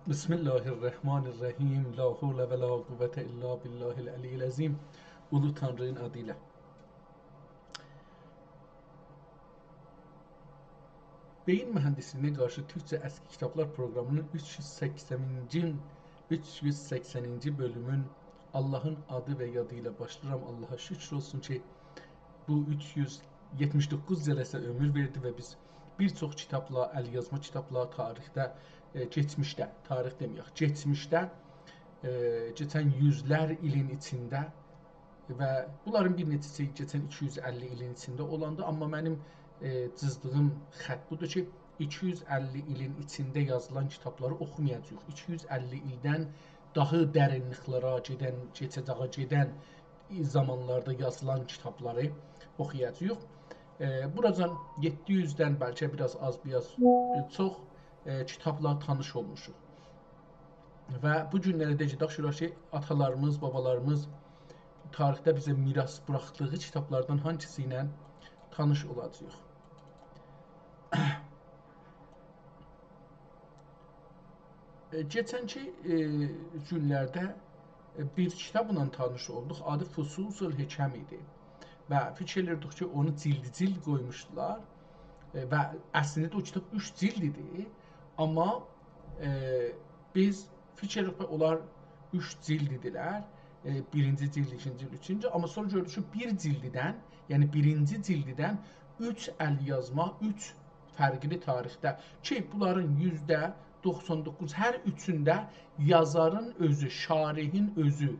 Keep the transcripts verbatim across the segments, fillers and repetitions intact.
بسم الله الرحمن الرحیم. لا حول و لا قوة الا بالله العلی العظیم. اولو تانری‌نین آدی ایله. بئیین مهندسلیگینه قارشی تورکجه اسکی کیتابلار پروقرامی‌نین اوچ یوز سکسنینجی، اوچ یوز سکسنینجی بؤلومون آللاهین آدی و یادی ایله باشلاییرام. آللاها شوکور اولسون کی، بو اوچ یوز یئتمیش دوققوز جلسه عؤمور وئردی و بیز بیر چوخ کیتابلا، ال‌یازما کیتابلا تاریخده، ائ، کئچمیشده، تاریخ دئمه‌یک، کئچمیشده، ائ، کئچن یوزلر ایلین ایچینده و بونلارین بیر نئچه‌سی کئچن ایکی یوز اللی ایلین ایچینده اولاندی، آمما منیم، ائ، جیزدیغیم خط بودور کی، ایکی یوز اللی ایلین ایچینده یازیلان کیتابلاری اوخومایاجاغیق. ایکی یوز اللی ایلدن داها درینلیکلره گئدن، کئچه‌جه‌یه گئدن زامانلاردا یازیلان کیتابلاری اوخویاجاغیق. ائ، بوراجان یئددی یوزدن بلکه بیر آز آز، بیر آز، ائ، چوخ، ائ، کیتابلا تانیش اولموشوق. و بو گونلری ده گئدک گؤرک کی، آتالاریمیز، بابالاریمیز تاریخده بیزه میراث بوراخدیغی کیتابلاردان هانسیسی ایله تانیش اولاجاغیق. ائ، کئچنکی، ائ، گونلرده، ائ، بیر کیتابلا تانیش اولدوق. آدی فصوص الحکم ایدی. و فیکیر ائدیردیک کی، اونو جیلد-جیلد قویموشدولار. ائ، و اصلینده ده او کیتاب اوچ جیلد ایدی. آمما، ائ، بیز فیکیر ائدیریک کی، اونلار اوچ جیلد ایدیلر. ائ، بیرینجی جیلد، ایکینجی جیلد، اوچونجو. آمما سونرا گؤردوک کی، بیر جیلددن، یعنی بیرینجی جیلددن اوچ ال‌یازما، اوچ فرقلی تاریخده کی، بونلارین یوزده دوخسان دوققوز، هر اوچونده یازارین اؤزو، شارحین اؤزو،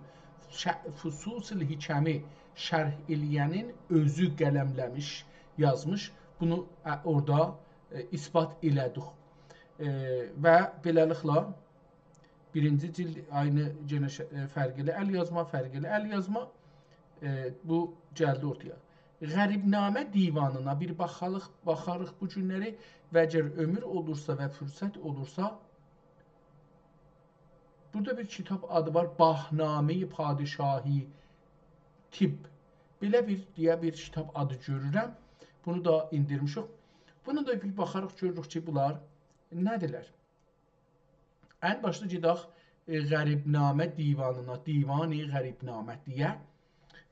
ش-، فصوص الحکمی شرح ائله‌ینین اؤزو قلمله‌میش، یازمیش. بونو، ا، اورادا، ائ، اثبات ائله‌دیک. ائ، و بئله‌لیکله، بیرینجی جیلد عینی یئنه ش-، ائ، فرقلی ال‌یازما، فرقلی ال‌یازما، ائ، بو گلدی اورتایا. غریب‌نامه دیوانینا بیر باخالیق، باخاریق بو گونلری و اگر عؤمور اولورسا و فرصت اولورسا، بورادا بیر کیتاب آدی وار، باهنامه‌ی پادشاهی طب. بئله بیر، دئیه بیر کیتاب آدی گؤرورم. بونو دا ایندیرمیشیک. بونو دا بیر باخاریق، گؤروروک کی، بونلار نه‌دیرلر؟ ان باشدا گئدک، ائ، غریب‌نامه دیوانینا، دیوان غریب‌نامه دئیه،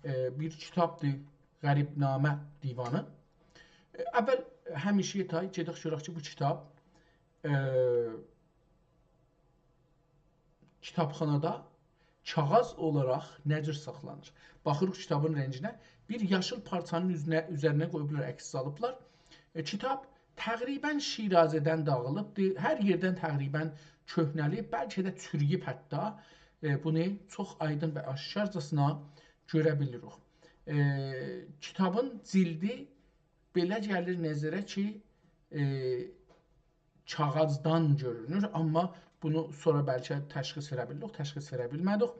ائ، بیر کیتابدیر غریب‌نامه دیوانی. ائ، اول همیشه‌یه تای گئدک گؤرک کی، بو کیتاب، ائ، کیتابخانادا کاغیذ اولاراق نه جور ساخلانیر؟ باخیریق کیتابین رنگینه. بیر یاشیل پارچانین اوزونه، اوزرینه قویوبلار، عکس سالیبلار. ائ، کیتاب تقریباً شیرازه‌دن داغیلیبدیر. هر یئردن تقریباً کؤهنه‌لییب، بلکه ده چورویوب حتی. ائ، بونو چوخ آیدین و آشکارجاسینا گؤره بیلیریک. ائ، کیتابین جیلدی بئله گلیر نظره کی، ائ، کاغیذدان گؤرونور، آمما بونو سونرا بلکه تشخیص وئره بیلدیک، تشخیص وئره بیلمه‌دیک.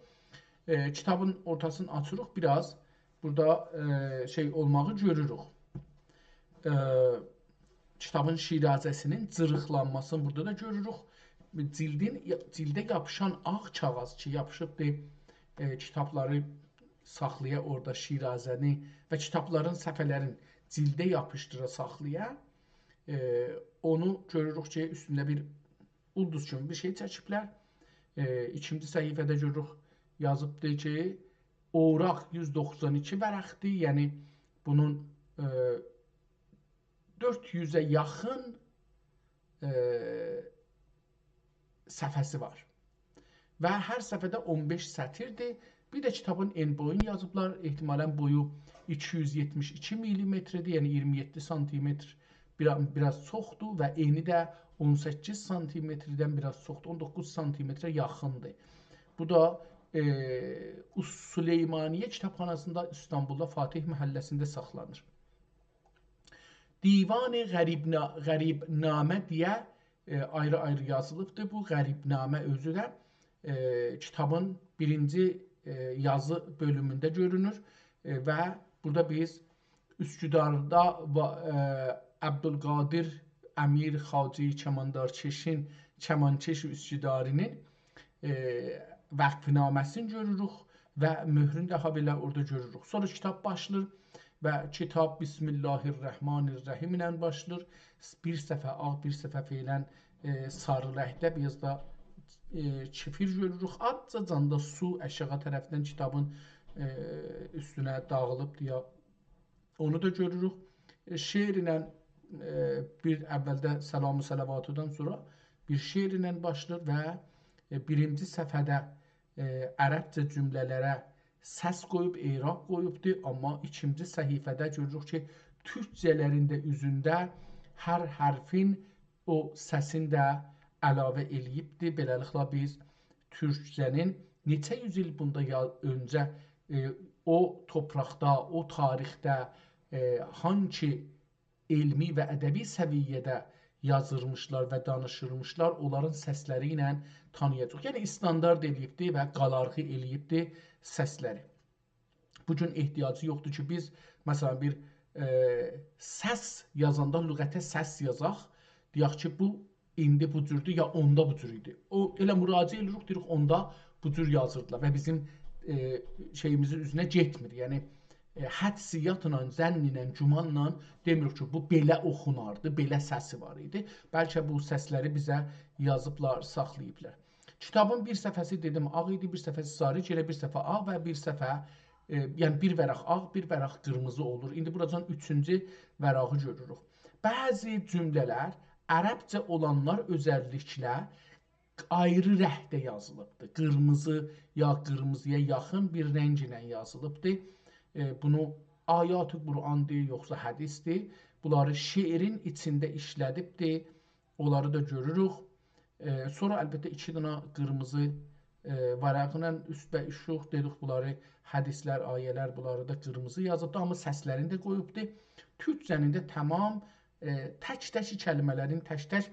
ائ، کیتابین اورتاسینی آچیریق بیر آز. بورادا، ائ، شئی اولماغی گؤروروک. ائ، کیتابین شیرازه‌سینین جیریقلانماسینی بورادا دا گؤروروک. جیلدین، جیلده یاپیشان آغ کاغیذ کی، یاپیشیبدیر، ائ، کیتابلاری ساخلایا اورادا، شیرازه‌نی و کیتابلارین صفحه‌لرین جیلده یاپیشدیرا ساخلایا. ائ، اونو گؤروروک کی، اوستونده بیر اولدوز کیمی بیر شئی چکیبلر. ائ، ایکینجی صفحه‌ده گؤروروک، یازیبدیر کی، اوراق یوز دوخسان ایکی ورقدیر، یعنی بونون، ائ، دؤرد یوزه یاخین، ائ، صفحه‌سی وار. و هر صفحه‌ده اون بئش سطیردیر. بیر ده کیتابین ان بویونو یازیبلار. احتمالاً بویو ایکی یوز یئتمیش ایکی میلیمتردیر، یعنی اییرمی یئددی سانتیمتر، بیر-، بیر آز چوخدور و انی ده اون سککیز سانتیمتردن بیر آز چوخدور، اون دوققوز سانتیمتره یاخیندیر. بو دا، ائ، سلیمانیه کیتابخاناسیندا، ایستانبولدا، فاتح محله‌سینده ساخلانیر. دیوان غریب‌نا-، غریب‌نامه دئیه، ائ، آیری-آیری یازیلیبدیر. بو غریب‌نامه اؤزو ده، ائ، کیتابین بیرینجی، ائ، یازی بؤلومونده گؤرونور. ائ، و بورادا بیز اوسکوداردا و، ائ، عبدالقادر امیر خواجه کماندارکشین، کمانکش اوسکوداری‌نین، ائ، وقف‌نامه‌سینی گؤروروک و مؤهرونو ده هابئله اورادا گؤروروک. سونرا کیتاب باشلاییر و کیتاب بسم الله الرحمن الرحیم ایله باشلاییر. بیر صفحه آغ، بیر صفحه فعلاً، ائ، ساری رنگده، بیر آز دا ائ، کفیر گؤروروک. آزجا جاندا سو آشاغی طرفدن کیتابین، ائ، اوستونه داغیلیبدیر یا اونو دا گؤروروک. ائ، شعرله، ائ، بیر اولده سلام و صلواتدان سونرا بیر شعرله باشلاییر و، ائ، بیرینجی صفحه‌ده، ائ، عربجه جمله‌لره سس قویوب، اعراب قویوبدور. آمما ایکینجی صفحه‌ده گؤروروک کی، تورکجه‌لرین ده اوزونده هر حرفین او سسین ده علاوه ائله‌ییبدیر. بئله‌لیکله بیز تورکجه‌نین نئچه یوز ایل بوندا یا-، اؤنجه، ائ، او توپراقدا، او تاریخده، ائ، هانسی علمی و ادبی سویه‌ده یازیلمیشلار و دانیشیلمیشلار، اونلارین سسلری ایله تانییاجاغیق. یعنی، استاندارد ائله‌ییبدیر و قالارغی ائله‌ییبدیر سسلری. بو گون احتیاجی یوخدور کی، بیز، مثلا، بیر، ائ، سس یازاندا لغته سس یازاق، دئیک کی، بو ایندی بو جوردور، یا اوندا بو جور ایدی. او، ائله مراجعه ائدیریک، دئییریک، اوندا بو جور یازیردیلار و بیزیم، ائ، شئییمیزین اوزونه گئتمیر. یعنی، ائ، حدسیاتلا، ظن ایله، گمانلا دئمیریک کی، بو بئله اوخوناردی، بئله سسی وار ایدی. بلکه بو سسلری بیزه یازیبلار، ساخلاییبلار. کیتابین بیر صفحه‌سی، دئدیم، آغ ایدی، بیر صفحه‌سی ساری، یئنه بیر صفحه آغ و بیر صفحه، ائ، یعنی بیر ورق آغ، بیر ورق قیرمیزی اولور. ایندی بوراجان اوچونجو ورقی گؤروروک. بعضی جمله‌لر عربجه اولانلار اؤزللیکله آیری رنگده یازیلیبدیر. قیرمیزی یا قیرمیزی‌یا یاخین بیر رنگ ایله یازیلیبدیر. ائ، بونو آیات قرآندیر، یوخسا حدیثدیر. بونلاری شعرین ایچینده ایشله‌دیبدیر. اونلاری دا گؤروروک. ائ، سونرا البته ایکی دنه قیرمیزی، ائ، ورقله اوست‌به‌اوستلوک دئدیک، بونلاری حدیثلر، آیه‌لر، بونلاری دا قیرمیزی یازیبدی، آمما سسلرینی ده قویوبدو. تورکجه‌نین ده تمام، ائ، تک‌تک کلمه‌لرین، تک‌تک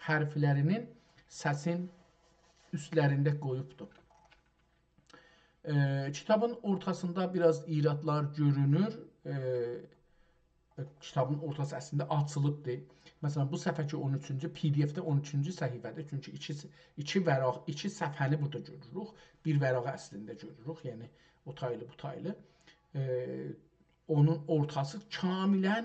حرفلرینین سسین اوستلرینده قویوبدو. ائ، کیتابین اورتاسیندا بیر آز ایرادلار گؤرونور. ائ، کیتابین اورتاسی اصلینده آچیلیبدیر. مثلا، بو صفحه کی، اون اوچونجو، PDF-ده اون اوچونجو صفحه‌دیر. چونکی ایکی، ایکی ورق، ایکی صفحه‌نی بورادا گؤروروک. بیر ورقی اصلینده گؤروروک، یعنی او تایلی، بو تایلی. ائ، اونون اورتاسی کاملا،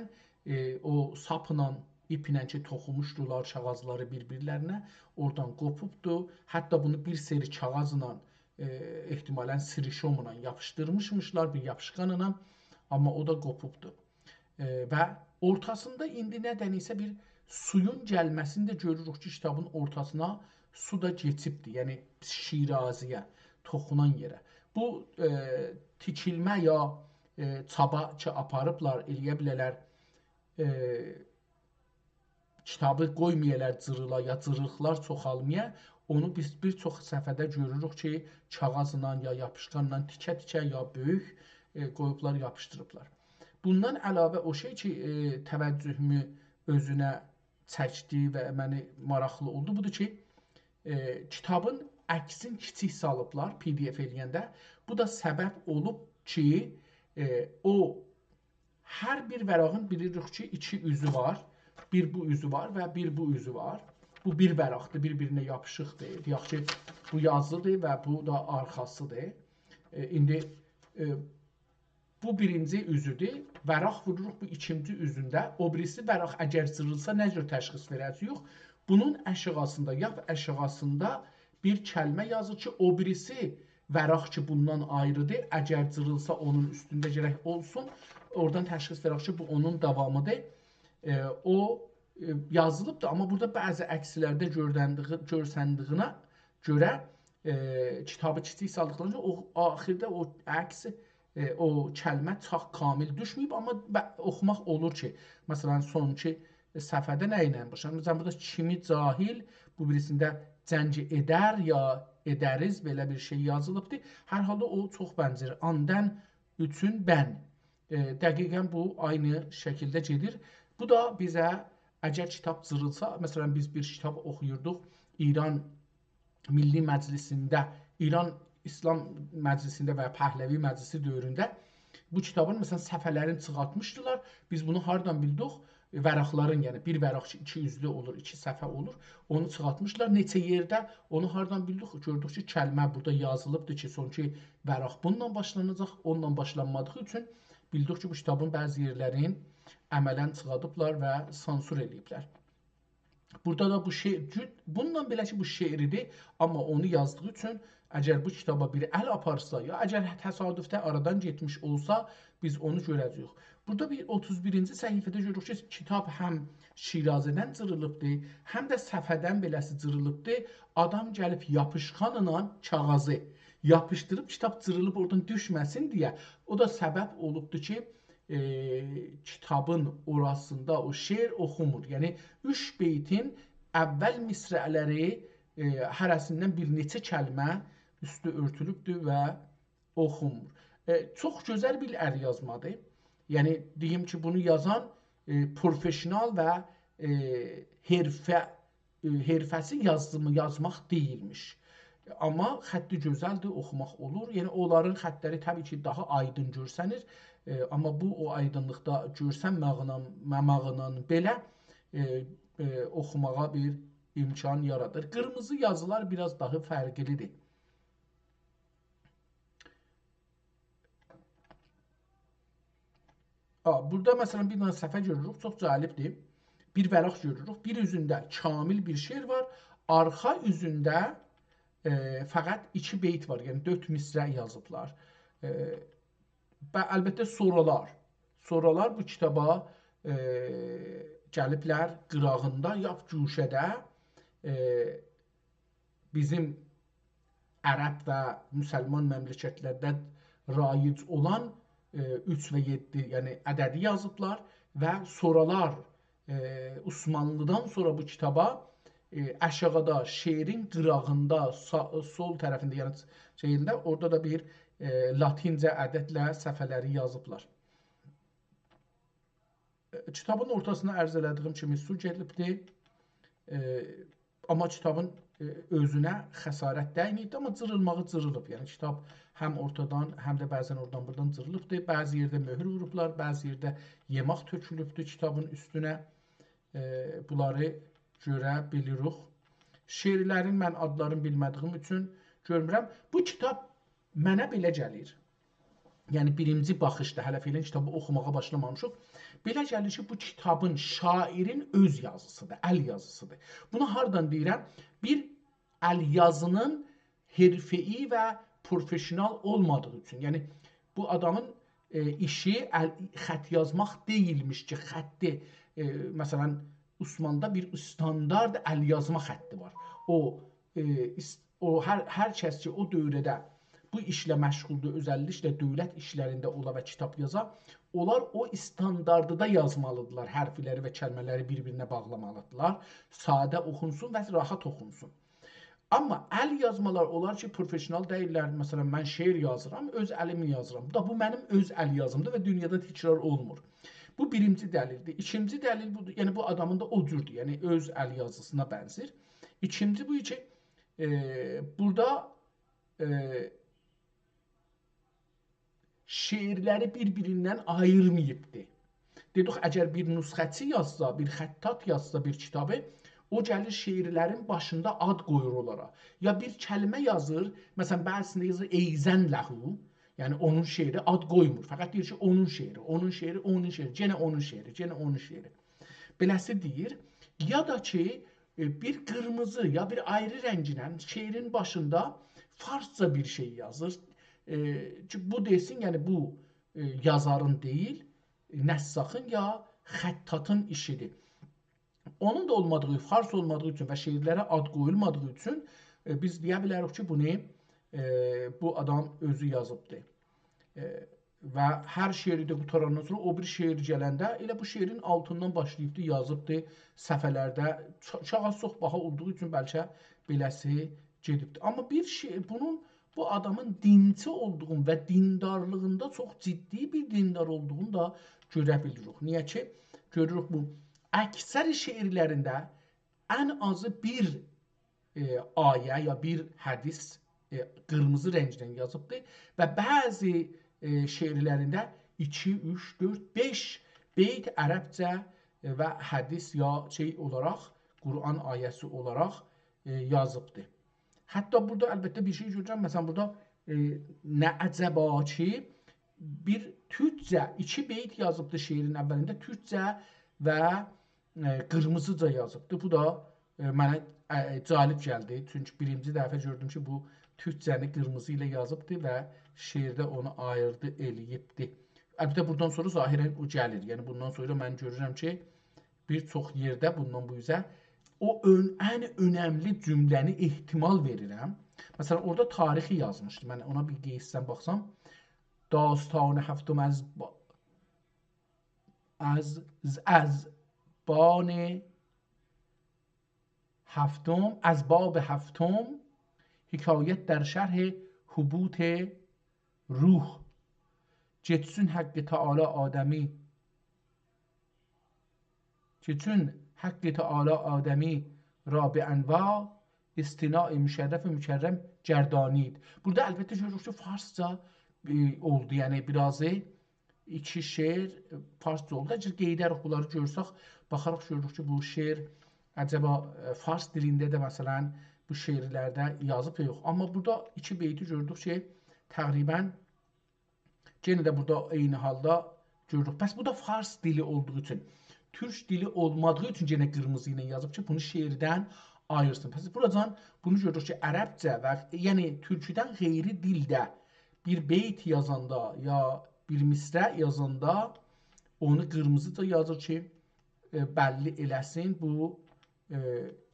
ائ، او ساپلا، ایپله کی، توخوموشدولار کاغیذلاری بیر-بیرلرینه، اورادان قوپوبدو. حتی بونو بیر سری کاغیذلا، ائ، احتمالا سریشوملا یاپیشدیرمیشمیشلار، بیر یاپیشقانلا، آمما او دا قوپوبدو. ائ، و اورتاسیندا ایندی نه‌دنیسه بیر سویون گلمه‌سینی ده گؤروروک کی، کیتابین اورتاسینا سو دا کئچیبدیر. یعنی شیرازه‌یه، توخونان یئره. بو، ائ، تیکیلمه یا، ائ، چابا کی، آپاریبلار، ائلیه بیله‌لر، ائ، کیتابی قویمایالار جیریلا، یا جیریلیقلار چوخالمایا، اونو بیز بیر چوخ صفحه‌ده گؤروروک کی، کاغیذلا یا یاپیشقانلا تیکه-تیکه یا بؤیوک، ائ، قویوبلار، یاپیشدیریبلار. بوندان علاوه او شئی کی، ائ، توجهومو اؤزونه چکدی و منی ماراقلی اولدو، بودور کی، ائ، کیتابین عکسین کیچیک سالیبلار PDF ائله‌ینده. بو دا سبب اولوب کی، ائ، او هر بیر ورقین بیلیریک کی، ایکی اوزو وار. بیر بو اوزو وار و بیر بو اوزو وار. بو بیر ورقدیر، بیر-بیرینه یاپیشیقدیر. دئیک کی، بو یازیدیر و بو دا آرخاسیدیر. ائ، ایندی، ائ، بو بیرینجی اوزودور. ورق ووروروق بو ایکینجی اوزونده. او بیریسی ورق اگر جیریلسا نه جور تشخیص وئره‌جه‌ییک؟ بونون آشاغیسیندا، لاپ آشاغیسیندا بیر کلمه یازیر کی، او بیریسی ورق کی، بوندان آیریدیر. اگر جیریلسا، اونون اوستونده گرک اولسون. اورادان تشخیص وئرک کی، بو اونون داوامیدیر. ائ، او، ائ، یازیلیبدیر، آمما بورادا بعضی عکسلرده گؤرلندیگی، گؤرسندیگینه گؤره، ائ، کیتابی کیچیک سالدیقلارینجا او آخیردا او عکس، ائ، او کلمه چوخ کامل دوشمه‌ییب، آمما ب-، اوخوماق اولور کی، مثلا، سونکی صفحه‌ده نه ایله باشلاییر؟ مثلا، بورادا «کیمی جاهل»، بو بیریسینده «جنگ ائدر» یا «ائدریز»، بئله بیر شئی یازیلیبدیر. هر حالدا او چوخ بنزر. «آندن اوچون بن». ائ، دقیقا بو عینی شکیلده گئدیر. بو دا بیزه، اگر کیتاب جیریلسا، مثلا، بیز بیر کیتاب اوخویوردوق، ایران میللی مجلیسینده، ایران ایسلام مجلیسینده و پهلوی مجلیسی دؤورونده بو کیتابین، مثلا، صفحه‌لرینی چیخارتمیشدیلار. بیز بونو هاردان بیلدیک؟ ورقلرین، یعنی بیر ورق کی، ایکی اوزلو اولور، ایکی صفحه اولور. اونو چیخارتمیشدیلار. نئچه یئرده اونو هاردان بیلدیک؟ گؤردوک کی، کلمه بورادا یازیلیبدیر کی، سونکی ورق بونونلا باشلاناجاق، اونونلا باشلانمادیغی اوچون بیلدیک کی، بو کیتابین بعضی یئرلرین عملا چیخادیبلار و سانسور ائله‌ییبلر. بورادا دا بو شعر، بونونلا بئله کی، بو شعریدیر، آمما اونو یازدیغی اوچون اگر بو کیتابا بیر ال آپارسا، یا اگر تصادفده آرادان گئتمیش اولسا، بیز اونو گؤره‌جه‌ییک. بورادا بیر اوتوز بیرینجی صفحه‌ده گؤروروک کی، کیتاب هم شیرازه‌دن جیریلیبدیر، هم ده صفحه‌دن بئله‌سی جیریلیبدیر. آدام گلیب یاپیشقانلا کاغیذی یاپیشدیریب، کیتاب جیریلیب اورادان دوشمه‌سین دئیه. او دا سبب اولوبدور کی، ائ، کیتابین اوراسیندا او شعر اوخونمور. یعنی، اوچ بیتین اول مصرع‌لری، ائ، هره‌سیندن بیر نئچه کلمه اوستو اؤرتولوبدور و اوخونمور. ائ، چوخ گؤزل بیر ال یازمادیر. یعنی، دئییم کی، بونو یازان، ائ، پروفئسیونال و، ائ، حرفه ائ، حرفه‌سی یازیمی یازماق دئییلمیش. آمما خطی گؤزلدیر، اوخوماق اولور. یعنی، اونلارین خطلری طبیعی کی، داها آیدین گؤرسنیر. ائ، آمما بو، او آیدینلیقدا گؤرسنمه‌مکله، ممکله بئله، ائ، ائ، اوخوماغا بیر امکان یارادیر. قیرمیزی یازیلار بیر آز داها فرقلیدیر. آ، بورادا، مثلا، بیر دنه صفحه گؤروروک، چوخ جالبدیر. بیر ورق گؤروروک. بیر اوزونده کامل بیر شعر وار. آرخا اوزونده، ائ، فقط ایکی بیت وار. یعنی، دؤرد مصرع یازیبلار. ائ، و البته، سورالار. سورالار بو کیتابا، ائ، گلیبلر قیراغیندا، یا گوشه‌ده، ائ، بیزیم عرب و مسلمان مملکتلرده رایج اولان، ائ، اوچ و یئددی، یعنی عددی یازیبلار و سورالار، ائ، عثمانلیدان سونرا بو کیتابا، ائ، آشاغیدا شعرین قیراغیندا، سا-، سول طرفینده، یعنی شئیینده، اورادا دا بیر، ائ، لاتینجه عددله صفحه‌لری یازیبلار. ائ، کیتابین اورتاسینا عرض ائله‌دیگیم کیمی سو گلیبدی. ائ، آمما کیتابین، ائ، اؤزونه خسارت دیمه‌ییبدی، آمما جیریلماغی جیریلیب. یعنی کیتاب هم اورتادان، هم ده بعضا اورادان بورادان جیریلیبدی. بعضی یئرده مؤهور ووروبلار، بعضی یئرده یئماق تؤکولوبدو کیتابین اوستونه. ائ، بونلاری گؤره بیلیریک. شعرلرین من آدلارینی بیلمه‌دیگیم اوچون گؤرمورم. بو کیتاب منه بئله گلیر. یعنی، بیرینجی باخیشدا، هله فعلا کیتابی اوخوماغا باشلامامیشیق. بئله گلیر کی، بو کیتابین، شاعرین اؤز یازیسیدیر، ال یازیسیدیر. بونو هاردان دئییرم؟ بیر ال یازینین حرفه‌ای و پروفئسیونال اولمادیغی اوچون. یعنی، بو آدامین، ائ، ایشی، ال، خط یازماق دئییلمیش کی، خطی، ائ، مثلا، عثماندا بیر استاندارد ال یازما خطی وار. او، ائ، ایس-، او هر، هر کس کی، او دؤوره‌ده بو ایشله مشغولدور، اؤزللیکله دؤولت ایشلرینده اولا و کیتاب یازا، اونلار او استاندارددا یازمالیدیرلار، حرفلری و کلمه‌لری بیر-بیرینه باغلامالیدیرلار. ساده اوخونسون و راحت اوخونسون. آمما ال یازمالار اولار کی، پروفئسیونال دئییللر. مثلا، من شعر یازیرام، اؤز الیمله یازیرام. دا بو منیم اؤز ال یازیمدیر و دونیادا تکرار اولمور. بو بیرینجی دلیلدیر. ایکینجی دلیل بودور. یعنی، بو آدامین دا او جوردور. یعنی، اؤز ال یازیسینا بنزیر. ایکینجی بو کی، ائ، بورادا، ائ، شعرلری بیر-بیریندن آییرماییبدی. دئدیک، اگر بیر نسخه‌چی یازسا، بیر خطاط یازسا بیر کیتابی، او گلیر شعرلرین باشیندا آد قویور اونلارا. یا بیر کلمه یازیر، مثلا، بعضیسینده یازیر «ایذن له»، یعنی اونون شعری، آد قویمور. فقط دئییر کی، اونون شعری، اونون شعری، اونون شعری، یئنه اونون شعری، یئنه اونون شعری. بئله‌سی دئییر. یا دا کی، ائ، بیر قیرمیزی یا بیر آیری رنگله شعرین باشیندا فارسجا بیر شئی یازیر. ائ، کی، بو دئسین، یعنی بو، ائ، یازارین دئییل، نساخین یا خطاطین ایشیدیر. اونون دا اولمادیغی، فارس اولمادیغی اوچون و شعرلره آد قویولمادیغی اوچون، ائ، بیز دئیه بیلریک کی، بونو، ائ، بو آدام اؤزو یازیبدی. ائ، و هر شعری ده قوتاراندان سونرا او بیر شعر گلنده ائله بو شعرین آلتیندان باشلاییبدی، یازیبدی صفحه‌لرده. چا-، کاغیذ چوخ باها اولدوغو اوچون بلکه بئله‌سی گئدیبدی. آمما بیر شئی، بونون، بو آدامین دینچی اولدوغونو و دیندارلیغیندا چوخ جدی بیر دیندار اولدوغونو دا گؤره بیلیریک. نییه کی، گؤروروک بو اکثر شعرلرینده ان آزی بیر ائ، آیه یا بیر حدیث، ائ، قیرمیزی رنگله یازیبدی و بعضی، ائ، شعرلرینده ایکی، اوچ، دؤرد، بئش بیت عربجه، ائ، و حدیث یا شئی اولاراق، قرآن آیه‌سی اولاراق، ائ، یازیبدی. حتی بورادا البته بیر شئی گؤرورم، مثلا، بورادا، ائ، نه عجبا کی، بیر تورکجه ایکی بیت یازیبدی شعرین اولینده، تورکجه و ائ، قیرمیزیجا یازیبدی. بو دا، ائ، منه، ائ، ائ، جالب گلدی. چونکی بیرینجی دفعه گؤردوم کی، بو تورکجه‌نی قیرمیزی ایله یازیبدی و شعرده اونو آییردی، ائله‌ییبدی. البته، بوردان سونرا ظاهراً او گلیر. یعنی، بوندان سونرا من گؤرورم کی، بیر چوخ یئرده بوندان بو اوزه او اؤن-، ان اؤنملی جمله‌نی احتمال وئریرم. مثلاً، اورادا تاریخی یازمیشدی. من اونا بیر قئییتسم، باخسام، داستان هفتم از با-، از، از بان هفتم، از باب هفتم، حکایت در شرح هبوط روح. گئتسین حق تعالی آدمی، گئتسین حق تعالی آدمی را به انواع، اصطناع مشرف مکرم گردانید. بورادا البته گؤروروک کی، فارسجا، ائ، اولدو، یعنی بیر آز ایکی شعر، ائ، فارسجا اولدو. اگر قئییده‌ریک بونلاری گؤرسک، باخاریق گؤروروک کی، بو شعر عجبا، ائ، فارس دیلینده ده، مثلاً، بو شعرلرده یازیب یا یوخ. آمما بورادا ایکی بیتی گؤردوک کی، تقریباً یئنه ده بورادا عینی حالدا گؤروروک. پس بو دا فارس دیلی اولدوغو اوچون، تورک دیلی اولمادیغی اوچون یئنه قیرمیزی ایله یازیب کی، بونو شعردن آییرسین. پس بوراجان بونو گؤروروک کی، عربجه و، یعنی، تورکودن غیری دیلده بیر بیت یازاندا یا بیر مصرع یازاندا اونو قیرمیزیجا یازیر کی، ائ، بللی ائله‌سین، بو، ائ،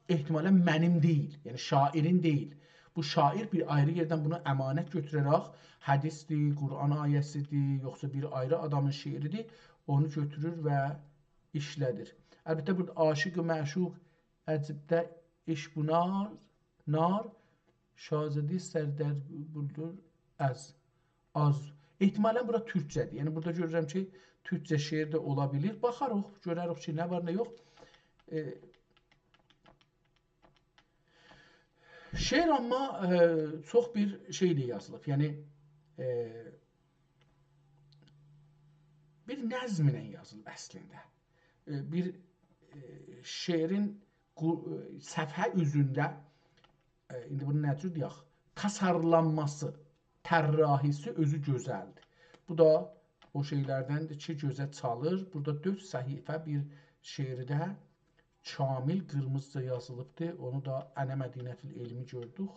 احتمالاً منیم دئییل، یعنی شاعرین دئییل. بو شاعر بیر آیری یئردن بونو امانت گؤتوره‌رک، حدیثدیر، قرآن آیه‌سیدیر، یوخسا بیر آیری آدامین شعریدیر، اونو گؤتورور و ایشله‌دیر. البته، بورادا عاشق و معشوق عجیبده عشق بو نار، نار، شاهزاده سردر بولدور از، آز. احتمالاً بورا تورکجه‌دیر. یعنی بورادا گؤرورم کی، تورکجه شعر ده اولا بیلیر. باخاریق، گؤرریک کی، نه وار، نه یوخ. ائ، شعر آمما، ائ، چوخ بیر شئی ایله یازیلیب. یعنی، ائ، بیر نظم ایله یازیلیب اصلینده. ائ، بیر، ائ، شعرین قو-، ائ، صفحه اوزونده، ائ، ایندی بونو نه جور دئیک، تاسارلانماسی، طراحی‌سی اؤزو گؤزلدیر. بو دا او شئیلردندیر کی، گؤزه چالیر. بورادا دؤرد صفحه بیر شعرده کامل قیرمیزیجا یازیلیبدیر. اونو دا «أنا مدینة العلم» گؤردوک.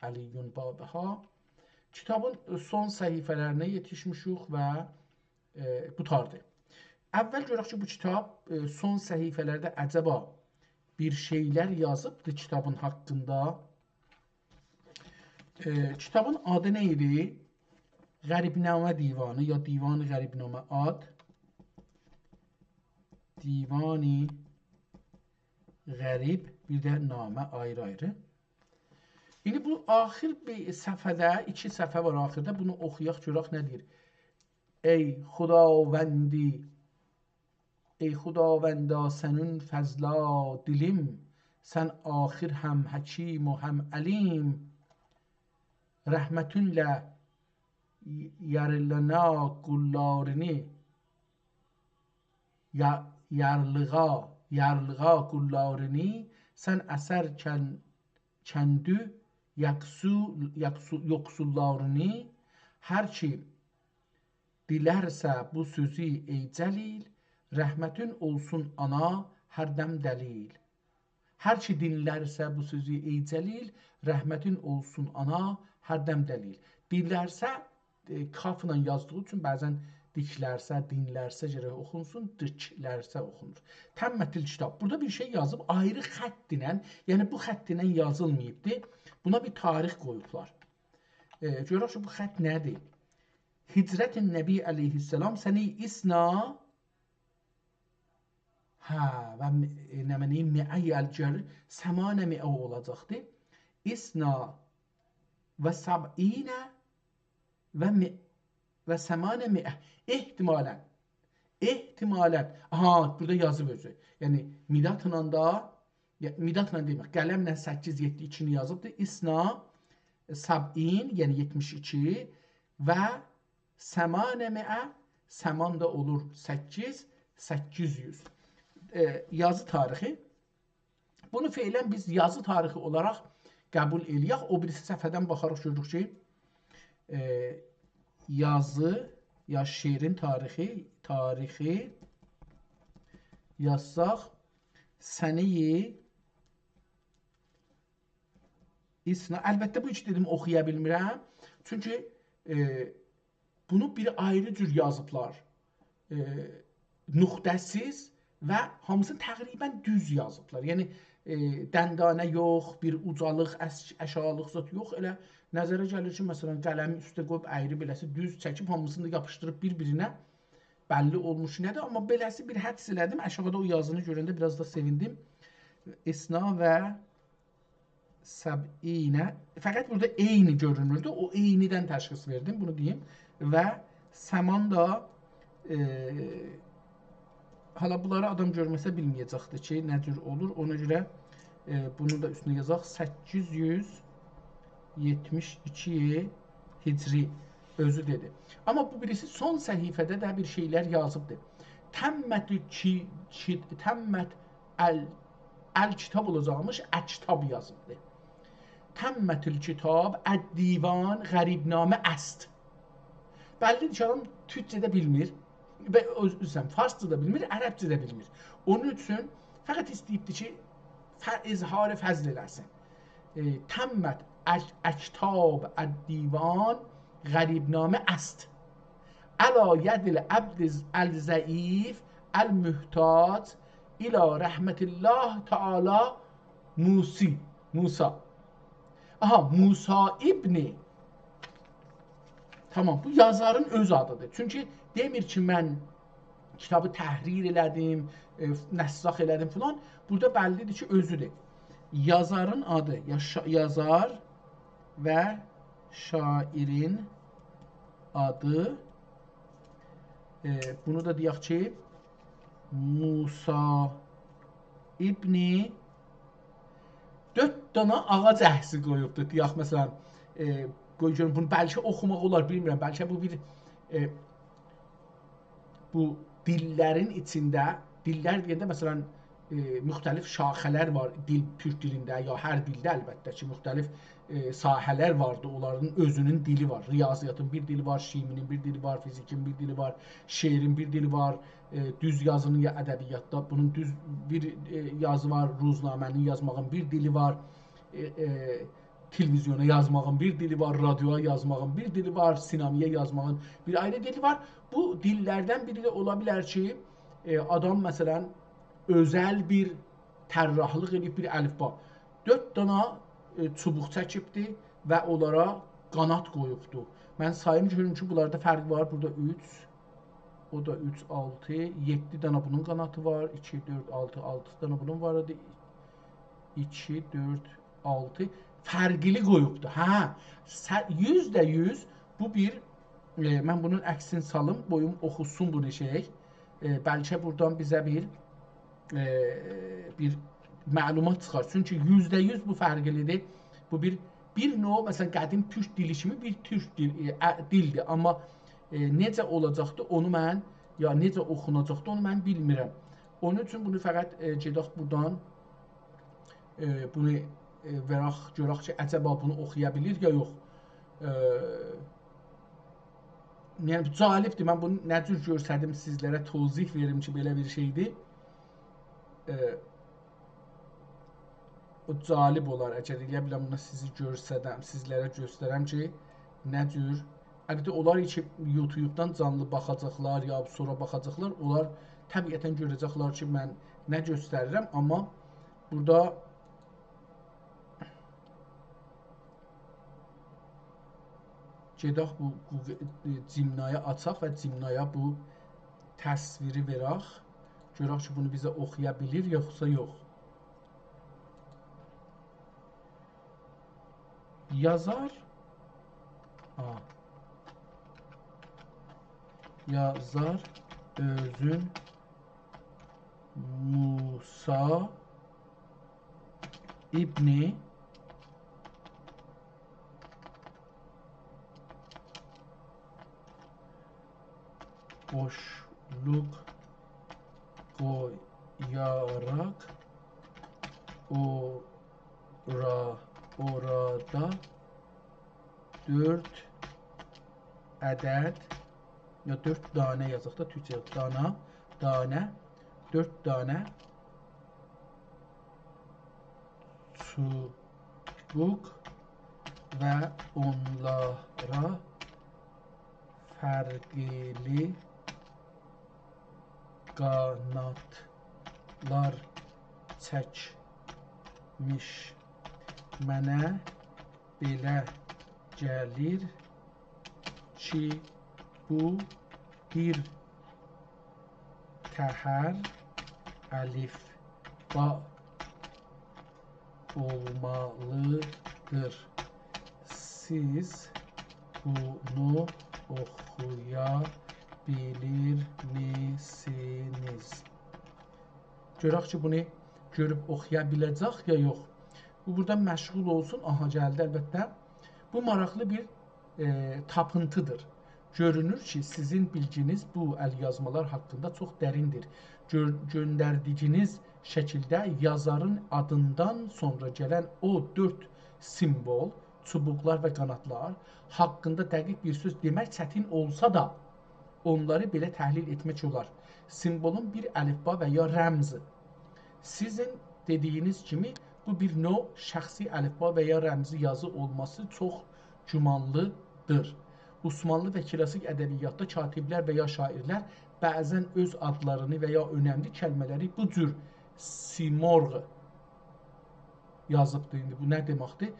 علیون بابها. کیتابین سون صفحه‌لرینه یئتیشمیشیک و، ائ، قوتاردی. اول گؤرک کی، بو کیتاب، ائ، سون صفحه‌لرده عجبا بیر شئیلر یازیبدی کیتابین حاقیندا. ائ، کیتابین آدی نه ایدی؟ غریب‌نامه دیوانی یا دیوان غریب‌نامه آد. دیوان غریب، بیر ده نامه آیری-آیری. ایندی بو آخیر بیر صفحه‌ده، ایکی صفحه وار آخیردا، بونو اوخویاق، گؤرک نه دئییر. ای خداوندی، ای خداوندا، سنین فضلین دیلیم، سن آخر هم حکیم و هم علیم. رحمتینله یارلیغا قوللارینی، یا-، یارلیغا، یارلیغا قوللارینی، سن اسر کن-، کندو یاقسو-، یاقسو-، یوخسوللارینی، هر کی دیلرسه بو سؤزو، ای جلیل، رحمتین اولسون آنا، هر دم دلیل. هر کی دینلرسه بو سؤزو، ای جلیل، رحمتین اولسون آنا، هر دم دلیل. دینلرسه، ائ، کافلا یازدیغی اوچون بعضاً دیکلرسه، دینلرسه گرک اوخونسون، دیکلرسه اوخونور. تمت الکتاب. بورادا بیر شئی یازیب، آیری خط ایله، یعنی بو خط ایله یازیلماییبدی. بونا بیر تاریخ قویوبلار. ائ، گؤرک کی، بو خط نه‌دیر؟ هجرت نبی علیه‌السلام سنه اثنا، هه، و م-، ائ، نمنه، مئه الجر، ثمانمائة اولاجاقدی. اثنا و سبعین و م-، و ثمانمائة. احتمالاً. احتمالاً. آها، بورادا یازیب اؤزو. یعنی، مدادلا دا، یا، مدادلا دئمک، قلمله سککیز، یئددی، ایکینی یازیبدی. اثنا، سبعین، یعنی یئتمیش ایکی و ثمانمائة، ثمان دا اولور سککیز، سککیز یوز. ائ، یازی تاریخی. بونو فعلاً بیز یازی تاریخی اولاراق قبول ائله‌یک. او بیریسی صفحه‌دن باخاریق، گؤروروک کی، ائ، یازی، یا شعرین تاریخی، تاریخی یازساق، سنه‌ی اثنا. البته، بو ایکی دئدیم اوخویا بیلمیرم. چونکی، ائ، بونو بیر آیری جور یازیبلار. ائ، نقطه‌سیز و هامیسینی تقریباً دوز یازیبلار. یعنی، ائ، دندانه یوخ، بیر اوجالیق، اش-، آشاغیلیق زاد یوخ. ائله نظره گلیر کی، مثلاً، قلمی اوسته قویوب، آیری بئله‌سی دوز چکیب، هامیسینی دا یاپیشدیریب بیر-بیرینه. بللی اولموش نه‌دیر، آمما بئله‌سی بیر حدس ائله‌دیم. آشاغیدا او یازینی گؤرنده بیر آز دا سئویندیم. اثنا و سبعین. فقط بورادا عینی گؤرونوردو. او عینی‌دن تشخیص وئردیم، بونو دئییم. و ثمان دا، ائ، حالا بونلاری آدام گؤرمه‌سه بیلمه‌یه‌جکدیر کی، نه جور اولور. اونا گؤره، ائ، بونو دا اوستونه یازاق. سککیز یوز یئتمیش ایکی هجری اؤزو دئدی. آمما بو بیریسی سون صفحه‌ده ده بیر شئیلر یازیبدی. تمت کی، کی، تمت ال، ال کتاب اولاجاقمیش، اکتاب یازیبدی. تمت الکتاب، الدیوان، غریب‌نامه است. بللی‌دیر کی، آدام تورکجه ده بیلمیر. و، عذر ایسته‌ییرم، فارسجا دا بیلمیر، عربجه ده بیلمیر. اونون اوچون فقط ایسته‌ییبدی کی، ف، اظهار فضل ائله‌سین. ائ، تمت اک، اکتاب الدیوان غریب‌نامه است. علی ید العبد الضعیف المحتاج الی رحمة الله تعالی موسی، موسی. آها، موسی ابن. تامام، بو یازارین اؤز آدیدیر. چونکی دئمیر کی، من کیتابی تحریر ائله‌دیم، ائ، نساخ ائله‌دیم فلان. بورادا بللی‌دیر کی، اؤزودور. یازارین آدی، یا شا، یازار و شاعرین آدی. ائ، بونو دا دئیک کی، موسی ابن دؤرد دانا آغاج عکسی قویوبدور. دئیک، مثلا، ائ، قوی گؤروم، بونو بلکه اوخوماق اولار، بیلمیرم. بلکه بو بیر، ائ، بو دیللرین ایچینده، دیللر دئینده، مثلا، ائ، مختلف شاخه‌لر وار دیل، تورک دیلینده، یا هر دیلده البته کی، مختلف، ائ، ساحه‌لر واردی، اونلارین اؤزونون دیلی وار. ریاضیاتین بیر دیلی وار، شیمی‌نین بیر دیلی وار، فیزیکین بیر دیلی وار، شعرین بیر دیلی وار، ائ، دوز یازینین یا ادبیاتدا بونون دوز بیر، ائ، یازی وار، روزنامه‌نین یازماغین بیر دیلی وار، ائ، ائ، تلویزیونا یازماغین بیر دیلی وار، رادیویا یازماغین بیر دیلی وار، سینمایا یازماغین بیر آیری دیلی وار. بو دیللردن بیری ده اولا بیلر کی، ائ، آدام، مثلا، اؤزل بیر طراحلیق ائدیب بیر الفبا. دؤرد دانا، ائ، چوبوق چکیبدی و اونلارا قاناد قویوبدو. من ساییم گؤروم کی، بونلاردا فرق وار. بورادا اوچ، او دا اوچ، آلتی، یئددی دانا بونون قاناتی وار. ایکی، دؤرد، آلتی، آلتی دانا بونون وار ایدی. ایکی، دؤرد، آلتی. فرقلی قویوبدو. هه، سه، یوزده یوز بو بیر، ائ، من بونون عکسینی سالیم، قویوم اوخوسون بونو شئی. ائ، بلکه بورادان بیزه بیر، ائ، بیر معلومات چیخار. چونکی یوزده یوز بو فرقلی‌دیر. بو بیر، بیر نوع، مثلا، قدیم تورک دیلی کیمی بیر تورک دیل، ائ، ا، دیلدیر. آمما، ائ، نئجه اولاجاقدی، اونو من، یا نئجه اوخوناجاقدی، اونو من بیلمیرم. اونون اوچون بونو فقط، ائ، گئدک بورادان، ائ، بونو، ائ، وئرک، گؤرک کی، عجبا بونو اوخویا بیلیر یا یوخ. ائ، یعنی، جالبدیر. من بونو نه جور گؤرسدیم سیزلره، توضیح وئریم کی، بئله بیر شئیدیر. ائ، او جالب اولار، اگر ائلیه بیلم، بونو سیزی گؤرسدم، سیزلره گؤسترم کی، نه جور. البته، اونلار کی، یوتیوبدان جانلی باخاجاقلار، یا سونرا باخاجاقلار، اونلار طبیعتا گؤره‌جکلر کی، من نه گؤستریرم، آمما بورادا گئدک بو، بو، ائ، جیمنایی آچاق و جیمنایا بو تصویری وئرک. گؤرک کی، بونو بیزه اوخویا بیلیر، یوخسا یوخ. یازار، آ، یازار اؤزون موسی ابن بوشلوق قویاراق اورا، اورادا دؤرد عدد، یا دؤرد دانه یازاق دا، تورکجه یازاق، دانا، دانه، دؤرد دانه چوبوق و اونلارا فرقلی قاناتلار چکمیش. منه بئله گلیر کی، بو بیر تهر الفبا اولمالیدیر. سیز بونو اوخویا بیلیرسینیز. گؤرک کی، بونو گؤروب اوخویا بیله‌جک یا یوخ. بو بورادا مشغول اولسون. آها، گلدی البته. بو ماراقلی بیر، ائ، تاپینتی‌دیر. گؤرونور کی، سیزین بیلگینیز بو ال‌یازمالار حاقیندا چوخ دریندیر. گؤ-، گؤندردیگینیز شکیلده یازارین آدیندان سونرا گلن او دؤرد سیموول، چوبوقلار و قاناتلار حاقیندا دقیق بیر سؤز دئمک چتین اولسا دا، اونلاری بئله تحلیل ائتمک اولار. سیموولون بیر الفبا و یا رمزی. سیزین دئدیگینیز کیمی، بو بیر نوع شخصی الفبا و یا رمزی یازی اولماسی چوخ گومانلی‌دیر. عثمانلی و کلاسیک ادبیاتدا کاتب‌لر و یا شاعرلر بعضاً اؤز آدلارینی و یا اؤنملی کلمه‌لری بو جور سیمورغ یازیبدیر. ایندی بو نه دئمکدیر؟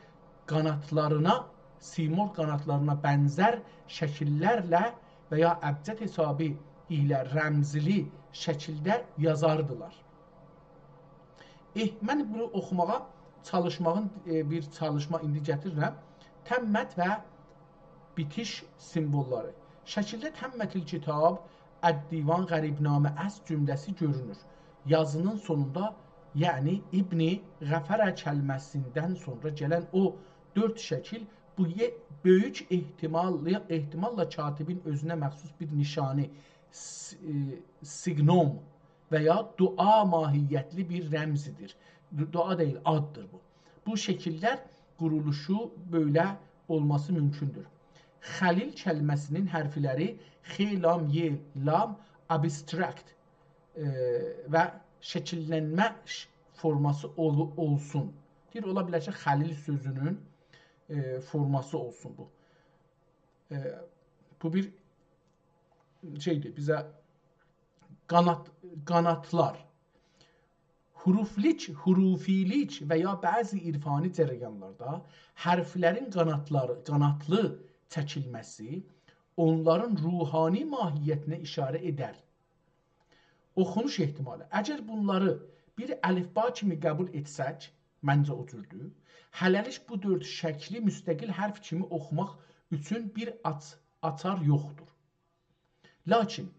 قاناتلارینا، سیمورغ قاناتلارینا بنزر شکیللرله و یا ابجد حسابی ایله رمزلی شکیلده یازاردیلار. ائه، من بونو اوخوماغا چالیشماغین، ائ، بیر چالیشما ایندی گتیریرم. تمّت و بیتیش سیمووللاری. شکیلده «تمّت الکتاب الدیوان غریب‌نامه است» جمله‌سی گؤرونور. یازینین سونوندا، یعنی ابن غفر کلمه‌سیندن سونرا گلن او دؤرد شکیل بو یئ-، بؤیوک احتمال، احتماللا کاتبین اؤزونه مخصوص بیر نیشانی، س-، ائ، سیگنوم و یا دعا ماهیتلی بیر رمزی‌دیر. دو-، دعا دئییل، آددیر بو. بو شکیللر قورولوشو بئله اولماسی مومکوندور. خلیل کلمه‌سی‌نین حرفلری خ، لام، ی، لام، ابسترکت، ائ، و شکیللنمه ش-، فورماسی اولو-، اولسون. دئییر، اولا بیلر کی، خلیل سؤزونون، ائ، فورماسی اولسون بو. ائ، بو بیر شئیدیر، بیزه قانات، قاناتلار، حروفلیک، حروفی‌لیک و یا بعضی عرفانی جریانلاردا حرفلرین قاناتلاری، قاناتلی چکیلمه‌سی اونلارین روحانی ماهیتینه ایشاره ائدر. اوخونوش احتمالی. اگر بونلاری بیر الفبا کیمی قبول ائتسک، منجه او جوردور، هله‌لیک بو دؤرد شکلی مستقل حرف کیمی اوخوماق اوچون بیر آچ-، آچار یوخدور. لاکین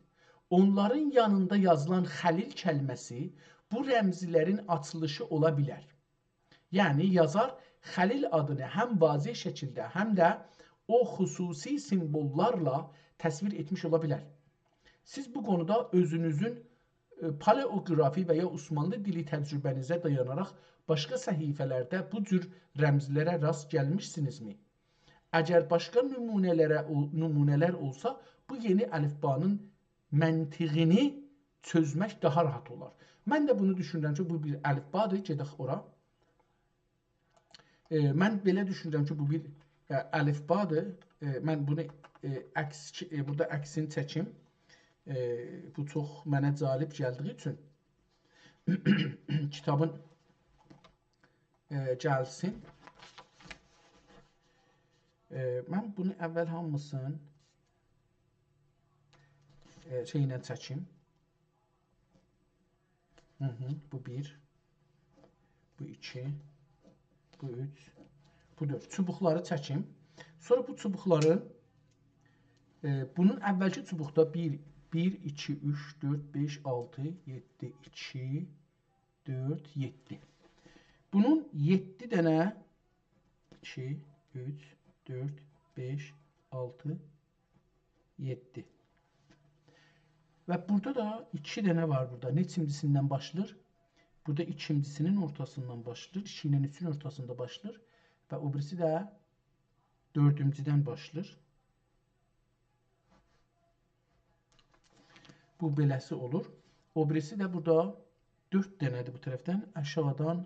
اونلارین یانیندا یازیلان خلیل کلمه‌سی بو رمزلرین آچیلیشی اولا بیلر. یعنی یازار خلیل آدینی هم واضح شکیلده، هم ده او خصوصی سیمووللارلا تصویر ائتمیش اولا بیلر. سیز بو قونودا اؤزونوزون، ائ، پالئوگرافی و یا عثمانلی دیلی تجربه‌نیزه دایاناراق باشقا صفحه‌لرده بو جور رمزلره راست گلمیشسینیزمی؟ اگر باشقا نمونه‌لره اول-، نمونه‌لر اولسا، بو یئنی الفبانین منطقینی چؤزمک داها راحت اولار. من ده بونو دوشونورم کی، بو بیر الفبادیر، گئدک اورا. ائ، من بئله دوشونورم کی، بو بیر، ائ، الفبادیر. ائ، من بونو، ائ، عکس، ائ، بورادا عکسینی چکیم. ائ، بو چوخ منه جالب گلدیگی اوچون کیتابین، ائ، گلسین. ائ، من بونو اول هامیسین، ائ، شئیله چکیم. هی هی، بو بیر، بو ایکی، بو اوچ، بو دؤرد. چوبوقلاری چکیم. سونرا بو چوبوقلاری، ائ، بونون اولکی چوبوقدا بیر، بیر، ایکی، اوچ، دؤرد، بئش، آلتی، یئددی، ایکی، دؤرد، یئددی. بونون یئددی دنه، ایکی، اوچ، دؤرد، بئش، آلتی، یئددی. و بورادا دا ایکی دنه وار بورادا. نئچینجی‌سیندن باشلاییر؟ بورادا ایکینجی‌سی‌نین اورتاسیندان باشلاییر، ایکی ایله اوچون اورتاسیندا باشلاییر و او بیریسی ده دؤردونجودن باشلاییر. بو بئله‌سی اولور. او بیریسی ده بورادا دؤرد دنه‌دیر بو طرفدن. آشاغیدان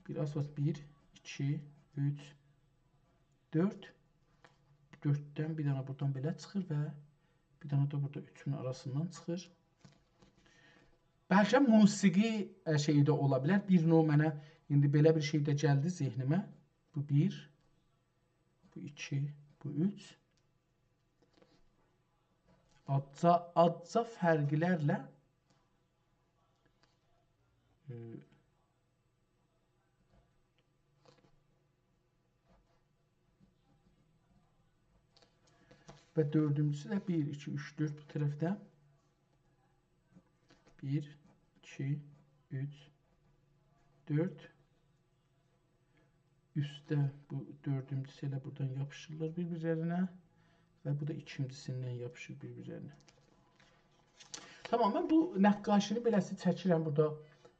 بیر آز، آز، بیر، ایکی، اوچ، دؤرد. دؤرددن بیر دنه بورادان بئله چیخیر و بیر دنه ده بورادا اوچون آراسیندان چیخیر. بلکه موسیقی، ائ، شئیی ده اولا بیلر. بیر نوع منه ایندی بئله بیر شئی ده گلدی ذهنیمه. بو بیر، بو ایکی، بو اوچ. آزجا، آزجا فرقلرله، ائ، و دؤردونجوسو ده بیر، ایکی، اوچ، دؤرد بو طرفده. بیر، ایکی، اوچ، دؤرد. اوستده بو دؤردونجوسو ائله بورادان یاپیشیرلار بیر-بیرلرینه و بو دا ایکینجیسیندن یاپیشیر بیر-بیرلرینه. تامام، من بو نقاشی‌نی بئله‌سی چکیرم بورادا،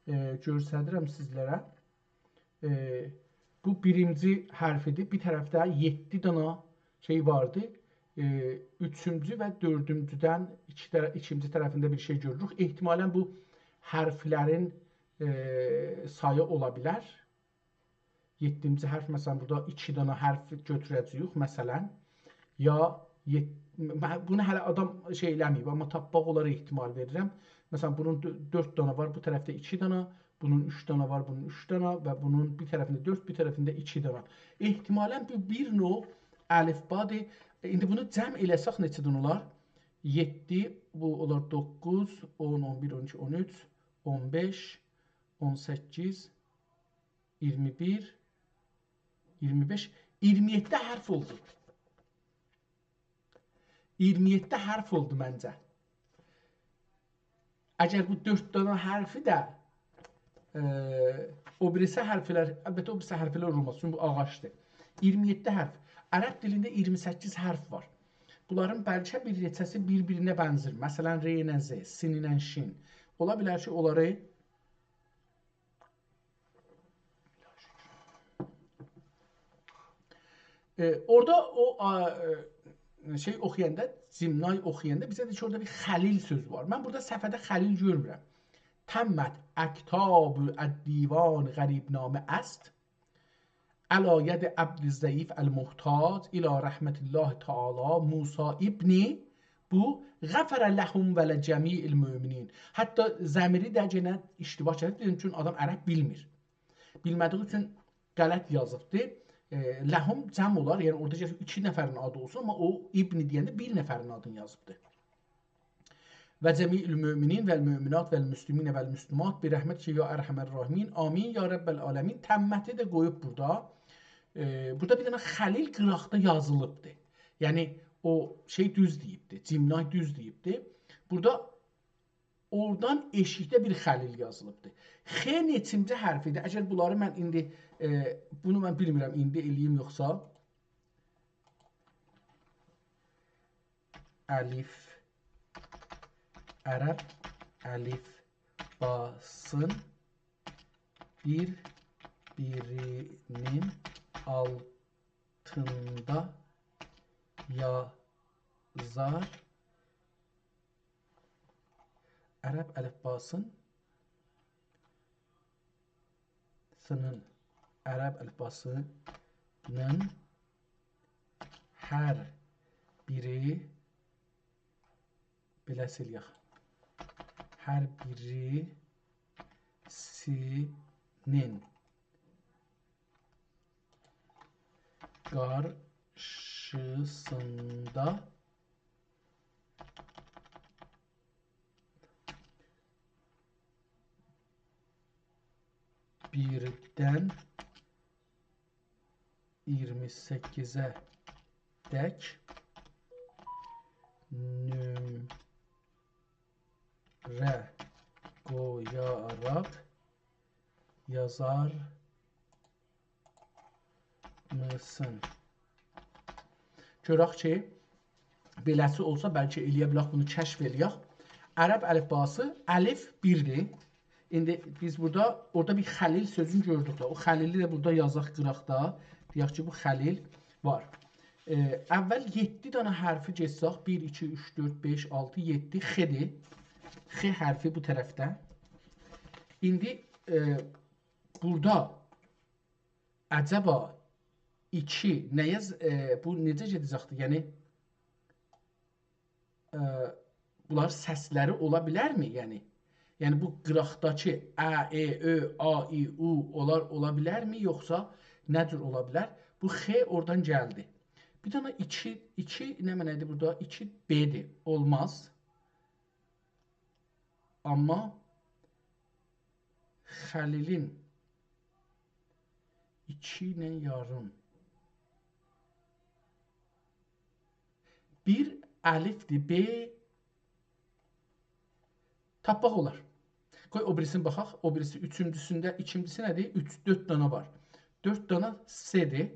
ائ، گؤستریرم سیزلره. ائ، بو بیرینجی حرفیدیر. بیر طرفده یئددی دانا شئی واردی. ائ، اوچونجو و دؤردونجودن ایکی طر-، ایکینجی طرفینده بیر شئی گؤروروک. احتمالاً بو حرفلرین، ائ، سایی اولا بیلر. یئددینجی حرف، مثلاً، بورادا ایکی دانا حرف گؤتوره‌جه‌ییک، مثلاً. یا یئد-، م-، بونو هله آدام شئی ائله‌مه‌ییب، آمما تاپماق اولار، احتمال وئریرم. مثلاً، بونون دؤ-، دؤرد دانا وار، بو طرفده ایکی دانا، بونون اوچ دانا وار، بونون اوچ دانا و بونون بیر طرفینده دؤرد، بیر طرفینده ایکی دانا. احتمالاً بو بیر نوع الفبادیر. ایندی بونو جمع ائله‌سک نئچه دنه اولار؟ یئددی، بو اولار دوققوز، اون، اون بیر، اون ایکی، اون اوچ، اون بئش، اون سککیز، اییرمی بیر، اییرمی بئش، اییرمی یئددی حرف اولدو. اییرمی یئددی حرف اولدو منجه. اگر بو دؤرد دانا حرفی ده، ائ، او بیریسی حرفلر، البته، او بیریسی حرفلر اولماز، چونکی بو آغاجدیر. اییرمی یئددی حرف. عرب دیلینده اییرمی سککیز حرف وار. بونلارین بلکه بیر نئچه‌سی بیر-بیرینه بنزیر. مثلاً، ر ایله ز، سین ایله شین. اولا بیلر کی، اونلاری ائ، اورادا او، آ، ائ، شئی اوخویاندا، جیمنای اوخویاندا بیزه دئییر کی، اورادا بیر خلیل سؤزو وار. من بورادا صفحه‌ده خلیل گؤرمورم. «تمت اکتاب الدیوان غریب‌نامه است، علی ید عبد ضعیف المحتاج الی رحمة الله تعالی موسی ابنی»، بو «غفر لهم ولجمیع المؤمنین». حتی ضمیری ده یئنه اشتباه گتیریب، دئدیم، چونکی آدام عرب بیلمیر. بیلمه‌دیگی اوچون غلط یازیبدی. ائ، «لهم» جمع اولار، یعنی اورادا گرک ایکی نفرین آدی اولسون، آمما او «ابنی» دئینده بیر نفرین آدینی یازیبدی. «و جمیع المؤمنین والمؤمنات والمسلمین والمسلمات برحمتک یا ارحم الراحمین، آمین یا رب العالمین». «تمت»ی ده قویوب بورادا. ائ، بورادا بیر دنه خلیل قیراقدا یازیلیبدی. یعنی، او شئی دوز دئییبدی، جیمنای دوز دئییبدی. بورادا اورادان ائشیکده بیر خلیل یازیلیبدی. «خ» نئچینجی حرفیدیر؟ اگر بونلاری من ایندی، ائ، بونو من بیلمیرم، ایندی ائله‌ییم یوخسا. الف، عرب الفباسین بیر-بیرینین آلتیندا یازار، عرب الفباسین، سینین، عرب الفباسینین هر بیری، بئله سیلک، هر بیریسینین قارشیسیندا بیردن اییرمی سککیزه دک نمره قویاراق یازار میسین؟ گؤرک کی، بئله‌سی اولسا، بلکه ائله‌یه بیلک بونو کشف ائله‌یک. عرب الفباسی، الف بیردیر. ایندی بیز بورادا، اورادا بیر خلیل سؤزونو گؤردوک ده. او خلیلی ده بورادا یازاق قیراقدا. دئیک کی، بو خلیل وار. ائ، اول یئددی دنه حرفی گئتسک، بیر، ایکی، اوچ، دؤرد، بئش، آلتی، یئددی، خ-دیر. خ حرفی بو طرفده. ایندی، ائ، بورادا عجبا ایکی نه‌یه ز-، ائ، بو نئجه گئده‌جکدیر؟ یعنی، ائ، بونلار سسلری اولا بیلرمی؟ یعنی، یعنی بو قیراقداکی ا، ائ، اؤ، آ، ای، او، اونلار اولا بیلرمی؟ یوخسا نه جور اولا بیلر؟ بو خ اورادان گلدی. بیر دنه ایکی، ایکی نه معنادیر بورادا؟ ایکی ب‌دیر. اولماز. آمما خلیلین ایکی ایله یاریم. بیر الفدیر، ب تاپماق اولار. قوی او بیریسینی باخاق. او بیریسی اوچونجوسونده، ایکینجیسی نه‌دیر؟ اوچ، دؤرد دانا وار. دؤرد دانا س‌دیر.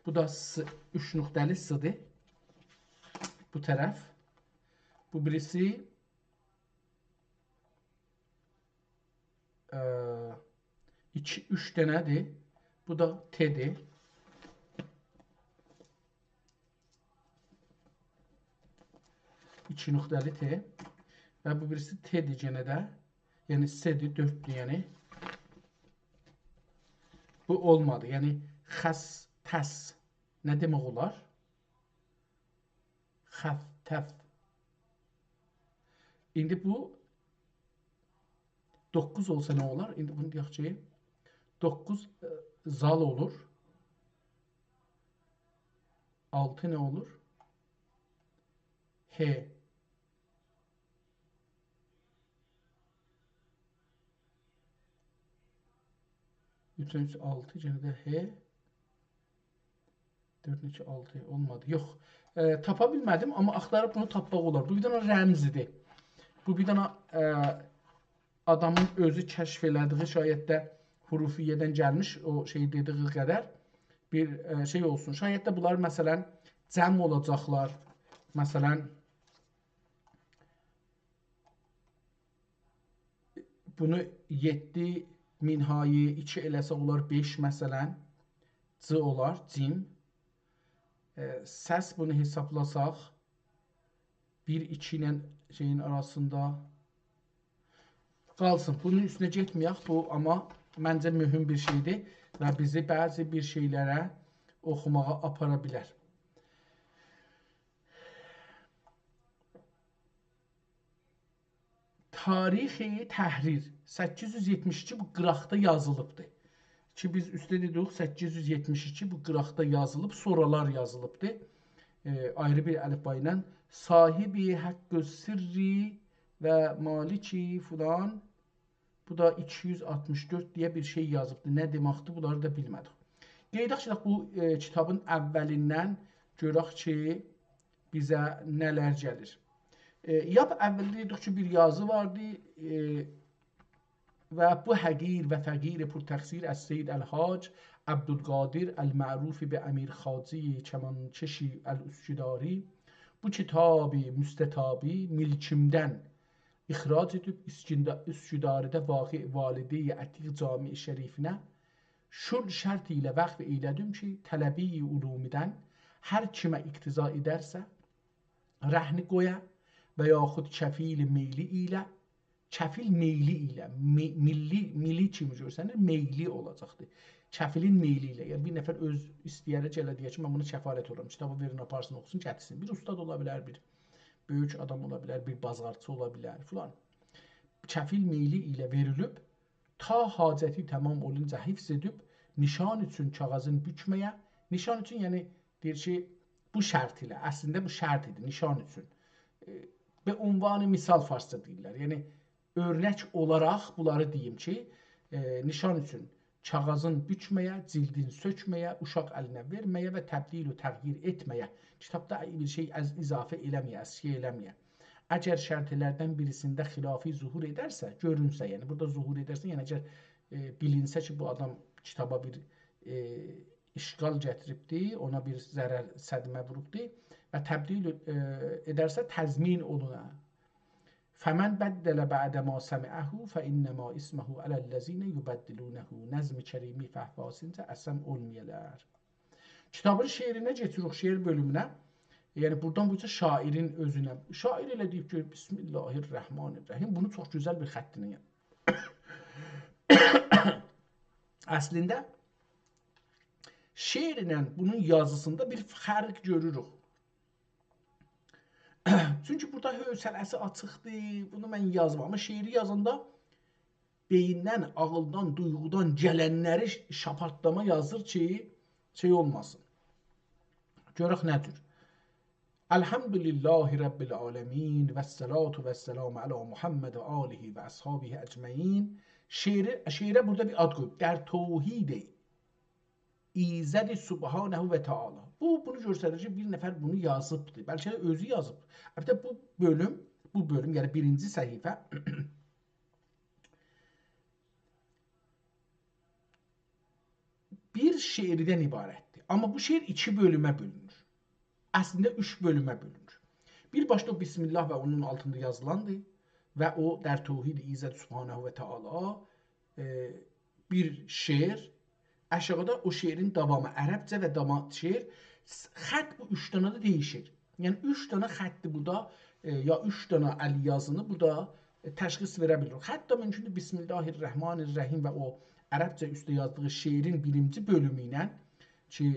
بو دا س، اوچ نقطه‌لی س‌دیر. بو طرف. بو بیریسی، ا، ایکی، اوچ دنه‌دیر. بو دا ت‌دیر. ایکی نقطه‌لی ت. و بو بیریسی ت‌دیر یئنه ده. یعنی س‌دیر، دؤرددور یعنی. بو اولمادی. یعنی خس، تس نه دئمک اولار؟ خف، تف. ایندی بو دوققوز اولسا نه اولار؟ ایندی بونو دئیک کی، دوققوز، ائ، زال اولور. آلتی نه اولور؟ ه. اوچ، اوچ، آلتی، یئنه ده ه. دؤرد، ایکی، آلتی، اولمادی. یوخ. ائ، تاپا بیلمه‌دیم، آمما آختاریب بونو تاپماق اولار. بو بیر دنه رمزیدیر. بو بیر دنه، ائ، آدامین اؤزو کشف ائله‌دیگی، شاید ده حروفیه‌دن گلمیش، او شئی دئدیگی قدر بیر، ائ، شئی اولسون. شاید ده بونلار، مثلا، جمع اولاجاقلار. مثلا، بونو یئددی منهای ایکی ائله‌سک، اولار بئش، مثلا. ج اولار، جیم. ائ، سس بونو حسابلاساق، بیر، ایکی ایله شئیین آراسیندا قالسین. بونون اوستونه گئتمه‌یک، بو آمما منجه مهم بیر شئیدیر و بیزی بعضی بیر شئیلره اوخوماغا آپارا بیلر. تاریخ تحریر، سککیز یوز یئتمیش ایکی بو قیراقدا یازیلیبدیر. کی بیز اوسته دئدیک، سککیز یوز یئتمیش ایکی بو قیراقدا یازیلیب، سونرالار یازیلیبدیر. ائ، آیری بیر الفبا ایله. صاحب حق سری و مالک فلان، بو دا ایکی یوز آلتمیش دؤرد دئیه بیر شئی یازیبدی. نه دئمکدیر، بونلاری دا بیلمه‌دیک. قاییداق کی، بو، ائ، کیتابین اولیندن گؤرک کی، بیزه نه‌لر گلیر. ائ، لاپ اولده دئدیک کی، بیر یازی واردی، ائ، و بو حقیر و فقیر پرتقصیر از سید الحاج عبدالقادر المعروف به امیر خواجه کمانکش الاسکداری، بو کیتاب مستطابی ملکیمدن اخراج ائدیب، اسکندا-، اسکدارده واقع والده‌ی عتیق جامع شریفینه شرط، شرط ایله وقف ائیله‌دیم کی، طلبه‌ی علومدن هر کیمه اقتضا ائدرسه، رهنی قویا و یاخود کفیل میلی ایله، کفیل میلی ایله، می-، میللی، میلی کیمی گؤرسنیر، میلی اولاجاقدیر. کفیلین میلی ایله، یعنی بیر نفر اؤز ایسته‌یه‌ره گله دئیه کی، من بونو کفالت اولورام، کیتابی وئرین، آپارسین، اوخوسون، گتیرسین. بیر اوستاد اولا بیلر، بیر بؤیوک آدام اولا بیلر، بیر بازارچی اولا بیلر، فلان. کفیل میلی ایله وئریلیب، تا حاجتی تمام اولونجا حفظ ائدیب، نشان اوچون کاغاذین بوکمه‌یه، نشان اوچون، یعنی دئییر کی، بو شرط ایله، اصلینده بو شرط ایدی، نشان اوچون. ائ، به عنوان مثال فارسجا دئییرلر. یعنی، اؤرنک اولاراق بونلاری دئییم کی، ائ، نشان اوچون کاغاذین بوکمه‌یه، جلدین سؤکمه‌یه، اوشاق الینه وئرمه‌یه و تبدیل و تغییر ائتمه‌یه. کیتابدا بیر شئی از اضافه ائله‌مه‌یه، اسکیک ائله‌مه‌یه. اگر شرطلردن بیریسینده خلافی ظهور ائدرسه، گؤرونسه، یعنی بورادا ظهور ائدرسه، یعنی اگر، ائ، بیلینسه کی، بو آدام کیتابا بیر، ائ، اشکال گتیریبدی، اونا بیر ضرر، صدمه ووروبدو و تبدیل، ائ، ائدرسه تضمین اولونا. فمن بدل بعد ما سمعه فإنما إثمه علی الذین یبدلونه. نظم کریمی فهواسینجا اسم اولمایالار. کیتابین شعرینه کئچیریک، شعر بؤلومونه. یعنی، بورادان بو شاعرین اؤزونه. شاعر ائله دئییب کی، بسم الله الرحمن الرحیم. بونو چوخ گؤزل بیر خطینه یازیب. اصلینده، شعرله بونون یازیسیندا بیر فرق گؤروروک. چونکی بورادا حوصله‌سی آچیقدیر، بونو من یازیب، آمما شعری یازاندا بئییندن، عاغیلدان، دویغودان گلنلری ش-، شاپارتلاما یازیر کی، شئی اولماسین. گؤرک نه جور. الحمد لله رب العالمین و الصلاة و السلام علی محمد و آله و اصحابه اجمعین. شعری، شعره بورادا بیر آد قویوب. در توحید ایزد سبحانه و تعالی. بو، بونو گؤستریر کی، بیر نفر بونو یازیبدیر. بلکه ده اؤزو یازیب. البته، بو بؤلوم، بو بؤلوم، یعنی بیرینجی صفحه، بیر شعردن عبارتدیر. آمما بو شعر ایکی بؤلومه بؤلونور. اصلینده اوچ بؤلومه بؤلونور. بیر باشدا او بسم الله و اونون آلتیندا یازیلاندیر و او در توحید ایزد سبحانه و تعالی، ائ، بیر شعر، آشاغیدا او شعرین داوامی عربجه و داوامی شعر، س-، خط بو اوچ دنه ده دییشیر. یعنی اوچ دنه خطی بورادا، ائ، یا اوچ دنه ال یازینی بورادا، ائ، تشخیص وئره بیلیریک. حتی مومکوندور بسم الله الرحمن الرحیم و او عربجه اوسته یازدیغی شعرین بیرینجی بؤلومو ایله کی،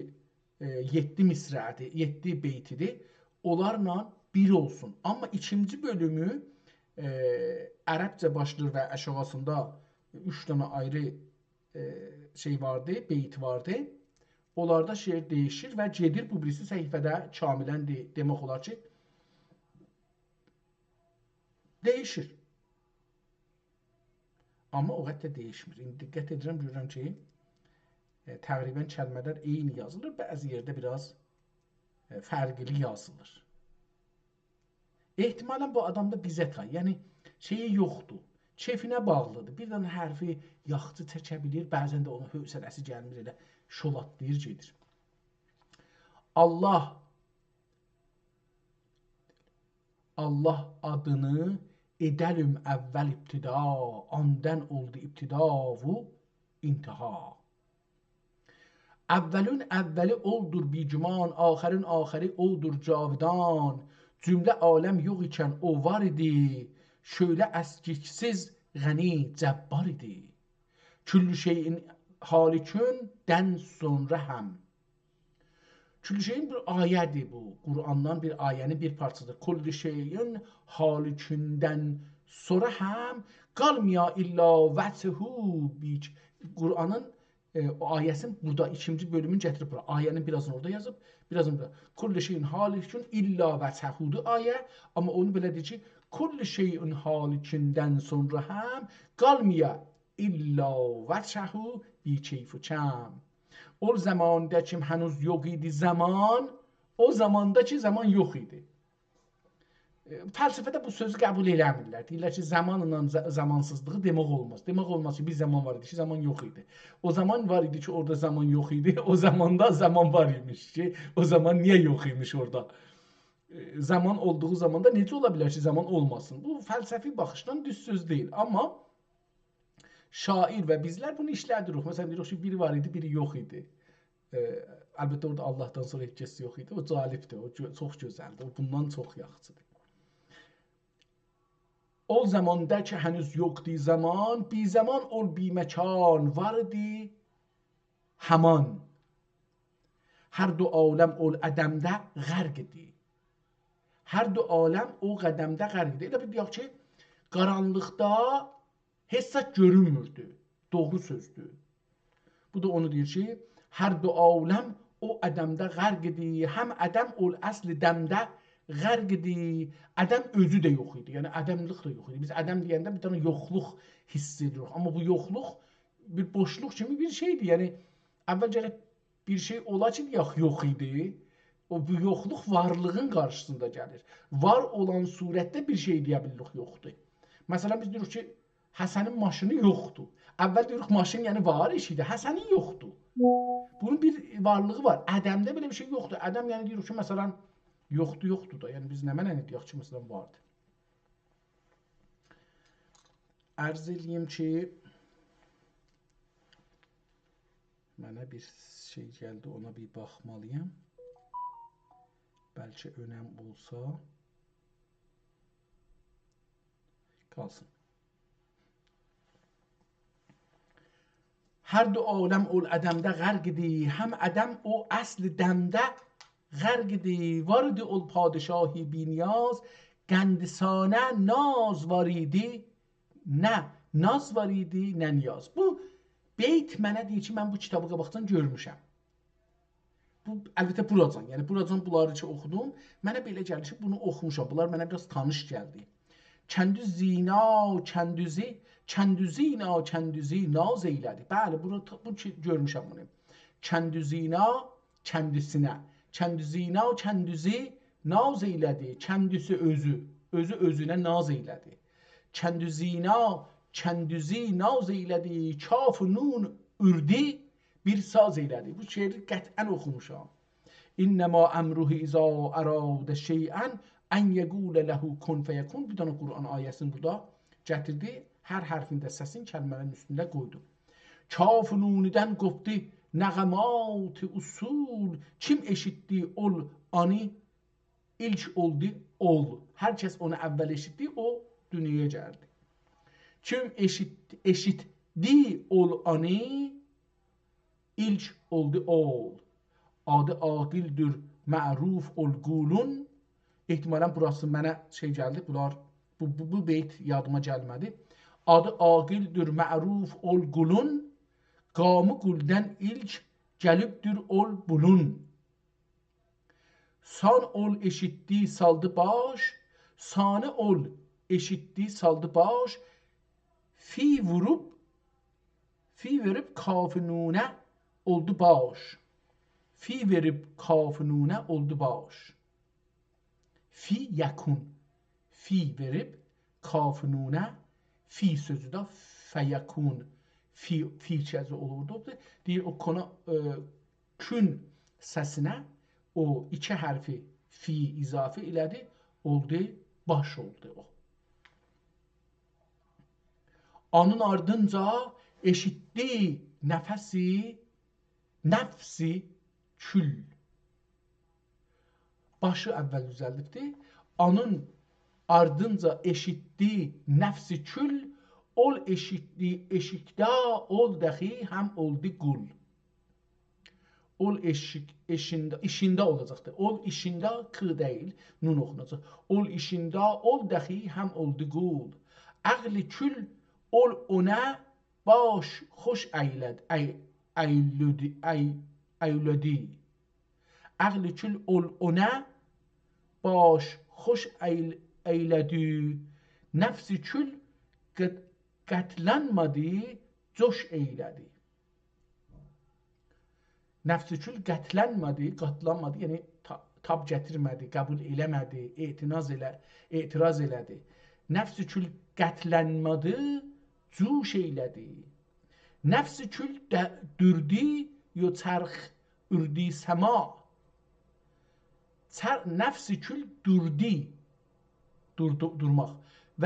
ائ، یئددی مصرعدیر، یئددی بیتیدیر، اونلارلا بیر اولسون. آمما ایکینجی بؤلومو، ائ، عربجه باشلاییر و آشاغیسیندا اوچ دنه آیری، ائ، شئی واردی، بیت واردی. اونلاردا شعر دییشیر و گئدیر بو بیریسی صفحه‌ده کاملاً دئ-، دئمک اولار کی، دییشیر. آمما او قدر ده دییشمیر. ایندی دقت ائدیرم، گؤرورم کی، ائ، تقریباً کلمه‌لر عینی یازیلیر، بعضی یئرده بیر آز، ائ، فرقلی یازیلیر. احتمالاً بو آدام دا بیزه تای، یعنی شئیی یوخدور، کئفینه باغلیدیر. بیر دنه حرفی یاخشی چکه بیلیر، بعضاً ده اونون حوصله‌سی گلمیر، ائله شولاتلاییر گئدیر. الله، الله آدینی ائده‌لیم اول ابتدا، آندان اولدو ابتدا و انتها. اولین اولی اودور بی‌گمان، آخرین آخری اودور جاودان. جمله عالم یوخ ایکن او وار ایدی، شؤیله اسکیکسیز غنی جبار ایدی. کل شیء هالکدن سونرا هم. کل شیء بیر آیه‌دیر بو، قرآندان بیر آیه‌نین بیر پارچاسیدیر. کل شیء هالکدن سونرا هم قالمایا الا وجهه بیک-، قرآنین، ائ، او آیه‌سینی بورادا ایکینجی بؤلومونو گتیریب بورا. آیه‌نین بیر آزینی اورادا یازیب، بیر آزینی بورادا. کل شیء هالک الا وجهه‌دیر آیه، آمما اونو بئله دئییر کی، کل شیء هالکدن سونرا هم قالمایا الا وجهه بی کیف و کم. اول زماندا کی هنوز یوخ ایدی زمان، او زاماندا کی زامان یوخ ایدی. ائ، فلسفه‌ده بو سؤزو قبول ائله‌میرلر. دئییرلر کی، زامانلا ز-، زامانسیزلیغی دئمک اولماز. دئمک اولماز کی، بیر زامان وار ایدی کی، زامان یوخ ایدی. او زامان وار ایدی کی، اورادا زامان یوخ ایدی. او زاماندا زامان وار ایمیش کی، او زامان نییه یوخ ایمیش اورادا؟ ائ، زامان اولدوغو زاماندا نئجه اولا بیلر کی، زامان اولماسین؟ بو فلسفی باخیشدان دوز سؤز دئییل. آمما شاعر و بیزلر بونو ایشله‌دیریک. مثلاً، دئییریک کی، بیری وار ایدی، بیری یوخ ایدی. ائ، البته، اورادا آللاهدان سونرا هئچ کس یوخ ایدی. او جالبدیر، او گؤ-، چوخ گؤزلدیر. او بوندان چوخ یاخشیدیر. او زاماندا کی هنوز یوخدو زامان، بی زامان اول بی مکان وار ایدی همان. هر دو عالم اول عدمده غرق ایدی. هر دو عالم او عدمده غرق ایدی. ائله بیل دئیک کی، قارانلیقدا هئچ زاد گؤرونموردو. دوغرو سؤزدور. بو دا اونو دئییر کی، هر دو عالم او عدمده غرق ایدی، هم عدم اول اصل دمده غرق ایدی. عدم اؤزو ده یوخ ایدی، یعنی عدملیک ده یوخ ایدی. بیز عدم دئینده بیر دنه یوخلوق حیس ائدیریک. آمما بو یوخلوق بیر بوشلوق کیمی بیر شئیدیر. یعنی، اول گرک بیر شئی اولا کی، یوخ، یوخ ایدی. او، بو یوخلوق وارلیغین قارشیسیندا گلیر. وار اولان صورتده بیر شئی دئیه بیلیریک، یوخدور. مثلاً، بیز دئییریک کی، حسنین ماشینی یوخدور. اول دئییریک، ماشین، یعنی وار ایش ایدی، حسنین یوخدور. بونون بیر وارلیغی وار. عدمده بئله بیر شئی یوخدور. عدم، یعنی دئییریک کی، مثلاً، یوخدور، یوخدور دا. یعنی بیز نمنه دئیک کی، مثلاً، واردیر؟ عرض ائله‌ییم کی، منه بیر شئی گلدی، اونا بیر باخمالی‌یام. بلکه اؤنم اولسا. قالسین. هر دو عالم اول عدمده غرقیدی، هم عدم او اصل دمده غرقیدی. واریدی اول پادشاهی بی‌نیاز، قندی سانه ناز واریدی، نه ناز واریدی، نه نیاز. بو بیت منه دئییر کی، من بو کیتابی قاباقدان گؤرموشم. بو، البته، بوراجان، یعنی بوراجان بونلاری کی اوخودوم، منه بئله گلیر کی، بونو اوخوموشام. بونلار منه بیر آز تانیش گلدی. چندو زینا، چندوزی، چندو زینا، چندوزی ناز ائیله‌دی. بلی، بونو، بو کی، گؤرموشم بونو. چندو زینا، چندوسینه. چندو زینا، چندوزی ناز ائیله‌دی. چندوسو اؤزو، اؤزو اؤزونه ناز ائیله‌دی. چندو زینا، چندوزی ناز ائیله‌دی. کاف و نون اوردی، بیر ساز ائیله‌دی. بو شعری قطعاً اوخوموشام. «إنما أمره إذا أراد شيئا أن يقول له كن فيكون.» بیر دنه قرآن آیه‌سینی بورادا گتیردی. هر حرفین ده سسین کلمه‌لرین اوستونده قویدو. کاف و نونودن قوپدو نغمات اصول. کیم ائشیتدی اول آنی، ایلک اولدو اول. هر کس اونو اول ائشیتدی، او دونیایا گلدی. کیم ائشیت-، ائشیتدی اول آنی، ایلک اولدو اول. آدی عاقلدیر، معروف اول قولون. احتمالاً بوراسی منه شئی گلدی، بونلار، بو، بو، بو بیت یادیما گلمه‌دی. آدی عاقلدیر، معروف اول قولون. قامی قولدن ایلک گلیبدیر اول بولون. سان اول ائشیتدی، سالدی باش، سانی اول ائشیتدی، سالدی باش، فی ووروب، فی وئریب کاف نونه اولدو باش. فی وئریب کاف نونه اولدو باش. فی یکون. فی وئریب کاف نونه، فی سؤزو ده فیکون. فی، فی کزی اولوردو. دئییر، او کونه، ائ، کون سسینه او ایکی حرفی فی اضافه ائله‌دی، اولدو، باش اولدو او. آنین آردینجا ائشیتدی نفسی، نفسی کول. باشی اول دوزلدیبدی. آنین آردینجا ائشیتدی نفسی کول، اول ائشیتدی، ائشیکده اول دخی هم اولدو قول. اول ائشیک، ائشینده، ایشینده اولاجاقدی. اول ایشینده، ک دئییل، نون اوخوناجاق. اول ایشینده اول دخی هم اولدو قول. عقل کول اول اونه باش خوش ایله‌د-، ای-، ایلودی، ای-، ایلودی. عقل کول اول اونه باش خوش ایل-، ایله‌دی. نفس کول قت-، قتلنمه‌دی، جوش ایله‌دی. نفس کول قتلنمه‌دی، قاتلانمادی، یعنی تا-، تاب گتیرمه‌دی، قبول ائله‌مه‌دی، اعتراض ائله-، اعتراض ائله‌دی. نفس کول قتلنمه‌دی، جوش ایله‌دی. نفس کول ده-، دوردی، یو چرخ اوردی سما. چر-، نفس کول دوردی، دور-، دو-، دورماق. و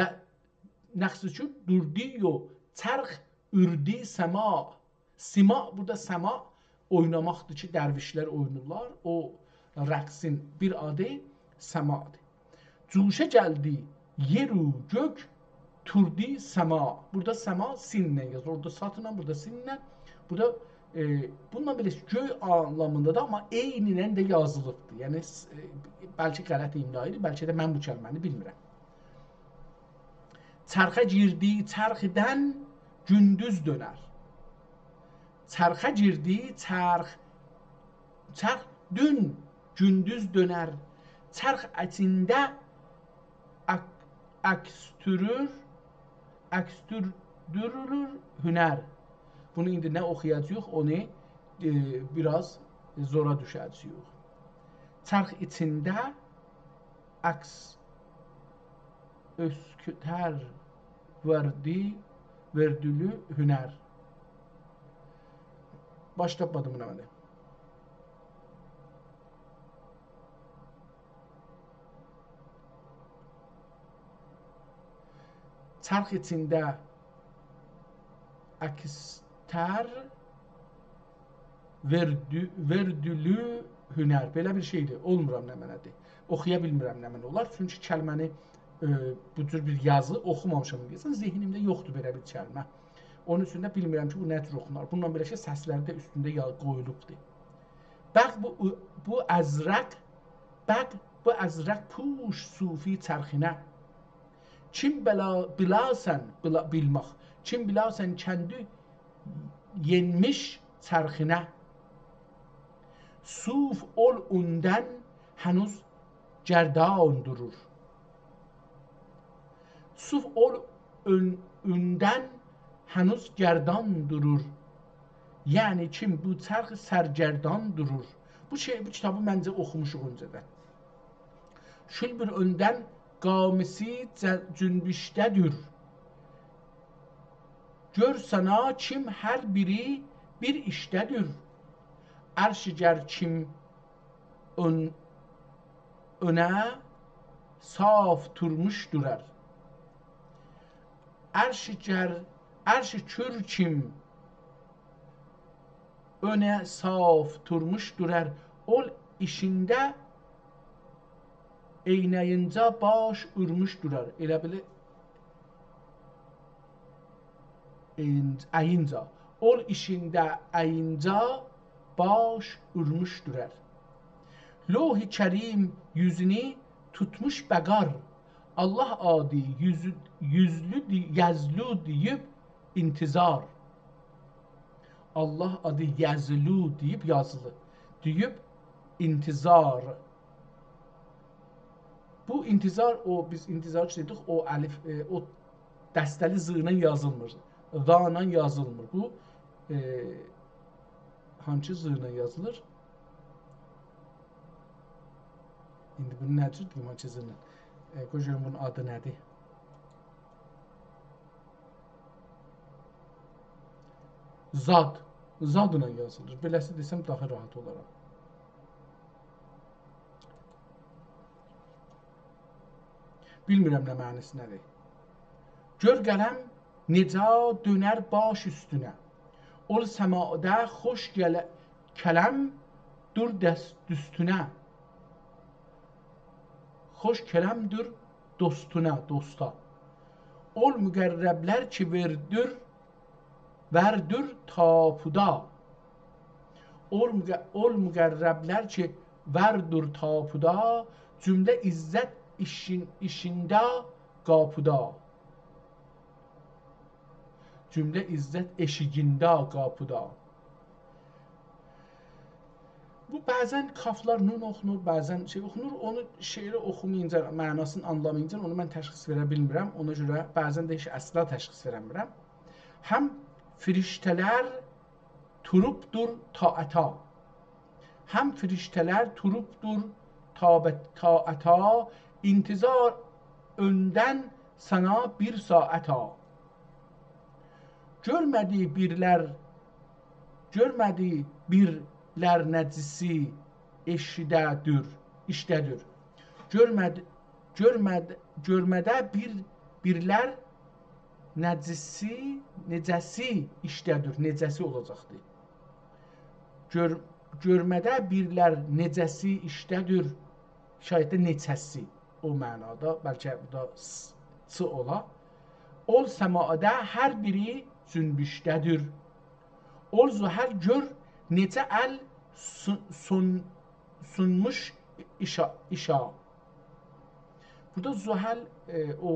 نفس کول دوردی، یو چرخ اوردی سما. سما، بورادا سما اویناماقدیر کی، درویشلر اوینورلار. او رقصین بیر آدی سمادیر. جوشه گلدی یئر و گؤک، توردی سما. بورادا سما سینله یازیلیر. اورادا سادلا، بورادا سینله. بورادا، ائ، بونونلا بئله گؤی آنلامیندا دا، آمما عینینن ده یازیلیبدیر. یعنی، س-، ائ، بلکه غلط املایی‌دیر، بلکه ده من بو کلمه‌نی بیلمیرم. چرخه گیردی، چرخدن گوندوز دؤنر. چرخه گیردی، چرخ، چرخ دون گوندوز دؤنر. چرخ ایچینده اک-، اکستورور، اکستوردورولور هنر. بونو ایندی نه اوخویاجاغیق، اونو، ائ، بیر آز زورا دوشه‌جه‌ییک. چرخ ایچینده عکس اؤسکوتر وردی، وردولو هنر. باش تاپمادیم بونا من ده. چرخ ایچینده اکستر وردو-، وردولو هنر. بئله بیر شئیدیر. اولمورام نمنه‌دیر. اوخویا بیلمیرم نمنه اولار. چونکی کلمه‌نی، ائ، بو جور بیر یازی اوخومامیشام. دئیه‌سن، ذهنیمده یوخدور بئله بیر کلمه. اونون اوستونده بیلمیرم کی، بو نه جور اوخونار. بونونلا بئله کی، سسلری ده اوستونده یا-، قویولوبدور. بق بو، بو ازرق، بق بو ازرق پوش صوفی چرخینه. کیم بلا، بیلاسن، بیلا، بیلمک. کیم بیلاسن کندی یئنمیش چرخینه. صوف اول اوندن هنوز گردان دورور. صوف اول اون-، اوندن هنوز گردان دورور. یعنی کیم بو چرخ سرگردان دورور. بو شئی، بو کیتابی منجه اوخوموشوق اؤنجه‌دن. شول بیر اوندن قامیسی جه-، جنبشده‌دیر. گؤر سانا کیم هر بیری بیر ایشده‌دیر. عرش گر کیم اؤن-، اؤنه صاف تورموش دورار. عرش گر، عرش کور کیم اؤنه صاف تورموش دورار. اول ایشینده عینه‌یینجه باش اورموش دورار. ائله بیل عینج-، عینجه. اول ایشینده عینجه باش اورموش دورار. لوح کریم یوزونو توتموش بقار. الله آدی یوزو-، یوزلو دی-، یزلو دئییب انتظار. الله آدی یزلو دئییب یازیلی. دئییب انتظار. بو انتظار، او بیز انتظار کی دئدیک، او الف، ائ، او دسته‌لی ز ایله یازیلمیر. ذا ایله یازیلمیر. بو، ائ، هانسی ز ایله یازیلیر؟ ایندی بونو نه جور دئییم، هانسی ز ایله؟ ائ، قوی گؤروم بونون آدی نه‌دیر؟ ضاد. ضادلا یازیلیر. بئله‌سی دئسم داها راحت اولارام. بیلمیرم نه معناسی نه‌دیر. گؤر قلم نئجه دؤنر باش اوستونه. اول سماعدا خوش گله-، کلم دور دست دوستونه. خوش کلم دور دوستونه، دوستا. اول مقربلر کی وئردور، وردور تاپودا. اول مق-، اول مقربلر کی وردور تاپودا، جمله عزت ایشین-، ایشینده قاپودا. جمله عزت ائشیگینده، قاپودا. بو بعضا کافلار نون اوخونور، بعضا شئی اوخونور. اونو شعری اوخومایینجا، معناسینی آنلامایینجا اونو من تشخیص وئره بیلمیرم. اونا گؤره بعضا ده هئچ اصلا تشخیص وئره‌میرم. هم فرشته‌لر توروبدور طاعتا. هم فرشته‌لر توروبدور طابت-، طاعتا. انتظار اؤندن سانا بیر ساعتا. گؤرمه‌دی بیرلر، گؤرمه‌دی بیرلر نجسی ائشیده‌دور، ایشده‌دور. گؤرمه‌د-، گؤرمه‌د-، گؤرمه‌ده بیر، بیرلر نجسی، نئجه‌سی ایشده‌دور، نئجه‌سی اولاجاقدی. گؤر-، گؤرمه‌ده بیرلر نئجه‌سی ایشده‌دور، شاید ده نئچه‌سی او معنادا، بلکه بو دا س-، چی اولا. اول سماعدا هر بیری جنبشده‌دیر. اول زحل گؤر نئجه ال سون-، سون-، سونموش ایشا، ایشا. بورادا زحل، ائ، او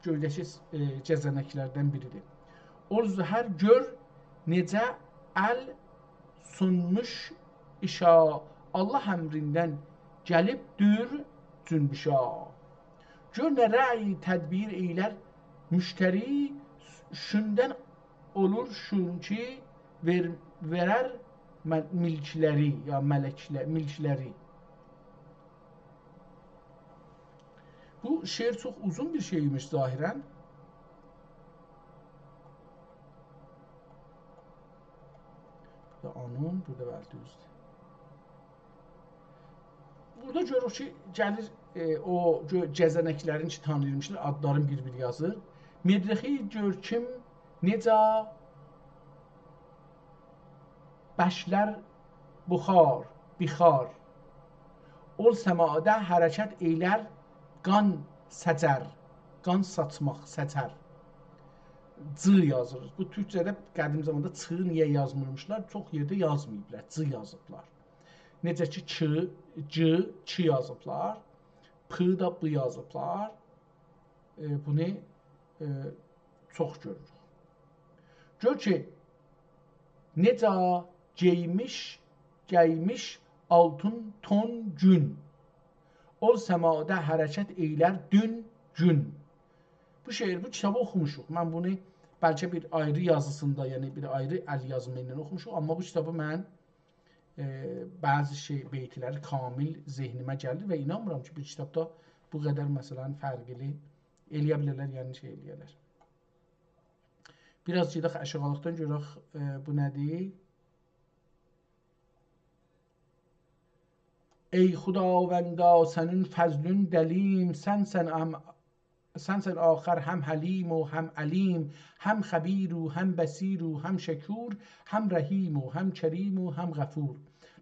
گؤیده‌کی، ائ، گزه‌نکلردن بیریدیر. اول زحل گؤر نئجه ال سونموش ایشا، الله امریندن گلیبدیر جنبشا. گؤر نه رأی تدبیر ائیلر مشتری، شوندن اولور شون کی وئر-، وئرر مل-، ملکلری، یا ملکله-، ملکلری. بو شعر چوخ اوزون بیر شعر ایمیش ظاهرا. بورادا آنون، بورادا بلی، دوزدور. بورادا گؤروروک کی، گلیر، ائ، او گؤ-، گزه‌نکلرین کی تانییرمیشلار، آدلارین بیر-بیر یازیر. مدرخی گؤر کیم نئجه بشلر بخار، بخار. اول سماعدا حرکت ائیلر قان سچر، قان ساچماق، سچر. ج یازیریق. بو تورکجه‌ده قدیم زاماندا چ نییه یازمیرمیشلار؟ چوخ یئرده یازماییبلار، ج یازیبلار. نئجه کی، چ، ج، چ یازیبلار، پ دا ب یازیبلار. ائ، بونو، ائ، چوخ گؤروروک. گؤر کی، نئجه گئیمیش، گئیمیش آلتین تون گون، اول سمادا حرکت ائیلر دون گون. بو شعر، بو کیتابی اوخوموشوق. من بونو بلکه بیر آیری یازیسیندا، یعنی بیر آیری ال یازمی ایله اوخوموشوق، آمما بو کیتابی من، ائ، بعضی شئی، بیت‌لری کامل ذهنیمه گلیر و اینانمیرام کی، بیر کیتابدا بو قدر، مثلا، فرقلی ائلیه بیلرلر، یعنی شئی ائلیه‌لر. بیر آز گئدک آشاغیلیقدان گؤرک، ائ، بو نه‌دیر؟ ای خداوندا، سنین فضلون دلیم، سنسن ام-، سنسن آخر هم حلیم و هم علیم، هم خبیر و هم بصیر و هم شکور، هم رحیم و هم کریم و هم غفور.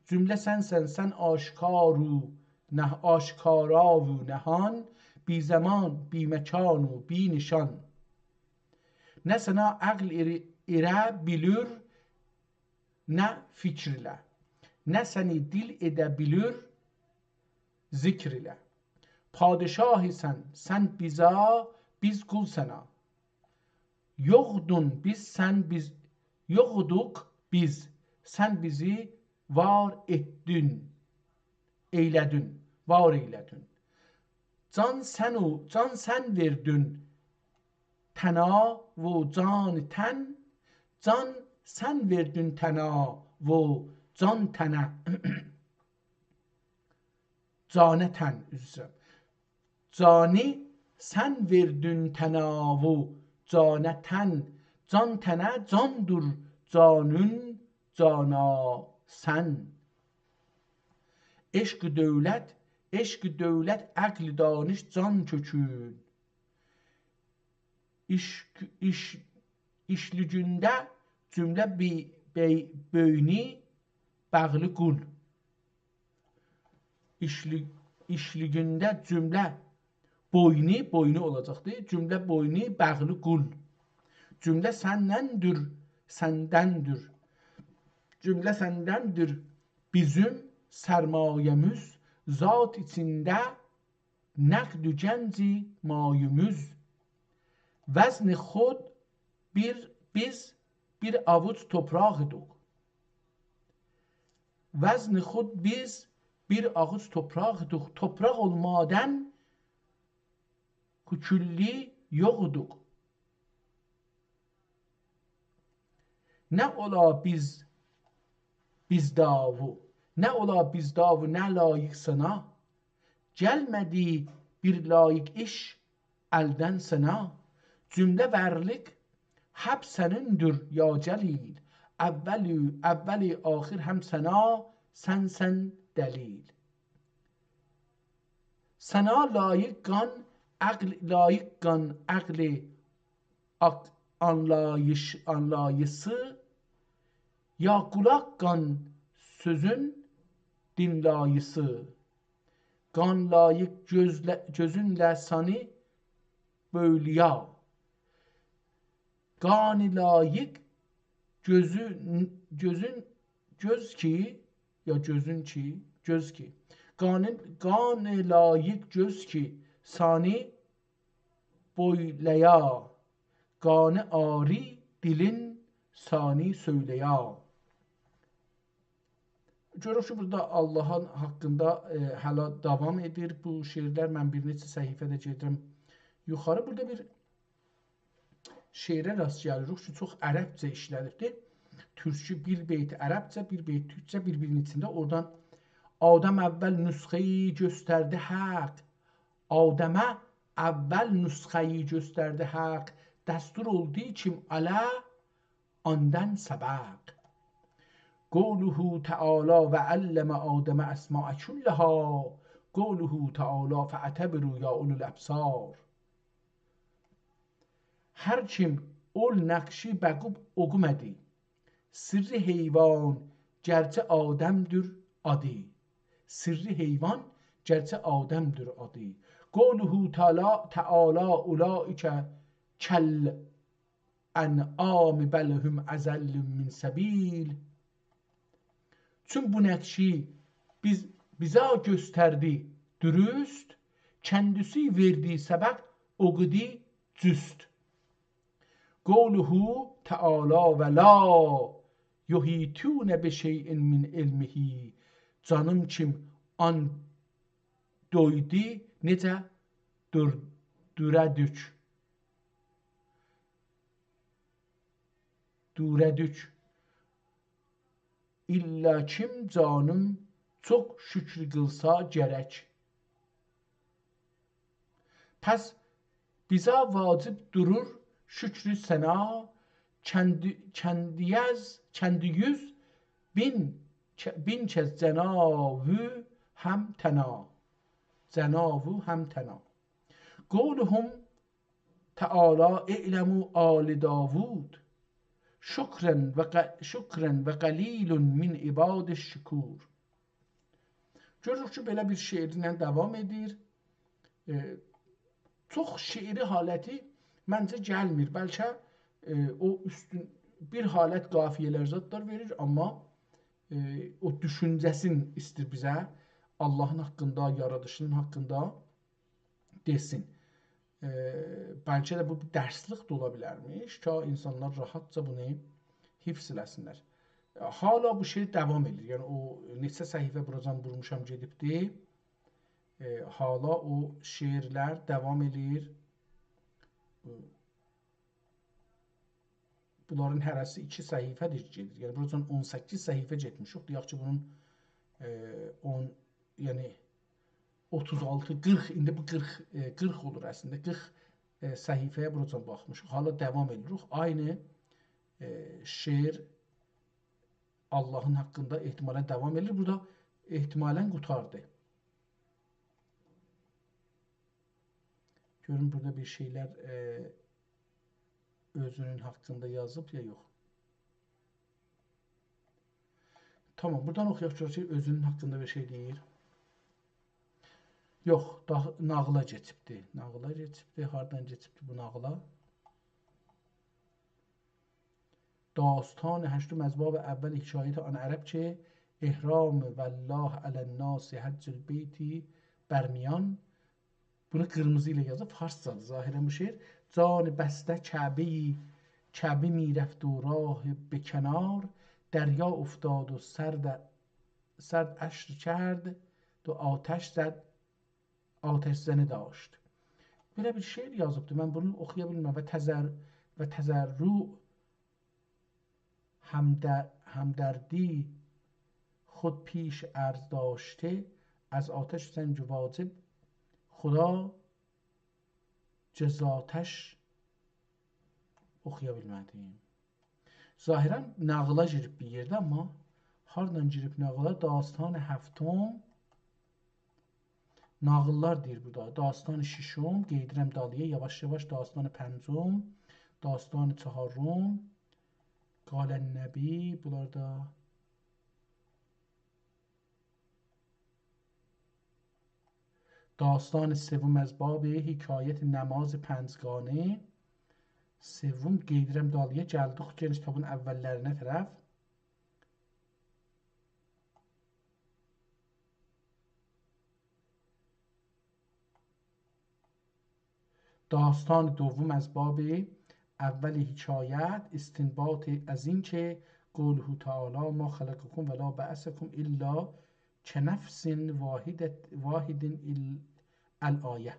جمله سنسن، سن آشکار و نه-، آشکارا و نهان، بی‌زمان، بی‌مکان و بی‌نشان. نه سنا عقل ائره، ائره بیلیر، نه فیکر ایله، نه سنی دیل ائده بیلیر ذکر ایله. پادشاهیسان سن بیزه، بیز قول سنا. یوخدون بیز، سن بیز، یوخدوق بیز، سن بیزی وار ائتدین، ائیله‌دین، وار ائیله‌دین. جان سن او، جان سن وئردین تنا و جان تن، جان سن وئردین تنا و جان تنه. جانه تن، عذر ایسته‌ییرم. جانی سن وئردین تنا و جانه تن، جان تنه جاندیر جانون جانا سن. عشق دولت، عشق دولت عقل دانش جان کؤکون. ایش، ایش، ایشلیگینده جمله بی-، بی-، بوینو باغلی قول. ایشلی-، ایشلیگینده جمله بوینو، بوینو اولاجاقدی، جمله بوینو باغلی قول. جمله سندندیر، سندندیر. جمله سندندیر بیزیم سرمایه‌میز، ذات ایچینده نقد و گنج مایه‌میز. وزن خود بیر، بیز بیر آووج توپراق ایدیک. وزن خود بیز بیر آووج توپراق ایدیک. توپراق اولمادان کلی یوخدوق. نه اولا بیز، بیز داوو، نه اولا بیز داوو، نه لایق سنا. گلمه‌دی بیر لایق ایش الدن سنا. جمله وارلیق حب سنیندیر یا جلیل. اول، اول آخر هم سنا، سنسن دلیل. سنا لایق قان، عقل، لایق قان، عقل آق-، آنلاییش، آنلاییسی، یا قولاق قان سؤزون دینلاییسی. قان لایق گؤزله-، گؤزونله سانی بؤیلویا. قانی لایق گؤزون، گؤزون، گؤز کی، یا گؤزون کی، گؤز کی. قانی، قانی لایق گؤز کی، سانی بؤیلویا. قانی آری دیلین سانی سؤیلویا. گؤروروک کی، بورادا آللاهین حاقیندا، ائ، هله داوام ائدیر بو شعرلر. من بیر نئچه صفحه ده گئدیرم یوخاری. بورادا بیر شعره راست گلیریک کی، چوخ عربجه ایشله‌نیبدیر. تورکی، بیر بیت عربجه، بیر بیت تورکجه، بیر-بیرینین ایچینده. اورادان: آدم اول نسخه‌یی گؤستردی حق. آدمه اول نسخه‌یی گؤستردی حق. دستور اولدو کیم آلا آندان سبق. قوله تعالی و علم آدم اسماء کلها. قوله تعالی فاعتبروا یا اولو الابصار. هر کیم اول نقشی بقوب اوقومادی. سرّی حیوان گرچه آدمدیر آدی. سرّی حیوان گرچه آدمدیر آدی. قوله تعالی، تعالی اولئک کل الأنعام بل هم أضل من سبیل. چون بو نقشی بیز، بیزه گؤستردی دوروست، کندیسی وئردی سبق اوقودی جوست. قوله تعالی: «ولا یحیطون بشیء من علمه». جانیم کیم آن دویدو، نئجه دور، دوره‌دوک. دوره‌دوک. الا کیم جانیم چوخ شکر قیلسا گرک. پس بیزه واجب دورور شکر و ثنا، چندی، چندیز، چندیز بین، چ-، بین کز جناوو همتنا. جناوو همتنا. قولهم تعالی: «اعلموا آل داوود شکرا و ق-، شکرا و قلیل من عباد الشکور». گؤروروک کی، بئله بیر شعرله داوام ائدیر. ائ، چوخ شعری حالتی منجه گلمیر. بلکه، ائ، او اوستون، بیر حالت قافیه‌لر زادلار وئریر، آمما، ائ، او دوشونجه‌سینی ایستیر بیزه آللاهین حاقیندا، یارادیشینین حاقیندا دئسین. ائ، بلکه ده بو بیر درسلیک ده اولا بیلرمیش کی، اینسانلار راحتجا بونو حفظ ائله‌سینلر. حالا بو شعر داوام ائدیر. یعنی او نئچه صفحه بوراجان وورموشام گئدیبدی. ائ، حالا او شعرلر داوام ائدیر. بونلارین هره‌سی ایکی صفحه‌دیر گئدیر. یعنی بوراجان اون سککیز صفحه گئتمیشیک. دئیک کی، بونون، ائ، اون، یعنی اوتوز آلتی، قیرخ، ایندی بو قیرخ، ائ، قیرخ اولور اصلینده. قیرخ، ائ، صفحه‌یه بوراجان باخمیشیق. حالا داوام ائدیریک. عینی، ائ، شعر آللاهین حاقیندا احتمالاً داوام ائدیر. بورادا احتمالاً قوتاردی. گؤروم بورادا بیر شئیلر، ائ، اؤزونون حاقیندا یازیب یا یوخ. تامام، بورادان اوخویاق، گؤرک کی، اؤزونون حاقیندا بیر شئی دئییر. یوخ، دا، ناغیلا کئچیبدی. ناغیلا کئچیبدی. هاردان کئچیبدی بو ناغیلا؟ داستان هشتم از باب اول حکایت آن عرب که احرام والله علی الناس حج البیت برمیان. بونو قیرمیزی ایله یازیب، فارسجادیر ظاهراً بو شعر. جان بسته کعبه‌ای، کعبه می‌رفت و راه به کنار، دریا افتاد و سرد، سرد عشر کرد و آتش زد، آتش‌زنه داشت. بئله بیر شعر یازیبدی، من بونو اوخویا بیلمیرم. و تضر-، و تضرع همد-، همدردی خود پیش عرض داشته، از آتش سنگ واجب خدا جزاتش. اوخویا بیلمه‌دیم. ظاهراً ناغیلا گیریب بیر یئرده، آمما هاردان گیریب ناغیلا؟ داستان هفتم، ناغیللار دئییر بورادا. داستان ششم، قئییدیرم دالییا، یاواش-یاواش. داستان پنجم، داستان چهارم، قال النبی، بونلار دا. داستان سوم از باب حکایت نماز پنجگانه. سوم، قئییدیرم دالییا، گلدیک یئنه کیتابین اوللرینه طرف. داستان دوم از باب اول حکایت، استنباط از این که قوله تعالی: «ما خلقکم ولا بعثکم الا کنفس واحدة، واحد ال-، الآیه».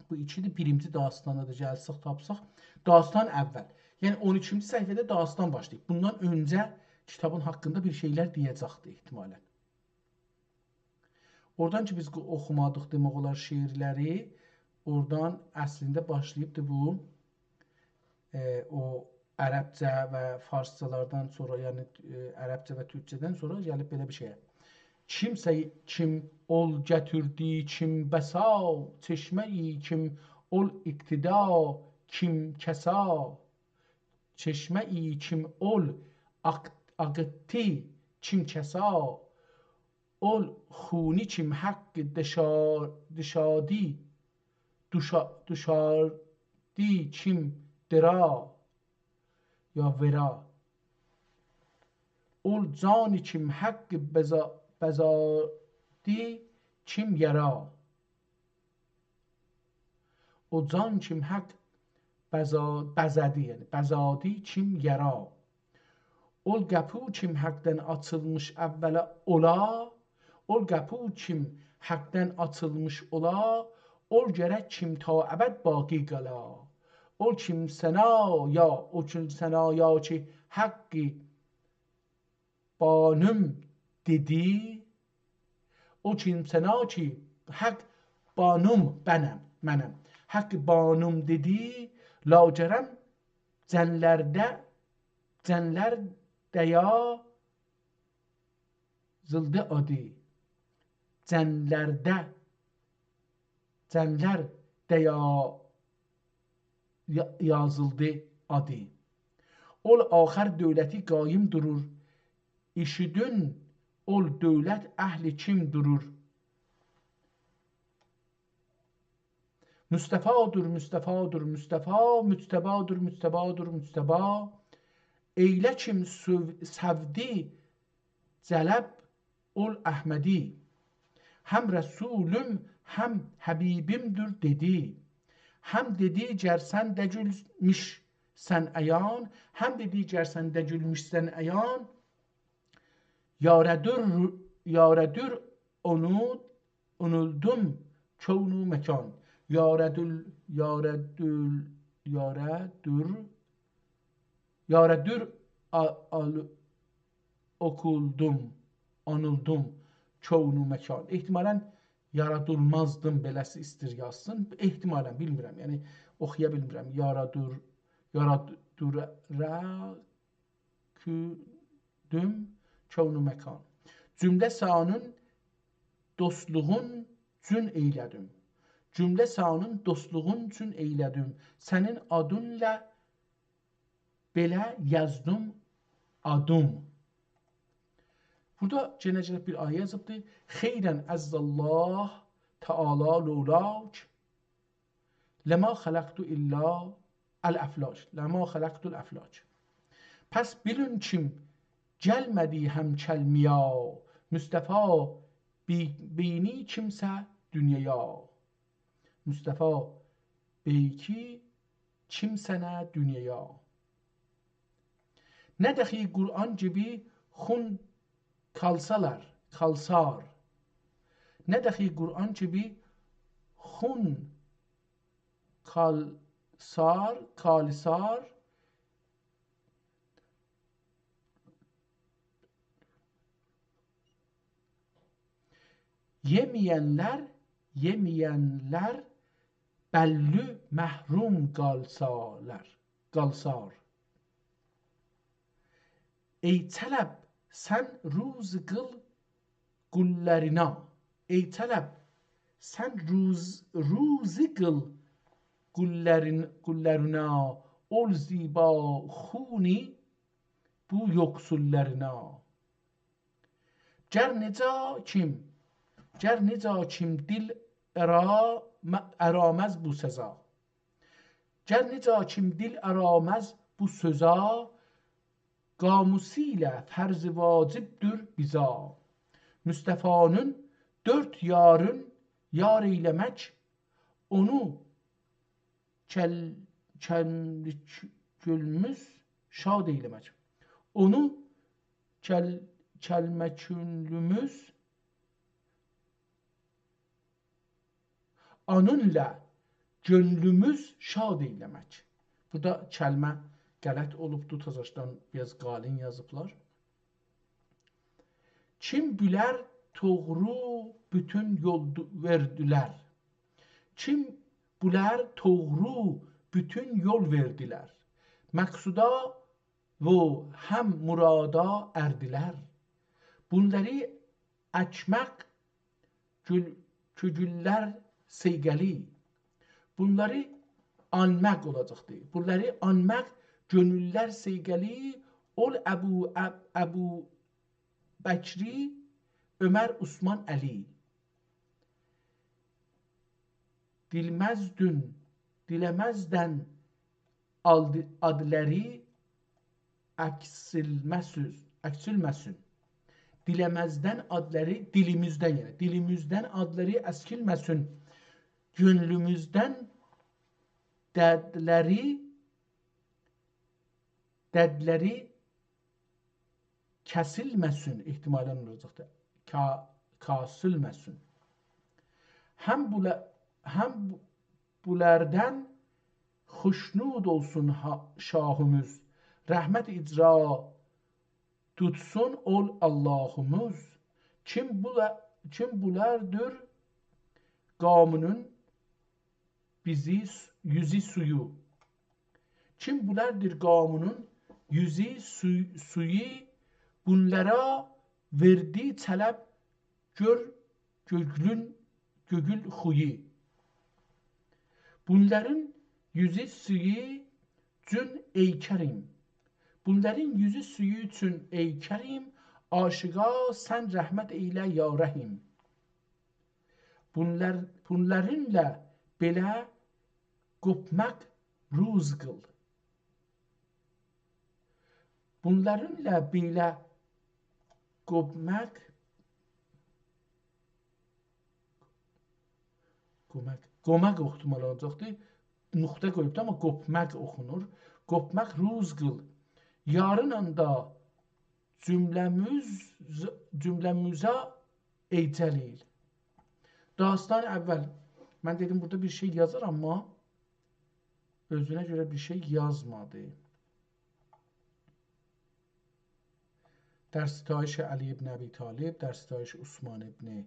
بو ایکیدیر، بیرینجی داستانا دا گلسک، تاپساق. داستان اول. یعنی اون ایکینجی صفحه‌ده داستان باشلاییب. بوندان اؤنجه کیتابین حاقیندا بیر شئیلر دئیه‌جکدی احتمالاً. اورادان کی، بیز قو-، اوخومادیق دئمک اولار شعرلری، اورادان اصلینده باشلاییبدی بو، ائ، او عربجه و فارسجالاردان سونرا، یعنی، ائ، عربجه و تورکجه‌دن سونرا گلیب بئله بیر شئیه. کیمسه کیم اول گتیردی، کیم بسا، چشمه‌ای کیم اول اقتدا، کیم کسا. چشمه‌ای کیم اول آق-، آقیتدی، کیم کسا. اول خونی کیم حق دشا-، دشادی، دوشا-، دوشاردی کیم درا یا ورا. اول جانی کیم حقی بزا-، بزادی کیم یرا. او جان کیم حق بزا-، بزدی، یعنی بزادی کیم یرا. اول قاپی کیم حقدن آچیلمیش اوّلا اولا، اول قاپی کیم حقدن آچیلمیش اولا، اول گرک کیم تا ابد باقی قالا. اول کیم ثنایا، او کیم ثنایا کی حقی بانوم دئدی، او کیم ثنا کی حق بانوم بنم، منم. حق بانوم دئدی، لاجرم جنلرده، جنلرده یازیلدی آدی. جنلرده، جنلرده یا-، یا-، یازیلدی آدی. اول آخر دؤولتی قایم دورور. ایشیدین، اول دؤولت اهلی کیم دورور. مصطفادیر، مصطفادیر، مصطفی، مجتبادیر، مجتبادیر، مجتبی. ائیله کیم سؤو-، سئودی جلب اول احمدی. هم رسولوم، هم حبیبیمدیر دئدی. هم دئدی گر سن دگیلمیشسن عیان، هم دئدی گر سن دگیلمیشسن عیان، یاره‌دور، یاره‌دور اونو، اونولدوم کون و مکان. یاره‌دول، یاره‌دول، یاره‌دور، یاره‌دور آ-، آل-، اوکولدوم، آنیلدیم کون و مکان. احتمالاً یارادولمازدیم، بئله‌سی ایستیر یازسین. احتمالاً، بیلمیرم، یعنی اوخویا بیلمیرم. یارادور، یارادورا کوردوم کون و مکان. جمله سانین دوستلوغون اوچون ائیله‌دیم. جمله سانین دوستلوغون اوچون ائیله‌دیم. سنین آدینلا بئله یازدیم آدیم. بورادا یئنه گلیب بیر آیه یازیبدی. خیراً عز الله تعالی لولاک لما خلقت الا الافلاک، لما خلقت الافلاک. پس بیلین کیم گلمه‌دی هم کلمه‌یه، مصطفی بی-، بئیکی کیمسه دونیایا. مصطفی بئیکی کیمسه نه دونیایا. نه دخی قرآن کیمی خون کالسالار، کالسار. نه دخی قرآن کیمی خون کالسار، کالسار. یئمه‌ینلر، یئمه‌ینلر بللی محروم قالسالار، قالسار. ای چلب، سن روزی قیل قوللرینا. ای چلب، سن روز-، روزی قیل قوللرین-، قوللرینا، اول زیبا خونی بو یوکسوللارینا. گر نئجه کیم، گر نئجه کیم دیل ارا-، م-، ارامز بو سؤزه. گر نئجه کیم دیل ارامز بو سؤزه، قاموسو ایله فرض واجبدور بیزه. مصطفی‌نین دؤرد یارین یار ائیله‌مک، اونو کل-، کل-، کؤنلوموز شاد ائیله‌مک. اونو کل-، کلمه کؤنلوموز، اونونلا کؤنلوموز شاد ائیله‌مک. بورادا کلمه غلط اولوبدو، تازاشدان بیر آز قالین یازیبلار. کیم بیلر توغرو بوتون یول دو-، وئردیلر. کیم بیلر توغرو بوتون یول وئردیلر. مقصودا و هم مرادا اردیلر. بونلاری اکمک گول-، کؤنوللر صیقلی. بونلاری آنماق اولاجاقدی. بونلاری آنماق کؤنوللر صیقلی. اول ابو، اب-، ابوبکری، عمر، عثمان، علی. دیلمزدون، دیله‌مزدن آلدی-، آدلاری اکسیلمه‌سوز، اکسیلمه‌سون. دیله‌مزدن آدلاری، دیلیمیزدن، یعنی دیلیمیزدن آدلاری اسکیلمه‌سون. گؤنلوموزدن دردلری، دردلری کسیلمه‌سون، احتمالاً اولاجاقدیر. کا-، کاسیلمه‌سون. هم بولا-، هم بو-، بونلاردان خوشنود اولسون ها-، شاهیمیز. رحمت اجرا توتسون اول آللاهیمیز. کیم بولا-، کیم بولاردیر قامونون بیزی س-، یوزو سویو؟ کیم بولاردیر قامونون یوزو سو-، سویو؟ بونلارا وئردی چلب گؤر گؤگلون، گؤگول خویو. بونلارین یوزو سویو اوچون ای کریم. بونلارین یوزو سویو اوچون ای کریم، عاشیقا سن رحمت ائیله یا رحیم. بونلار، بونلارینلا بئله قوپماق روز قیل. بونلارینلا بئله قوپماق، قوماق، قوماق اوخوتمالی اولاجاقدی. نقطه قویوبدو، آمما قوپماق اوخونور. قوپماق روز قیل. یارینان دا جمله‌میز، جمله‌میزه ای جلیل. داستان اول. من دئدیم، بورادا بیر شئی یازار، آمما اؤزونه گؤره بیر شئی یازمادی. در ستایش علی ابن ابی‌طالب، در ستایش عثمان ابن،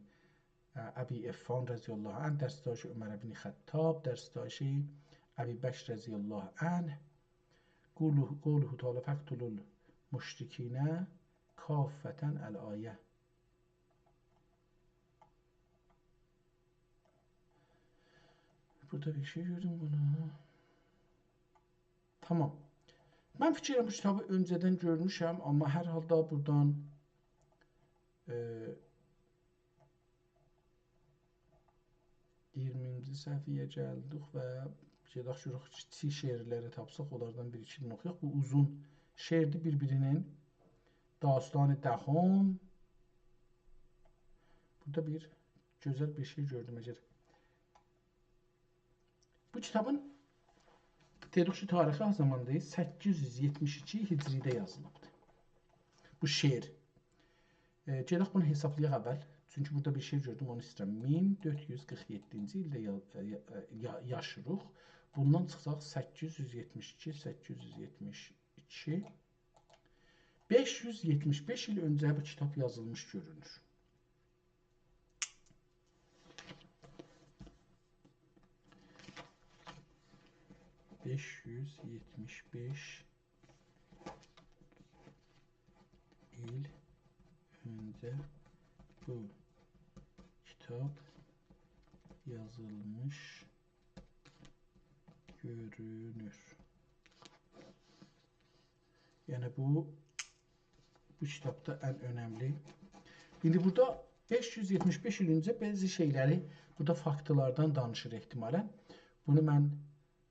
اه، ابی عفان رضی الله عنه، در ستایش عمر ابن خطاب، در ستایش ابی‌بکر رضی الله عنه. قوله، قوله تعالی: «فاقتلوا المشرکین کافة»، الآیة. بورادا بیر شئی گؤردوم بونو. تامام. من فیکر ائلیرم، بو کیتابی اؤنجه‌دن گؤرموشم، آمما هر حالدا بورادان، ائ، اییرمینجی صفحه‌یه گلدیک و گئدک گؤرک، کیچیک شعرلری تاپساق، اونلاردان بیر-ایکینی اوخویاق. بو اوزون شعردیر، بیر-بیری‌نین داستان دهم. بورادا بیر گؤزل بیر شئی گؤردوم، اگر بو کیتابین، دئدیک کی، تاریخی نه زاماندیر؟ سککیز یوز یئتمیش ایکی هجری‌ده یازیلیبدیر بو شعر. ائ، گئدک بونو حسابلایاق اول. چونکی بورادا بیر شئی گؤردوم، اونو ایسته‌ییرم. مین دؤرد یوز قیرخ یئددینجی ایلده یا-، یا-، یا-، یاشیریق. بوندان چیخساق سککیز یوز یئتمیش ایکی، سککیز یوز یئتمیش ایکی، بئش یوز یئتمیش بئش ایل اؤنجه بو کیتاب یازیلمیش گؤرونور. بئش یوز یئتمیش بئش ایل اؤنجه بو کیتاب یازیلمیش گؤرونور. یعنی بو، بو کیتابدا ان اؤنملی. ایندی بورادا بئش یوز یئتمیش بئش ایل اؤنجه بعضی شئیلری، بورادا فاکتلاردان دانیشیر احتمالاً. بونو من،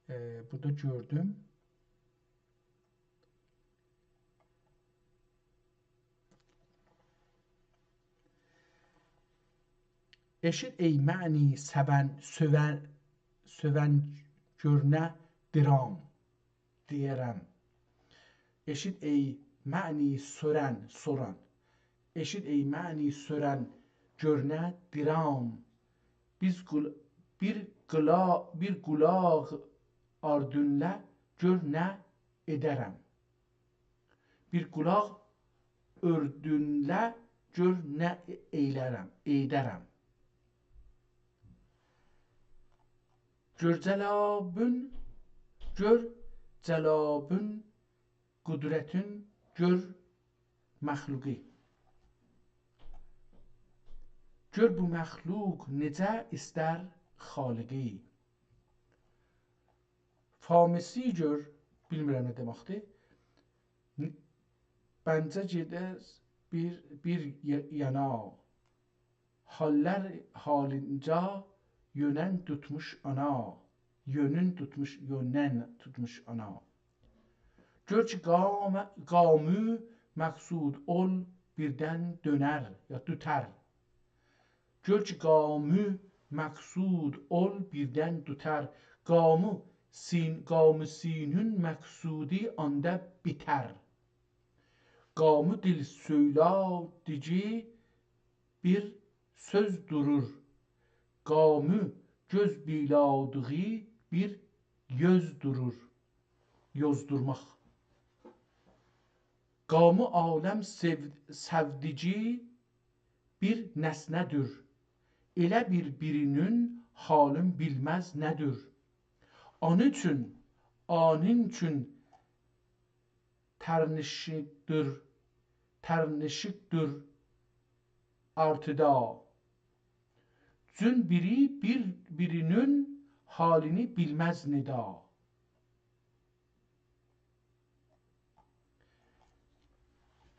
ائ، بورادا گؤردوم. ائشیت ای معنی سؤون، سؤون، سؤون گؤر نه دیرام، دئیه‌رم. ائشیت ای معنی سؤرن، سوران. ائشیت ای معنی سؤرن گؤر نه دیرام. بیز قول-، بیر قولا-، بیر قولاق آردونله گؤر نه ائده‌رم. بیر قولاق اؤردونله گؤر نه ائیله‌رم، ائیده‌رم. گؤر جلابون، گؤر جلابون قدرتین، گؤر مخلوقی. گؤر بو مخلوق نئجه ایستر خالقی. فامسی گؤر، بیلمیرم نه دئمکدیر. ن-، بنجه گئدر بیر، بیر ی-، یانا. حاللار حالینجا یؤنن توتموش آنا. یؤنون توتموش، یؤنن توتموش آنا. گؤر کی، قام-، قامو مقصود اول بیردن دؤنر، یا دوتر. گؤر کی، قامو مقصود اول بیردن دوتر. قامو سین-، قامو سینون مقصودی آندا بیتر. قامو دیل سؤیلادیجی بیر سؤز دورور. قامو گؤز بیلادیغی بیر یؤز دورور. یوزدورماق. قامو عالم سئو-، سئودیگی بیر نسنه‌دیر. ائله بیر بیرینین حالین بیلمز نه‌دیر. آنین اوچون، آنین اوچون ترنشیقدیر، ترنشیقدیر آرتیدا. چون بیری بیر بیرینین حالینی بیلمز ندا.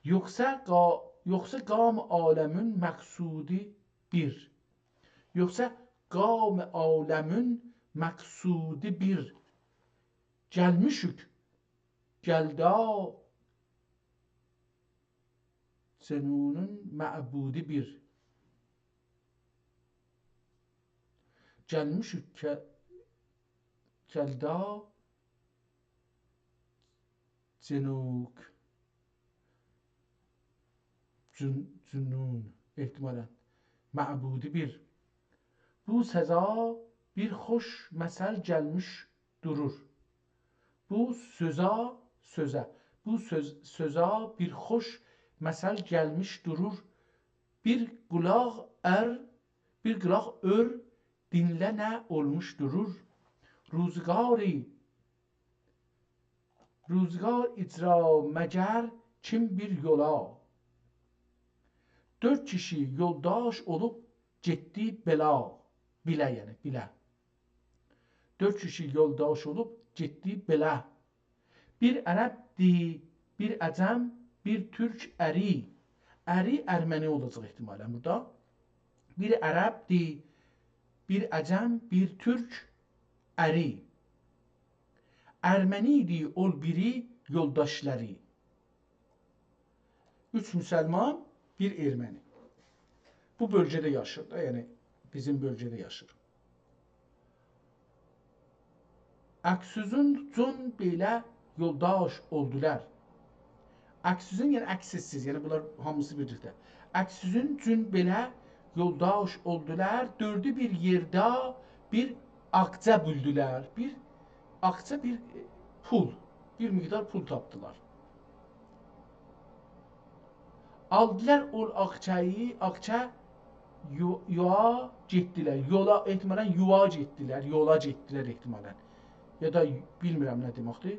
یوخسا قا-، یوخسا قام عالمین مقصودی بیر. یوخسا قام عالمین مقصودی بیر. گلمیشیک، گلدا جنونون معبودی بیر. گلمیشیک که-، گلدا جنوک جون-، جنون، احتمالاً، معبودی بیر. بو سؤزه بیر خوش مثل گلمیش دورور. بو سؤزه، سؤزه، بو سؤز، سؤزه بیر خوش مثل گلمیش دورور. بیر قولاق ار، بیر قولاق اؤر، دینله نه اولموش دورور. روزگاری، روزگار اجرا مگر کیم بیر یولا. دؤرد کیشی یولداش اولوب گئتدی بئله، بیله، یعنی بیله. دؤرد کیشی یولداش اولوب گئتدی بئله. بیر عربدی، بیر عجم، بیر تورک اری. اری ارمنی اولاجاق احتمالاً بورادا. بیر عربدی، بیر عجم، بیر تورک اری. ارمنی ایدی اول بیری یولداشلاری. اوچ مسلمان، بیر ارمنی. بو بؤلگه‌ده یاشیر دا، یعنی بیزیم بؤلگه‌ده یاشیر. اکسوزون جون بئله یولداش اولدولار. اکسوزون، یعنی عکس‌سیز، یعنی بونلار هامیسی بیرلیکده. اکسوزون جون بئله یولداش اولدولار، دؤردو بیر یئرده بیر آخچا بولدولار. بیر آخچا، بیر، ائ، پول، بیر مقدار پول تاپدیلار. آلدیلار او آخچانی، آخچا یو-، یووا گئتدیلر. یولا، احتمالاً یووا گئتدیلر، یولا گئتدیلر احتمالاً. یا دا بیلمیرم نه دئمکدیر.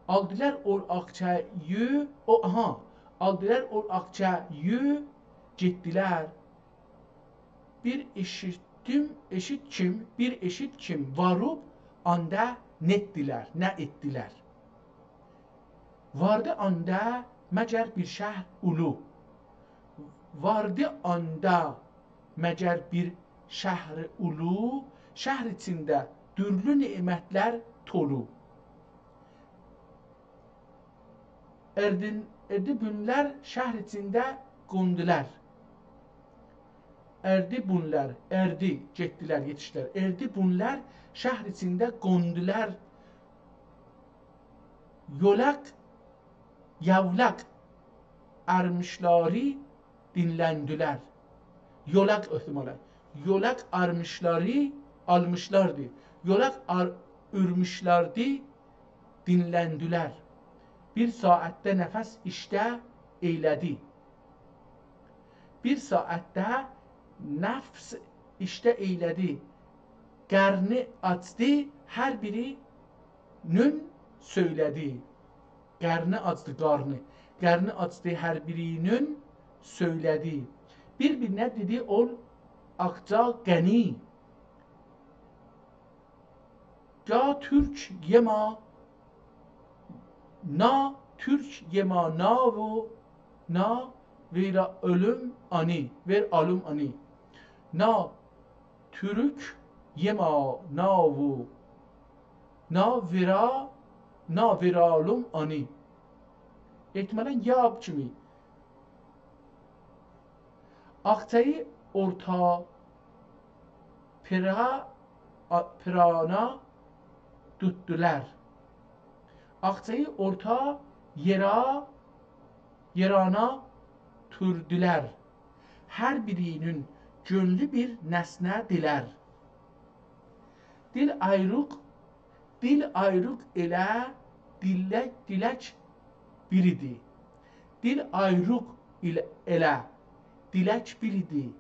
آلدیلار او آخچانی، او، آها، آلدیلار او آخچانی، گئتدیلر. بیر ائشیتدیم، ائشیت کیم، بیر ائشیت کیم واروب آندا نئتدیلر، نه ائتدیلر. واردی آندا مگر بیر شهر اولو. واردی آندا مگر بیر شهر اولو، شهر ایچینده دورلو نعمتلر تولو. اردین-، اردی بونلار شهر ایچینده قوندولار. اردی بونلار، اردی، گئتدیلر، یئتیشدیلر. اردی بونلار شهر ایچینده قوندولار. یولاق، یولاق آرمیشلاری دینلندیلر. یولاق احتمالاً. یولاق آرمیشلاری آلمیشلاردی. یولاق آر-، اورموشلاردی دینلندیلر. بیر ساعتده نفس ایشده ائیله‌دی. بیر ساعتده نفس ایشده ائیله‌دی. قارنی آچدی، هر بیرینین سؤیله‌دی. قارنی آچدی، قارنی. قارنی آچدی، هر بیرینین سؤیله‌دی. بیر-بیرینه دئدی اول آخچا غنی. یا تورک یئما، نا تورک یئما ناوو، نا وئرا اؤلوم آنی، وئر آلوم آنی. نا تورک یئما ناوو، نا وئرا ناویرالوم آنی. احتمالاً یاب کیمی. آخچایی اورتا پیرا، آ-، پیرانا توتدولار. آخچایی اورتا یئرا، یئرانا توردولار. هر بیری‌نین گؤنلو بیر نسنه‌دیلر. دیل آیروق، دیل آیروق ائله، دیلک، دیلک بیر ایدی. دیل آیروق ایله، ائله، دیلک بیر ایدی.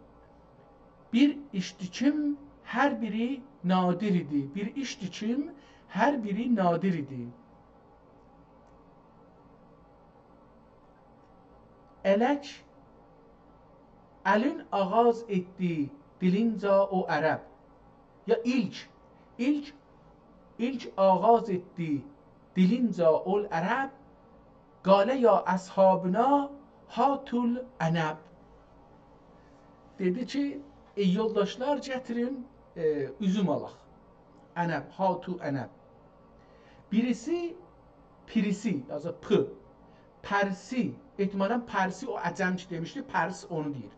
بیر ایشدی کیم، هر بیری نادر ایدی. بیر ایشدی کیم، هر بیری نادر ایدی. الک، الین آغاز ائتدی دیلینجه او عرب. یا ایلک، ایلک، ایلک آغاز ائتدی دیلینجه اول عرب، قال یا اصحابنا هاتوا العنب. دئدی کی، ای یولداشلار، گتیرین، ائ، اوزوم آلاق. عنب، هاتوا العنب. بیریسی، پیریسی، یازا پ. پرسی، احتمالاً پرسی، او عجم کی دئمیشدی، پرس اونو دئییر.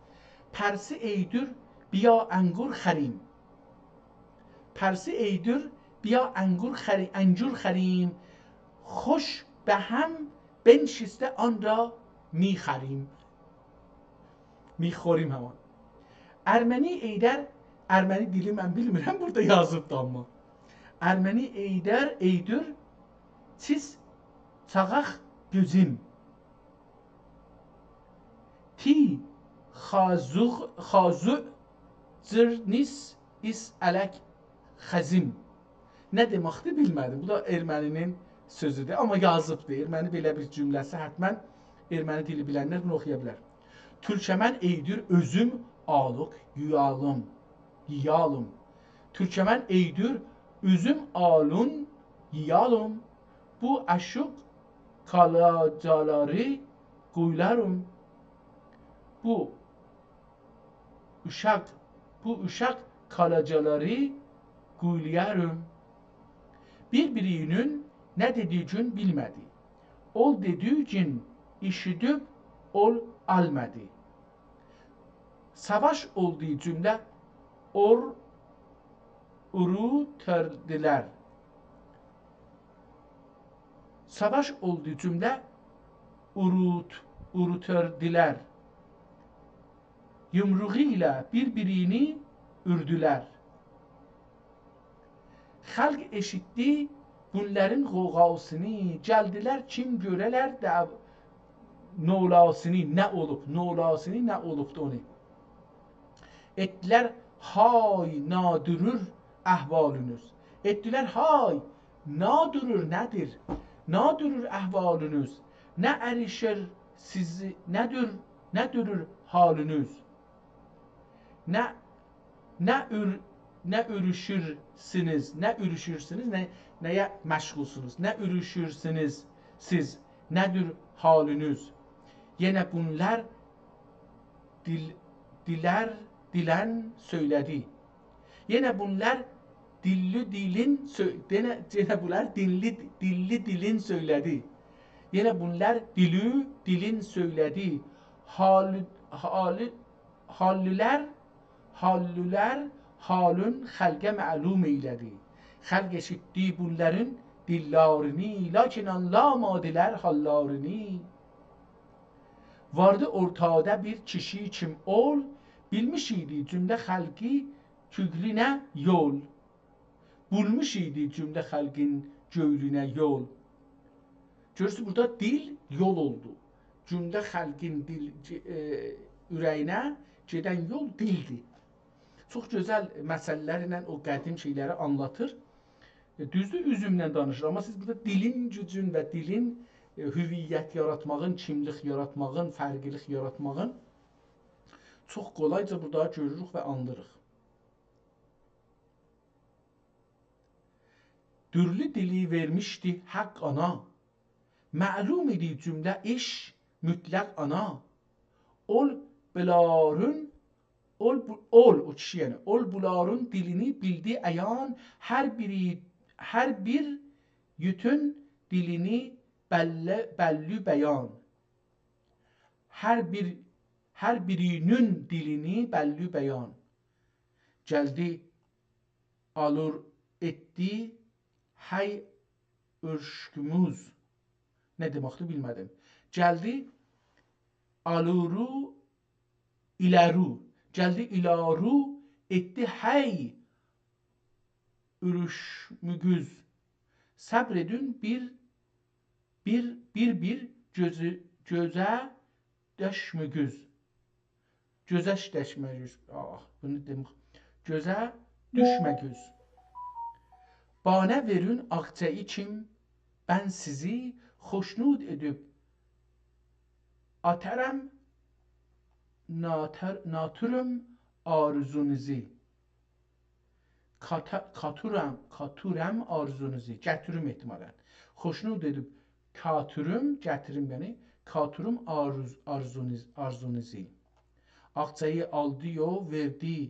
پرسی ائیدیر، بیا انگور خریم. پرسی ائیدیر، بیا انگور خری-، انگور خریم. خوش به هم بنشسته آن را می‌خوریم. می‌خوریم همان. ارمنی ائیدر، ارمنی دیلی من بیلمیرم، بورادا یازیبدی آمما. ارمنی ائیدر، ائیدیر، چیز چاغاق گؤزوم. تی خازوق، خازو جرنیس ایس الک خزیم. نه دئمکدیر، بیلمه‌دیم. بو دا ارمنی‌نین سؤزودور، آمما یازیبدیر. ارمنی بئله بیر جمله‌سی، حتماً ارمنی دیلی بیلنلر بونو اوخویا بیلر. تورکمن ائیدیر اؤزوم آلوق یویالیم، یییالیم. تورکمن ائیدیر اؤزوم آلون یییالیم. بو آشوق کالاجالاری قویلاریم. بو اوشاق، بو اوشاق کالاجالاری قویلایاریم. بیر-بیری‌نین نه دئدیگین بیلمه‌دی. اول دئدیگین ایشیدیب اول آلمادی. ساواش اولدو جمله اور، اوروتوردولر. ساواش اولدو جمله اوروت، اوروتوردولر. یومروغو ایله بیر-بیرینی اوردولر. خلق ائشیتدی بونلارین غوغاسینی، گلدیلر کیم گؤره‌لر ده نولاسینی، نه اولوب، نولاسینی، نه اولوبدو اونو. ائتدیلر های نادورور احوالینیز. ائتدیلر های نادورور نه‌دیر؟ نادورور احوالینیز. نه اریشیر سیزی، نه‌دور، نه‌دورور حالینیز؟ نه، نه اور، نه اوروشورسونوز، نه اوروشورسونوز، نه، نه‌یه مشغولسونوز؟ نه اوروشورسونوز سیز؟ نه‌دور حالینیز؟ یئنه بونلار دیل، دیلر، دیلن سؤیله‌دی. یئنه بونلار دیللی دیلین سؤ، یئنه، یئنه بونلار دیللی، دیللی دیلین سؤیله‌دی. یئنه بونلار دیلی دیلین سؤیله‌دی. حالی، حالی، حاللی‌لر، حاللی‌لر حالین خلقه معلوم ائیله‌دی. خلق ائشیتدی بونلارین دیللارینی، لاکین آنلامادیلار حاللارینی. واردی اورتادا بیر کیشی کیم اول، بیلمیش ایدی جمله خلقی گؤیلونه یول. بولموش ایدی جمله خلقین گؤیلونه یول. گؤرورسونوز، بورادا دیل یول اولدو. جمله خلقین دیل، ائ، اوره‌یینه گئدن یول دیلدیر. چوخ گؤزل مثل‌لرله او قدیم شئیلری آنلاتیر. ائ، دوزدور، اوزومله دانیشیر، آمما سیز بورادا دیلین گوجون و دیلین، ائ، هویت یاراتماغین، کیملیک یاراتماغین، فرقلیلیک یاراتماغین چوخ قولایجا بورادا گؤروروک و آنلیریق. دورلو دیلی وئرمیشدی حق آنا. معلوم ایدی جمله ایش مطلق آنا. اول بولارین، اول بو، اول، او کیشی یعنی، اول بولارین دیلینی بیلدی عیان، هر بیری، هر بیر یوتون دیلینی بلله-، بللی بیان. هر بیر، هر بیرینین دیلینی بللی بیان. گلدی، آلور، ائتدی، هی اؤشکوموز. نه دئمکدیر، بیلمه‌دیم. گلدی، آلورو، ایلرو. گلدی، ایلرو، ائتدی، هی اؤشکوموز. صبر ائدین، بیر، بیر، بیر، بیر گؤزو، گؤزه دشمه‌گوز. گؤزه دشمه‌گوز. آه، بونو دئمک. گؤزه دوشمه‌گوز. بانه وئرین آغ‌چایی کیم، بن سیزی خوشنود ائدیب آتارام، ناتر-، ناتورم آرزونوزو. کاتا-، کاتورام، کاتورام آرزونوزو. گتیریم احتمالاً. خوشنود ائدیب کاتورم، گتیریم یعنی. کاتورم آرز-، آرزونوز-، آرزونوزو. آغ‌چایی آلدی یو، وئردی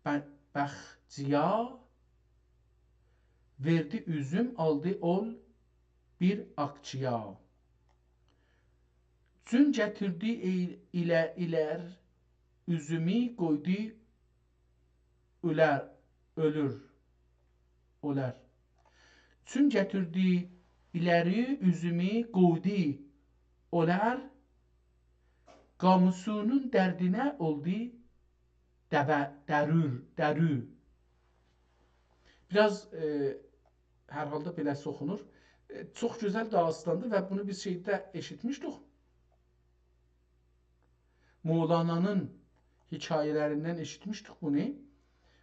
ب-، باغچایا. وئردی اوزوم، آلدی اول بیر آغ‌چایا. چون گتیردی ای-، ایله-، ایلر اوزومو، قویدو اؤلر، اؤلور، اؤلر. چون گتیردی ایلری اوزومو، قویدو اؤلر. قامیسونون دردینه اولدو دوه، درور، درو. بیر آز، ائ، هر حالدا بئله اوخونور. ائ، چوخ گؤزل داستاندیر و بونو بیز شئیده ائشیتمیشدیک. مولانانین حکایه‌لریندن ائشیتمیشدیک بونو.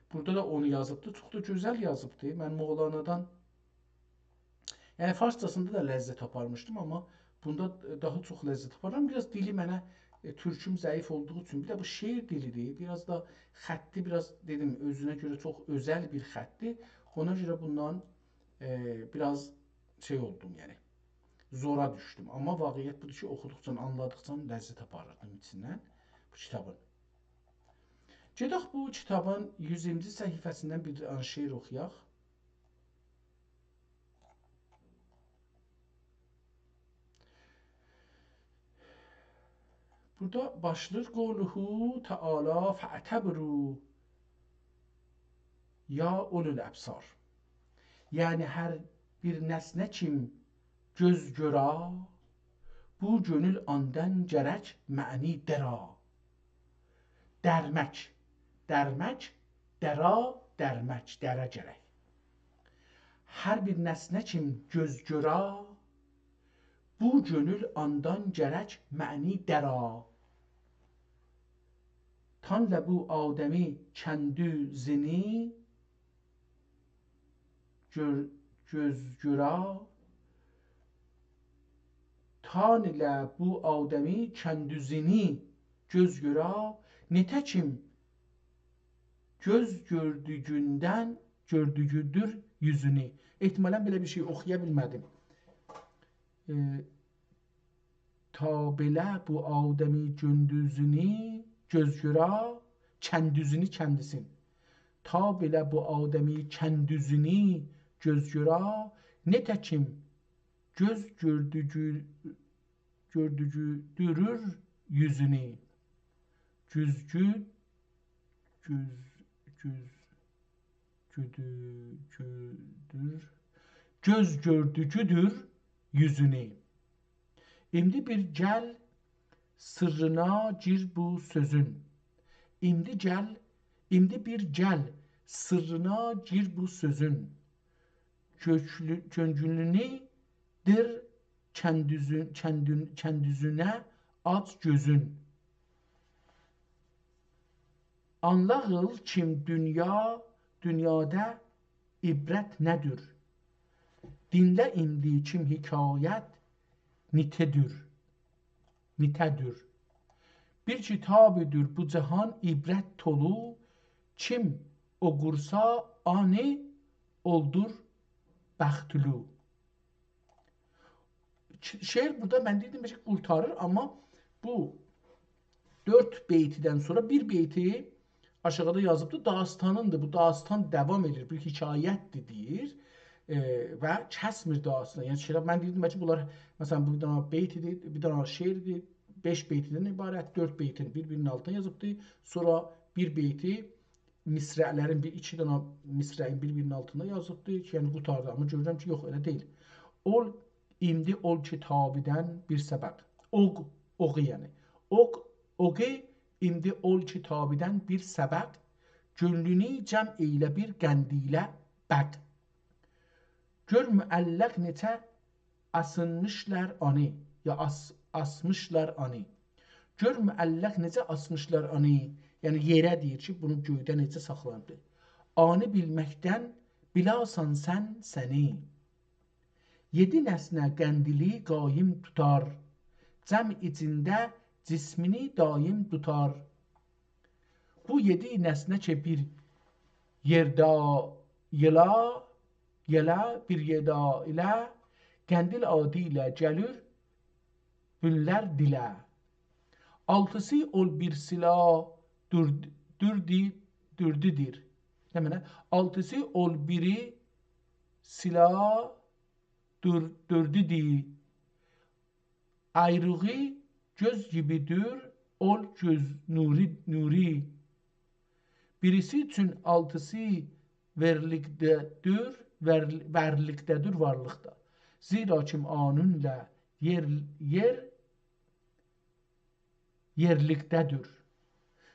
بورادا دا اونو یازیبدی. چوخ دا گؤزل یازیبدی. من مولانادان، یعنی، فارسجاسیندا دا لذت آپارمیشدیم، آمما بوندا داها چوخ لذت آپاریرام. بیر آز دیلی منه، ائ، تورکوم ضعیف اولدوغو اوچون، بیر ده بو شعر دیلیدیر. بیر آز دا خطی، بیر آز، دئدیم، اؤزونه گؤره چوخ اؤزل بیر خطدیر. اونا گؤره بوندان، ائ، بیر آز شئی اولدوم، یعنی، زورا دوشدوم. آمما واقعیت بودور کی، اوخودوقجا، آنلادیقجا لذت آپاریردیم ایچیندن بو کیتابین. گئدک بو کیتابین یوز اییرمینجی صفحه‌سیندن بیر دنه شعر اوخویاق. بورادا باشلاییر: «قوله تعالی فاعتبروا یا اولی الابصار.» یعنی، هر بیر نسنه کیم گؤز گؤره، بو گؤنول آندان گرک معنی دره. درمک، درمک، دره، درمک، دره گرک. هر بیر نسنه کیم گؤز گؤره، بو گؤنول آندان گرک معنی دره. تان له بو آدمی کندوزینی گؤر-، گؤز گؤره، تان له بو آدمی کندوزینی گؤز گؤره، نتکیم گؤز گؤردوگوندن گؤردوگودور یوزونو. احتمالاً بئله بیر شئی اوخویا بیلمه‌دیم. ائ، تا بئله بو آدمی گؤندوزونو گؤز گؤره، کندوزونو کندیسین. تا بئله بو آدمی کندوزونو گؤز گؤره، نتکیم گؤز گؤردوگو-، گؤردوگودورور یوزونو. گؤزگو-، گؤز-، گؤز-، گؤدو-، گؤدور. گؤز گؤردوگودور یوزونو. ایندی بیر گل، سیرّینا گیر بو سؤزون. ایندی گل، ایندی بیر گل، سیرّینا گیر بو سؤزون. کؤکلو-، کؤنگولونو دیر کندوزون-، کندون-، کندوزونه آچ گؤزون. آنلاغیل کیم دونیا، دونیادا عبرت نه‌دیر؟ دینله ایندی کیم حکایت نیته‌دیر، نیته‌دیر. بیر کیتابی‌دیر بو جهان عبرت تولو، کیم اوخورسا آنی اولدور بختلو. ش-، شعر بورادا من دئدیم کی، قورتاریر، آمما بو دؤرد بیتیدن سونرا بیر بیتی آشاغیدا یازیبدی، داستانیندیر. بو داستان داوام ائدیر، بیر حکایتدیر دئییر. ائ، و کسمیر دعاسینا. یعنی شعر، من دئییردیم کی، بونلار، مثلا، بو بیر دنه بیت ایدی، بیر دنه شعر ایدی، بئش بیتدن عبارت، دؤرد بیتین بیر-بیرینین آلتینا یازیبدی. سونرا بیر بیتی مصرع‌لرین، بیر ایکی دنه مصرعین بیر-بیرینین آلتینا یازیبدی کی، یعنی قوتاردی. آمما گؤرورم کی، یوخ، ائله دئییل. اول، ایندی اول کیتابیدن بیر سبق. اوق، اوقو یعنی. اوق، اوقو، ایندی اول کیتابیدن بیر سبق. گؤنلونو جمع ائیله بیر قندیله بق. گؤر معلق نئجه آسینمیشلار آنی، یا آس-، آسمیشلار آنی. گؤر معلق نئجه آسمیشلار آنی، یعنی یئره دئییر کی، بونو گؤیده نئجه ساخلانیبدیر. آنی بیلمکدن بیلاسان سن سنی. یئدی نسنه قندیلی قایم توتار، جمع ایچینده جسمینی دایم توتار. بو یئدی نسنه کی بیر یئرده یئلا، یئله، بیر یئرده ایله، قندیل آدی ایله گلیر بونلار دیله. آلتیسی اول بیر سیلا دور-، دوردی-، دوردودور. نمنه؟ آلتیسی اول بیری سیلا دور-، دوردودور. آیریغی گؤز گیبیدیر، اول گؤز نوری، نوری. بیریسی اوچون آلتیسی وئرلیکده‌دیر، وئر-، وئرلیکده‌دیر وارلیقدا. زیرا کیم آنونلا یئر، یئر یئرلیکده‌دیر.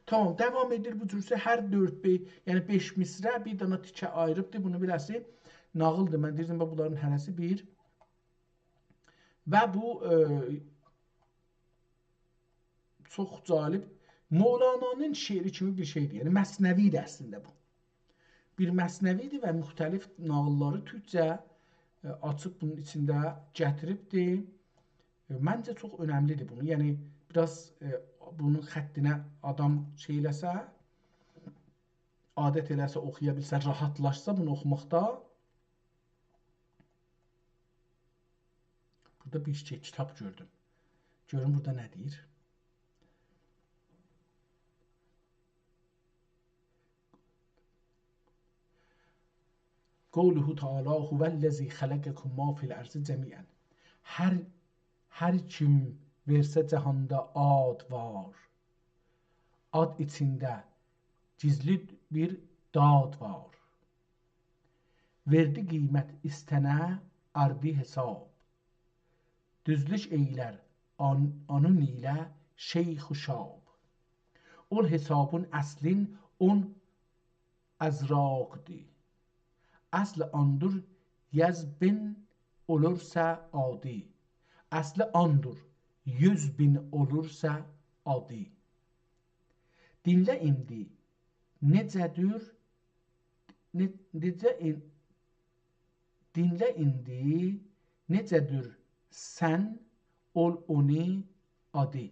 تامام، داوام ائدیر بو جورسه هر دؤرد بئ-، یعنی بئش مصرع بیر دنه تیکه آییریبدیر. بونو بیله‌سین، ناغیلدیر. من دئییردیم، باخ، بونلارین هره‌سی بیر. و بو، ائ، چوخ جالب. مولانانین شعری کیمی بیر شئیدیر. یعنی مثنوی ایدی اصلینده بو. بیر مثنوی ایدی و مختلف ناغیللاری تورکجه، ائ، آچیب بونون ایچینده گتیریبدی. ائ، منجه چوخ اؤنملیدیر بونو. یعنی، بیر آز، ائ، بونون خطینه آدام شئی ائله‌سه، عادت ائله‌سه، اوخویا بیلسه، راحتلاشسا بونو اوخوماقدا. بورادا بیر شئی، کیتاب گؤردوم. گؤروم بورادا نه دئییر؟ قوله تعالی: «هو الذی خلقکم ما فی الارض جمیعا.» هر، هر کیم وئرسه جهاندا آد وار. آد ایچینده گیزلی بیر داد وار. وئردی قیمت ایستنه آردی حساب. دوزلوک ائیلر آن-، آنون ایله شیخ و شاب. اول حسابین اصلین اون ازراقدی. اصل آندور یز بین اولورسا آدی. اصل آندور یوز بین اولورسا آدی. دینله ایندی نئجه‌دیر، نه-، نئجه این-، دینله ایندی نئجه‌دیر سن اول اونو آدی.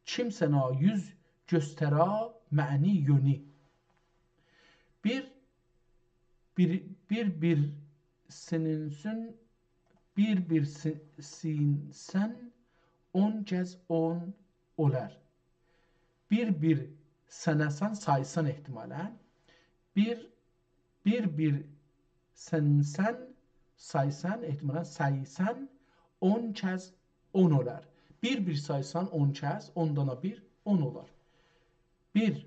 کیم سنه یوز گؤستره معنی یؤنو. بیر، بیر، بیر، بیر سینینسن، بیر، بیر سی-، سینسن، اون کز اون اولار. بیر، بیر سنه‌سن، سایسان احتمالا. بیر، بیر، بیر سنسن، سایسان، احتمالا سایسان، اون کز اون اولار. بیر، بیر سایسان، اون کز، اون دانا بیر، اون اولار. بیر،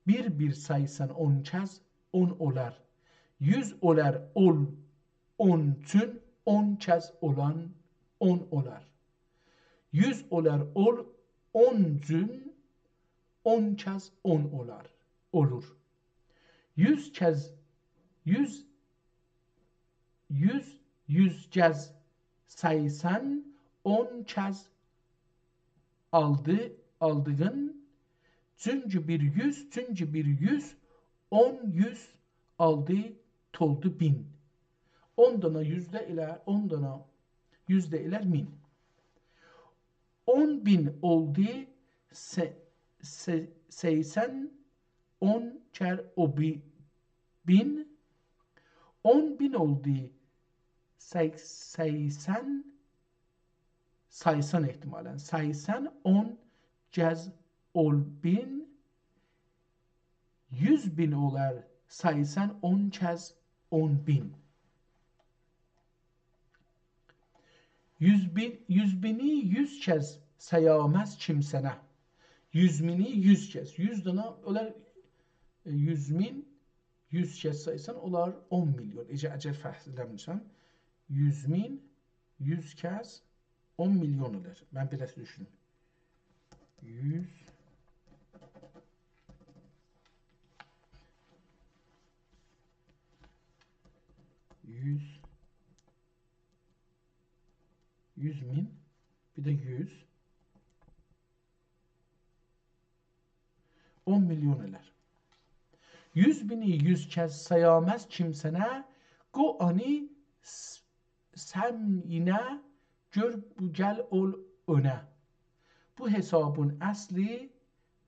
بیر، بیر سایسان، اون کز اون اولار. یوز اولار اول، اون اوچون، اون کز اولان، اون اولار. یوز اولار اول، اون اوچون، اون کز اون اولار، اولور. یوز کز، یوز، یوز، یوز کز سایسان، اون کز آلدی، آلدیغین، چونکی بیر یوز، چونکی بیر یوز، اون یوز آلدی، تولدو بین. اون دانا یوز ده ائله، اون دانا یوز ده ائلر مین. اون بین اولدو سه-، سه-، سیسن، اون کر او بی-، بین. اون بین اولدو سک-، سیسن، سایسان احتمالا. سیسن، اون کز اول بین. یوز بین اولار سایسان اون کز اون بین. یوز بین، یوز بینی یوز کز سایاماز کیمسنه. یوز مینی یوز کز، یوز دانا، اولار، ائ، یوز مین، یوز کز سایسان، اولار اون میلیون. اگر، اگر فرق ائله‌میرسم، یوز مین، یوز کز اون میلیون اولار. من بئله دوشونوم. یوز، یوز، یوز مین، بیر ده یوز. اون میلیون ائلر. یوز بینی یوز کز سایاماز کیمسنه، قو آنی س-، سمینه، گؤر بو گل اول اؤنه. بو حسابین اصلی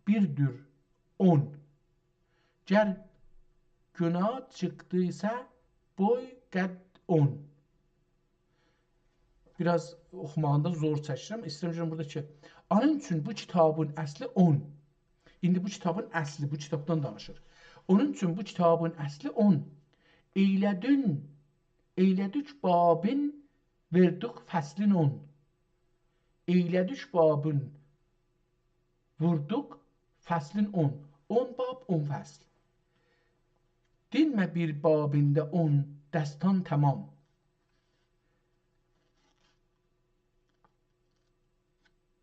بیردیر اون. گر گونا چیخدیسا، بوی قد اون. بیر آز اوخوماغیندا زور چکیرم. ایسته‌ییرم بورادا کی، آنین اوچون بو کیتابین اصلی اون. ایندی بو کیتابین اصلی، بو کیتابدان دانیشیر. اونون اوچون بو کیتابین اصلی اون. ائیله‌دین، ائیله‌دیک بابین، وئردیک فصلین اون. ائیله‌دیک بابین، ووردوق فصلین اون. اون باب، اون فصل. دینمه بیر بابینده اون دستان تمام.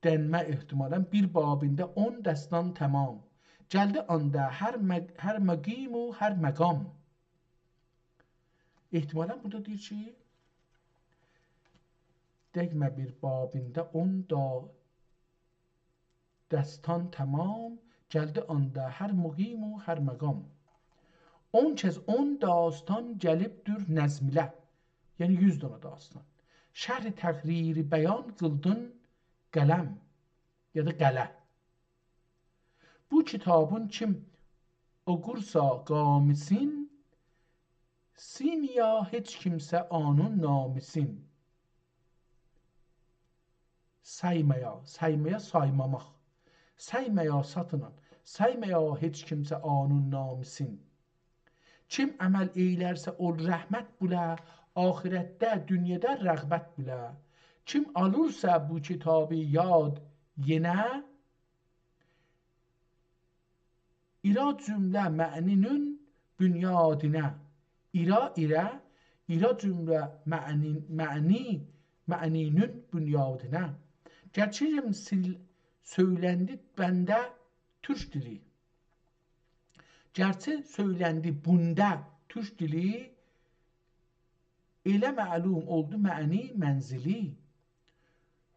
دنمه احتمالاً بیر بابینده اون دستان تمام. گلدی آندا هر مق-، هر مقیم و هر مقام. احتمالاً بورادا دئییر کی، دئمه بیر بابینده اون دا دستان تمام، گلدی آندا هر مقیم و هر مقام. اون کز اون داستان گلیبدیر نظم ایله. یعنی یوز دنه داستان. شرح تقریر بیان قیلدین قلم، یا دا قله. بو کیتابین کیم اوقورسا قامیسین، سیمایا هئچ کیمسه آنون نامیسین. سایمایا، سایمایا سایماماق. سایمایا ساتین آل، سایمایا هئچ کیمسه آنون نامیسین. کیم عمل ائیلرسه اول رحمت بیله، آخرتده، دونیادا رغبت بیله. کیم آلیرسا بو کیتابی یاد یئنه، ایرا جمله معنی‌نین بنیادینه. ایرا، ایره، ایرا جمله معنی، معنی، معنی‌نین بنیادینه. گرچی سیل-، سؤیلندی بنده تورک دیلی. گرچی سؤیلندی بنده تورک دیلی، ائله معلوم اولدو معنی منزلی.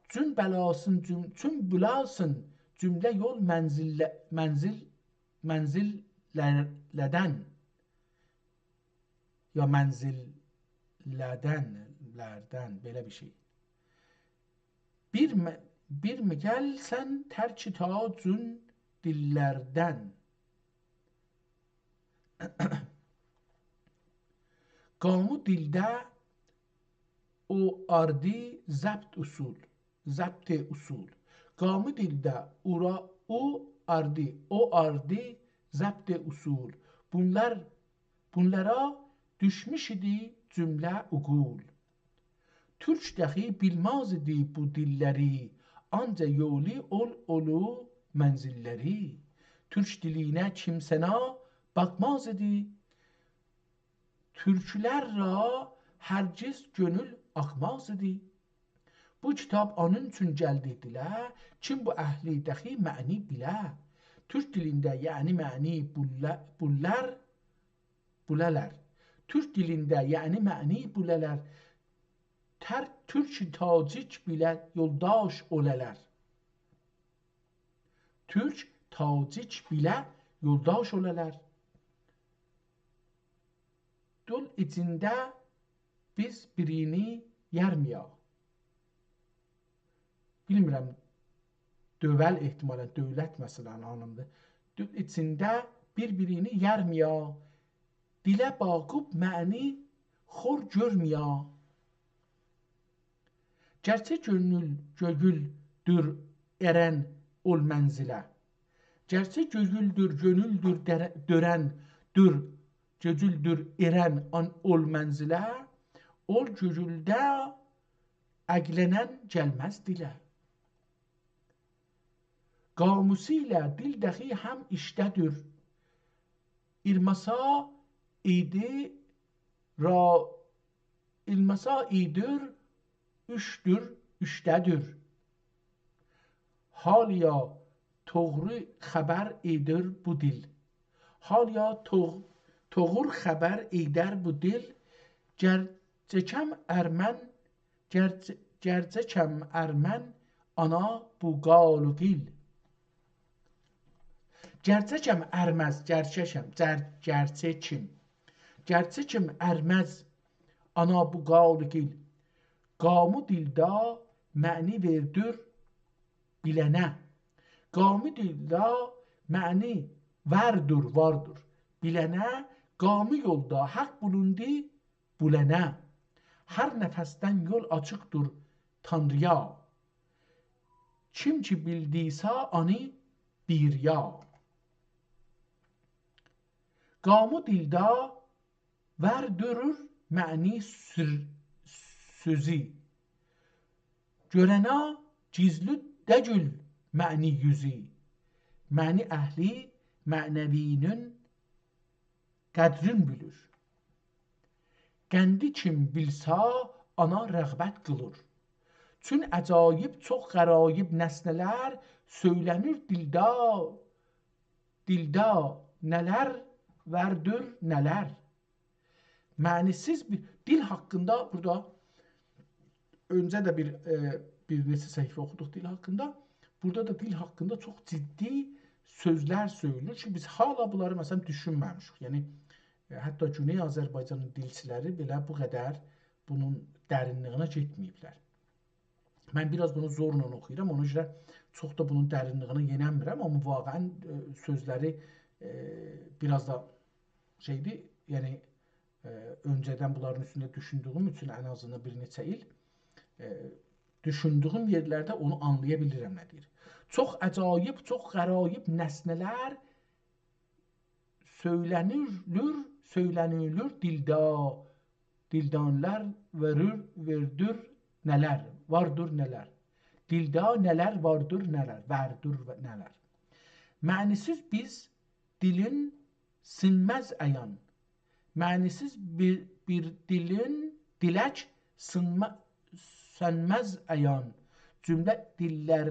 چون بلاسین جم-، چون بلاسین جمله یول منزیلله-، منزیل، منزیللردن. یا منزیللردن، لردن، بئله بیر شئی. بیر م-، بیر می گلسن ترک تاجون دیللردن. قامی دیلده او آردی ضبط اصول، ضبط اصول. قامی دیلده اورا، او آردی، او آردی ضبط اصول. بونلار، بونلارا دوشموش ایدی جمله عقول. تورک داخی بیلمز ایدی بو دیللری، آنجا یولی اول اولو منزیللری. تورک دیلینه کیمسه نه باخماز ایدی، تورکلر را هرگز گؤنول آخماز ایدی. بو کیتاب اونون اوچون گلدی دیله، کیم بو اهلی داخی معنی بیله. تورک دیلینده یعنی معنی بوله-، بوللار، بولالار. تورک دیلینده یعنی معنی بولالار. تر-، تورک تاجیک بیله یولداش اولالار. تورک تاجیک بیله یولداش اولالار. دول ایچینده بیز بیرینی یئرمیاق. بیلمیرم، دؤول احتمالاً دؤولت مثلاً آنلامیندادیر. دؤ-، ایچینده بیر-بیرینی یئرمیاق، دیله باخیب معنی خور گؤرمیاق. گرچه گؤنول گؤیولدور ارن اول منزیله. گرچه گؤیولدور، گؤنولدور دره-، دؤرن، دور. گؤجولدور ائرن آن اول منزله، اول گؤجولده عقلنن گلمز دیله. قاموسو ایله دیل دخی هم ایشده‌دیر. ایلماسا ایدی را، ایلماسا ایدیر، اوشدور، اوشده‌دیر. حالیا توغرو خبر ایدیر بو دیل. حالیا توغ-، توغور خبر ایدر بو دیل. گرجکم ارمن، گرج-، گرجکم ارمن، آنا بو قال و قیل. گرجکم ارمز، گرچکم، جر-، گرچکیم. گرچکیم ارمز، آنا بو قال و قیل. قامو دیلدا معنی وئردیر بیلنه. قامو دیلدا معنی وردور، واردور. بیلنه، قامو یولدا حق بولوندو بولنه. هر نفسدن یول آچیقدیر تانرییا. کیم کی بیلدیسه آنی بیریا. قامو دیلدا وردورور معنی سور-، سؤزو. گؤرنه گیزلی دئییل معنی یوزو. معنی اهلی معنوی‌نین قدرین بیلیر. قندی کیم بیلسه، آنا رغبت قیلیر. چون عجایب چوخ غرایب نسنه‌لر سؤیله‌نیر دیلدا، دیلدا نه‌لر واردیر، نه‌لر. معنی‌سیز بیر دیل حاقیندا بورادا اؤنجه ده بیر، ائ، بیر نئچه صفحه اوخودوق دیل حاقیندا. بورادا دا دیل حاقیندا چوخ جدی سؤزلر سؤیله‌نیر کی، بیز هله بونلاری، مثلا، دوشونمه‌میشیک. یعنی، ائ، حتی گونئی آذربایجانین دیلچیلری بئله بو قدر بونون درینلیگینه گئتمه‌ییبلر. من بیر آز بونو زورلا اوخویورام، اونا گؤره چوخ دا بونون درینلیگینه یئننمیرم، آمما واقعا، ائ، سؤزلری، ائ، بیر آز دا شئیدیر، یعنی، ائ، اؤنجه‌دن بونلارین اوستونده دوشوندویوم اوچون ان آزیندان بیر نئچه ایل، ائ، دوشوندویوم یئرلرده اونو آنلایا بیلیرم نه دئییر. چوخ عجایب، چوخ غرایب نسنه‌لر سؤیله‌نیلیر، سؤیله‌نیلیر دیلدا، دیلدا نه‌لر وئریر، وئردیر نه‌لر، واردیر نه‌لر. دیلدا نه‌لر واردیر نه‌لر، واردیر و نه‌لر. معنی‌سیز بیر دیلین سینمز عیان. معنی‌سیز بیر، بیر دیلین، دیلک سینما-، سینمز عیان. جمله دیللر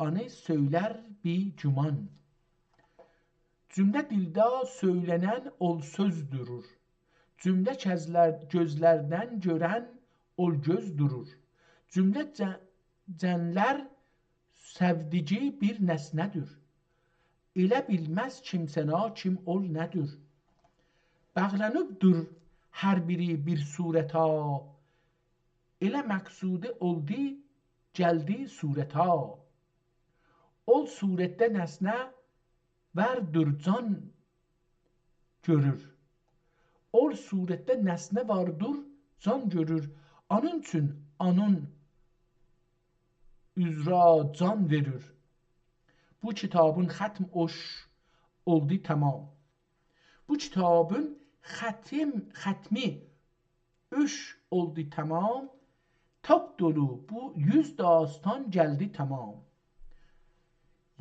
آنی سؤیلر بی گمان. جمله دیلدا سؤیله‌نن اول سؤز دورور. جمله کزلر، گؤزلردن گؤرن اول گؤز دورور. جمله جه-، جنلر سئودیگی بیر نسنه‌دیر. ائله بیلمز کیمسه نه، کیم اول نه‌دیر. باغلانیبدیر هر بیری بیر صورتا. ائله مقصودی اولدو، گلدی صورتا. اول صورتده نسنه واردیر جان گؤرور. اول صورتده نسنه واردیر جان گؤرور. آنین اوچون آنین اوزره جان وئریر. بو کیتابین ختم اوش اولدو تمام. بو کیتابین ختم، ختمی اوش اولدو تمام. تاپ دولو بو یوز داستان گلدی تمام.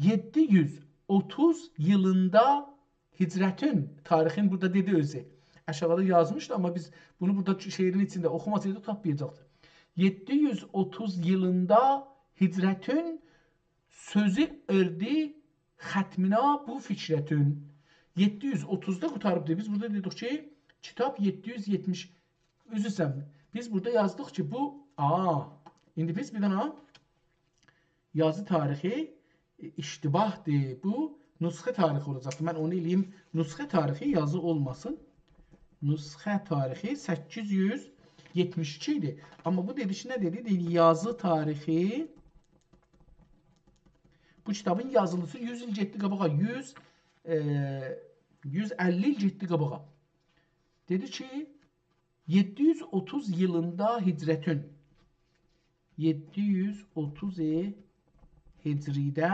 یئددی یوز اوتوز ییلیندا هجرتین، تاریخین بورادا دئدی اؤزو. آشاغیدا یازمیشدی، آمما بیز بونو بورادا شعرین ایچینده اوخوماسایدیق تاپمایاجاقدیق. یئددی یوز اوتوز ییلیندا هجرتین سؤزو اردی ختمینه بو فکرتین. یئددی یوز اوتوزدا قوتاریبدی. بیز بورادا دئدیک کی، کیتاب یئددی یوز یئتمیش، عذر ایسته‌ییرم. بیز بورادا یازدیق کی، بو، آ، ایندی بیز بیر دنه یازی تاریخی، ائ، اشتباهدیر. بو نسخه تاریخی اولاجاقدی. من اونو ائله‌ییم نسخه تاریخی، یازی اولماسین. نسخه تاریخی سککیز یوز یئتمیش ایکی ایدی. آمما بو دئدی کی، نه دئدی؟ دئدی، یازی تاریخی، بو کیتابین یازیلیشی یوز ایل گئتدی قاباغا، یوز، ائ، یوز اللی ایل گئتدی قاباغا. دئدی کی، یئددی یوز اوتوز ییلیندا هجرتین، یئددی یوز اوتوز هجریده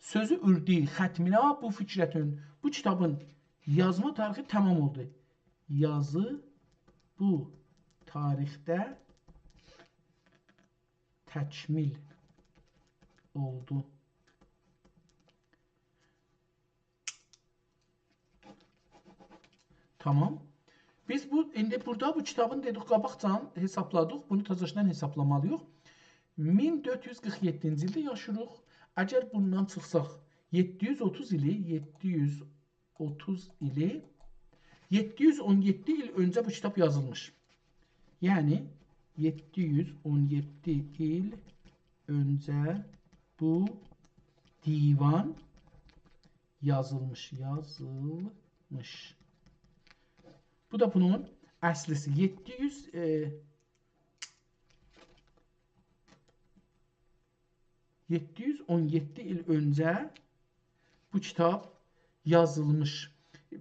سؤزو اردی ختمینه بو فکرتین، بو کیتابین یازما تاریخی تمام اولدو. یازی بو تاریخده تکمیل اولدو. تامام. بیز بو، ایندی بورادا بو کیتابین دئدیک، قاباقجان حسابلادیق، بونو تازاشدان حسابلامالی‌ییق. مین دؤرد یوز قیرخ یئددینجی ایلده یاشیریق. اگر بوندان چیخساق، یئددی یوز اوتوز ایلی، یئددی یوز اوتوز ایلی، یئددی یوز اون یئددی ایل اؤنجه بو کیتاب یازیلمیش. یعنی، یئددی یوز اون یئددی ایل اؤنجه بو دیوان یازیلمیش، یازیلمیش. بو دا بونون اصلی‌سی. یئددی یوز، ائ، یئددی یوز اون یئددی ایل اؤنجه بو کیتاب یازیلمیش.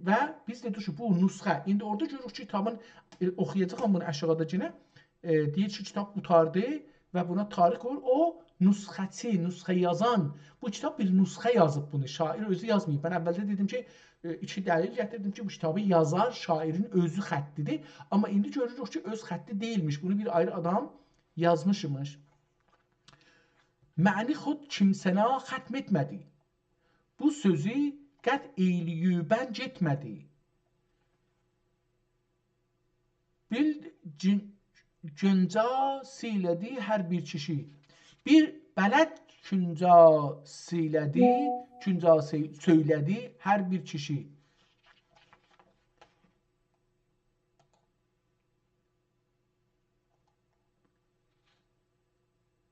و بیز دئدیک کی، بو نسخه، ایندی اورادا گؤروروک کی، کیتابین، ائ، اوخویاجاغام بونو آشاغیدا یئنه، ائ، دئییر کی، کیتاب قوتاردی و بونا تاریخ قویور. او نسخه‌چی، نسخه یازان، بو کیتاب بیر نسخه یازیب بونو. شاعر اؤزو یازماییب. من اولده دئدیم کی، ائ، ایکی دلیل گتیردیم کی، بو کیتابی یازار شاعرین اؤزو خطی‌دیر. آمما ایندی گؤروروک کی، اؤز خطی دئییلمیش. بونو بیر آیری آدام یازمیشمیش. معنی خود کیمسه‌نه ختم ائتمه‌دی. بو سؤزو قط ائیله‌ییبن گئتمه‌دی. بیل گون-، گونجا سیله‌دی هر بیر کیشی. بیر بلد کونجا سیله‌دی، کونجا سئ-، سؤیله‌دی هر بیر کیشی.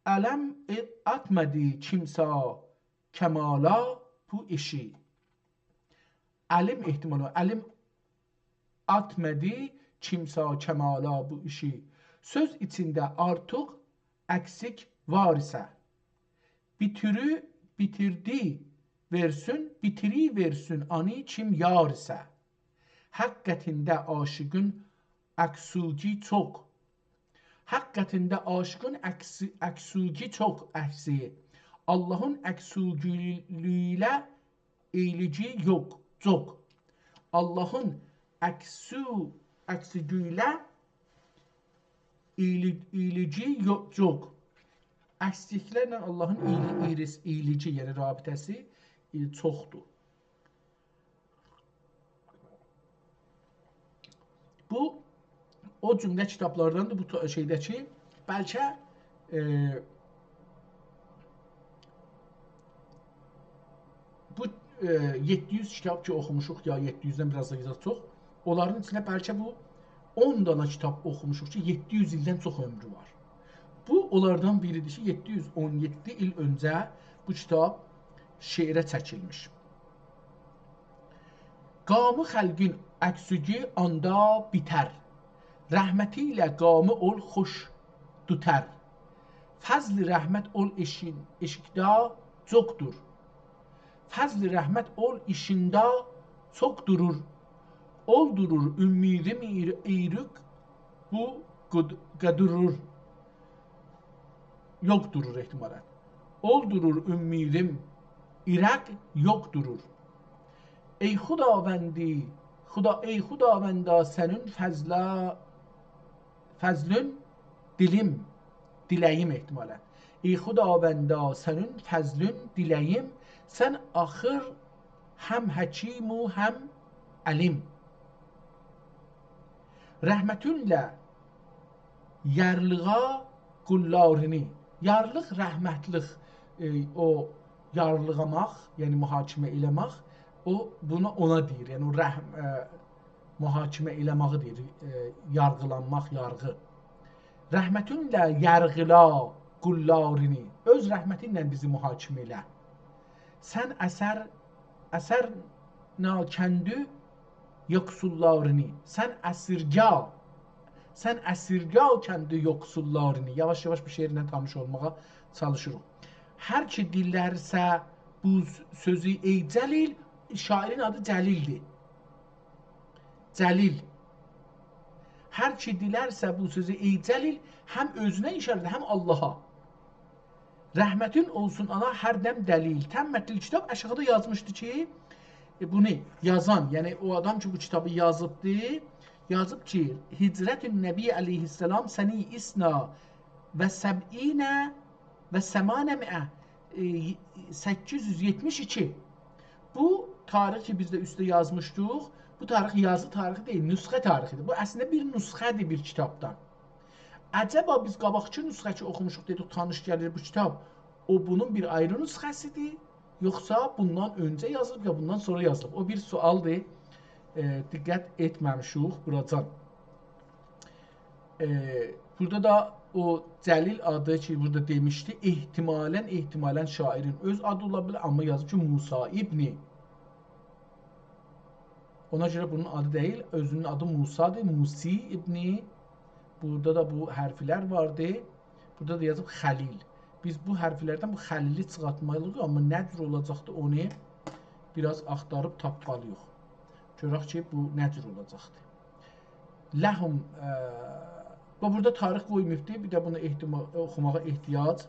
علم ائ-، آتمادی کیمسه کمالا بو ایشی. علم احتمالی، علم آتمادی کیمسه کمالا بو ایشی. سؤز ایچینده آرتیق اکسیک وار ایسه. بیتیری-، بیتیردی وئرسون، بیتیری وئرسون آنی کیم یار ایسه. حقیقتینده عاشیقین اکسوگی چوخ. حقیقتینده عاشیقین اکسی-، اکسوگی چوخ اکسیگی. آللاهین اکسوگیلیگی ایله ایلیگی یوخ، چوخ. آللاهین اکسو-، اکسیگی ایله ایلی-، ایلیگی یو-، یوخ. اکسیک‌لرله آللاهین ایلی-، ایریس-، ایلیگی، یعنی رابطه‌سی، ائ، چوخدور. بو، او جمله کیتابلارداندیر بو تا-، شئیده کی، بلکه، ائ، بو، ائ، یئددی یوز کیتاب کی اوخوموشوق، یا یئددی یوزدن بیر آز دا چوخ، اونلارین ایچینده بلکه بو اون دانا کیتاب اوخوموشوق کی، یئددی یوز ایلدن چوخ عؤمرو وار. بو، اونلاردان بیریدیر کی، یئددی یوز اون یئددی ایل اؤنجه بو کیتاب شعره چکیلمیش. قامی خلقین اکسوگی آندا بیتر. رحمتی ایله قامی اول خوش توتار. فضل رحمت اول ایشین-، ایشیکده چوخدور. فضل رحمت اول ایشینده چوخ دورور. اولدورور امیدیم ایر-، ایرک بو قد-، قدورور. یوخ دورور احتمالاً. اولدورور امیدیم ایرک یوخ دورور. ای خداوندی، خدا، ای خداوندا سنین فضلا-، فضلون دیلیم، دیله‌ییم احتمالاً. ای خداوندا سنین فضلون دیله‌ییم، سن آخی هم حکیم و هم علیم. رحمتونله یارلیغا قوللارینی. یارلیق، رحمتلیک، ائ، او یارلیغاماق، یعنی محاکمه ائله‌مک، او، بونا، اونا دئییر. یعنی او رحم-، ائ، محاکمه ائله‌مه‌یی دئییر، ائ، یارغیلانماق، یارغی. رحمتونله یارغیلا قوللارینی. اؤز رحمتینله بیزی محاکمه ائله. سن اسر، اسر ناکندو یوخسوللارینی. سن اسیرگه، سن اسیرگه کندی یوخسوللارینی. یاواش-یاواش بو شعرله تانیش اولماغا چالیشیریق. هر کی دیلرسه بو سؤزو، ای جلیل، شاعرین آدی جلیلدیر. جلیل. هر کی دیلرسه بو سؤزو، ای جلیل، هم اؤزونه ایشاره‌دیر، هم آللاها. رحمتون اولسون آنا هر دم دلیل. تمّت الکتاب آشاغیدا یازمیشدی کی، ائ، بونو یازان، یعنی او آدام کی، بو کیتابی یازیبدی، یازیب کی، هجرت نبی علیه السلام سنه اثنا و سبعین و ثمانمائة، ائ، سککیز یوز یئتمیش ایکی. بو تاریخ کی، بیز ده اوسته یازمیشدیق، بو تاریخ یازی تاریخی دئییل، نسخه تاریخی‌دیر. بو اصلینده بیر نسخه‌دیر بیر کیتابدان. عجبا بیز قاباقکی نسخه کی اوخوموشوق، دئدیک، تانیش گلیر بو کیتاب، او بونون بیر آیری نسخه‌سی‌دیر، یوخسا بوندان اؤنجه یازیلیب، یا بوندان سونرا یازیلیب؟ او بیر سؤال‌دیر. ائ، دقت ائتمه‌میشیک بوراجان. ائ، بورادا دا او جلیل آدی کی، بورادا دئمیشدی، احتمالاً، احتمالاً شاعرین اؤز آدی اولا بیلر، آمما یازیب کی، موسی ابنی. اونا گؤره بونون آدی دئییل، اؤزونون آدی موسی‌دیر، موسی ابنی. بورادا دا بو حرفلر واردی. بورادا دا یازیب خلیل. بیز بو حرفلردن بو خلیلی چیخارتمالی‌ییق، آمما نه جور اولاجاقدی، اونو بیر آز آختاریب تاپمالی‌ییق. گؤرک کی، بو نه جور اولاجاقدی. لهم، ائ، بو بورادا تاریخ قویماییبدی، بیر ده بونو احتما-، اوخوماغا احتیاج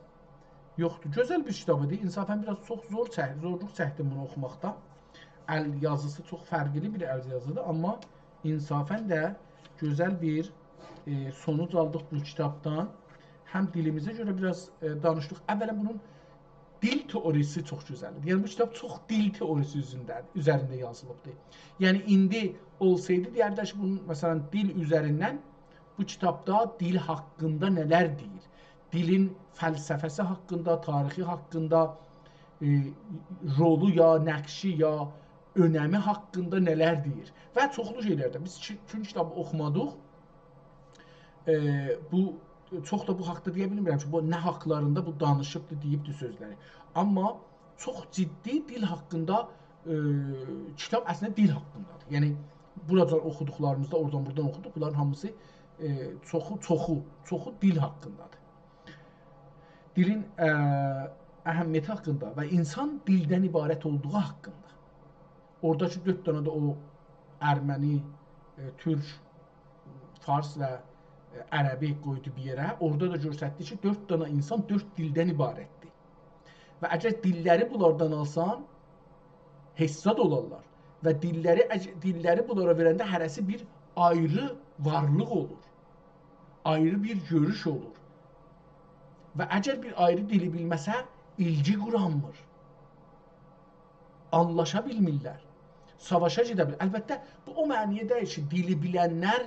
یوخدور. گؤزل بیر کیتاب ایدی. انصافاً بیر آز چوخ زور چک-، زورلوق چکدیم بونو اوخوماقدا. ال یازیسی چوخ فرقلی بیر ال یازی‌دیر، آمما انصافاً ده گؤزل بیر، ائ، سونوج آلدیق بو کیتابدان. هم دیلیمیزه گؤره بیر آز، ائ، دانیشدیق. اولاً بونون دیل تئوریسی چوخ گؤزل‌دیر. یعنی بو کیتاب چوخ دیل تئوریسی اوزوندن، اوزرینده یازیلیبدیر. یعنی ایندی اولسایدی، دئیردیلر کی، بونون، مثلاً، دیل اوزریندن بو کیتابدا دیل حاقیندا نه‌لر دئییر؟ دیلین فلسفه‌سی حاقیندا، تاریخی حاقیندا، ائ، رولو یا نقشی یا اؤنمی حاقیندا نه‌لر دئییر؟ و چوخلو شئیلرده. بیز چو-، چون کیتابی اوخومادیق، ائ، بو، چوخ دا بو حاقدا دئیه بیلمیرم کی، بو نه حاقلاریندا بو دانیشیبدی، دئییبدی سؤزلری. آمما چوخ جدی دیل حاقیندا، ائ، کیتاب اصلینده دیل حاقیندادیر. یعنی، بوراجان اوخودوقلاریمیزدا، اورادان بورادان اوخودوق، بونلارین هامیسی، ائ، چوخو، چوخو، چوخو دیل حاقیندادیر. دیلین، ائ، اهمیتی حاقیندا و اینسان دیلدن عبارت اولدوغو حاقیندا. اورادا کی، دؤرد دنه ده او ارمنی، ائ، تورک، فارس و، ائ، عربی قویدو بیر یئره. اورادا دا گؤستردی کی، دؤرد دنه اینسان دؤرد دیلدن عبارتدیر. و اگر دیللری بونلاردان آلسان، هئچ زاد اولارلار. و دیللری، اگ-، دیللری بونلارا وئرنده هره‌سی بیر آیری وارلیق اولور. آیری بیر گؤروش اولور. و اگر بیر آیری دیلی بیلمه‌سه، ایلگی قورانمیر. آنلاشا بیلمیرلر. ساواشا گئده بیلیر. البته، بو او معنی‌یه دئییل کی، دیلی بیلنلر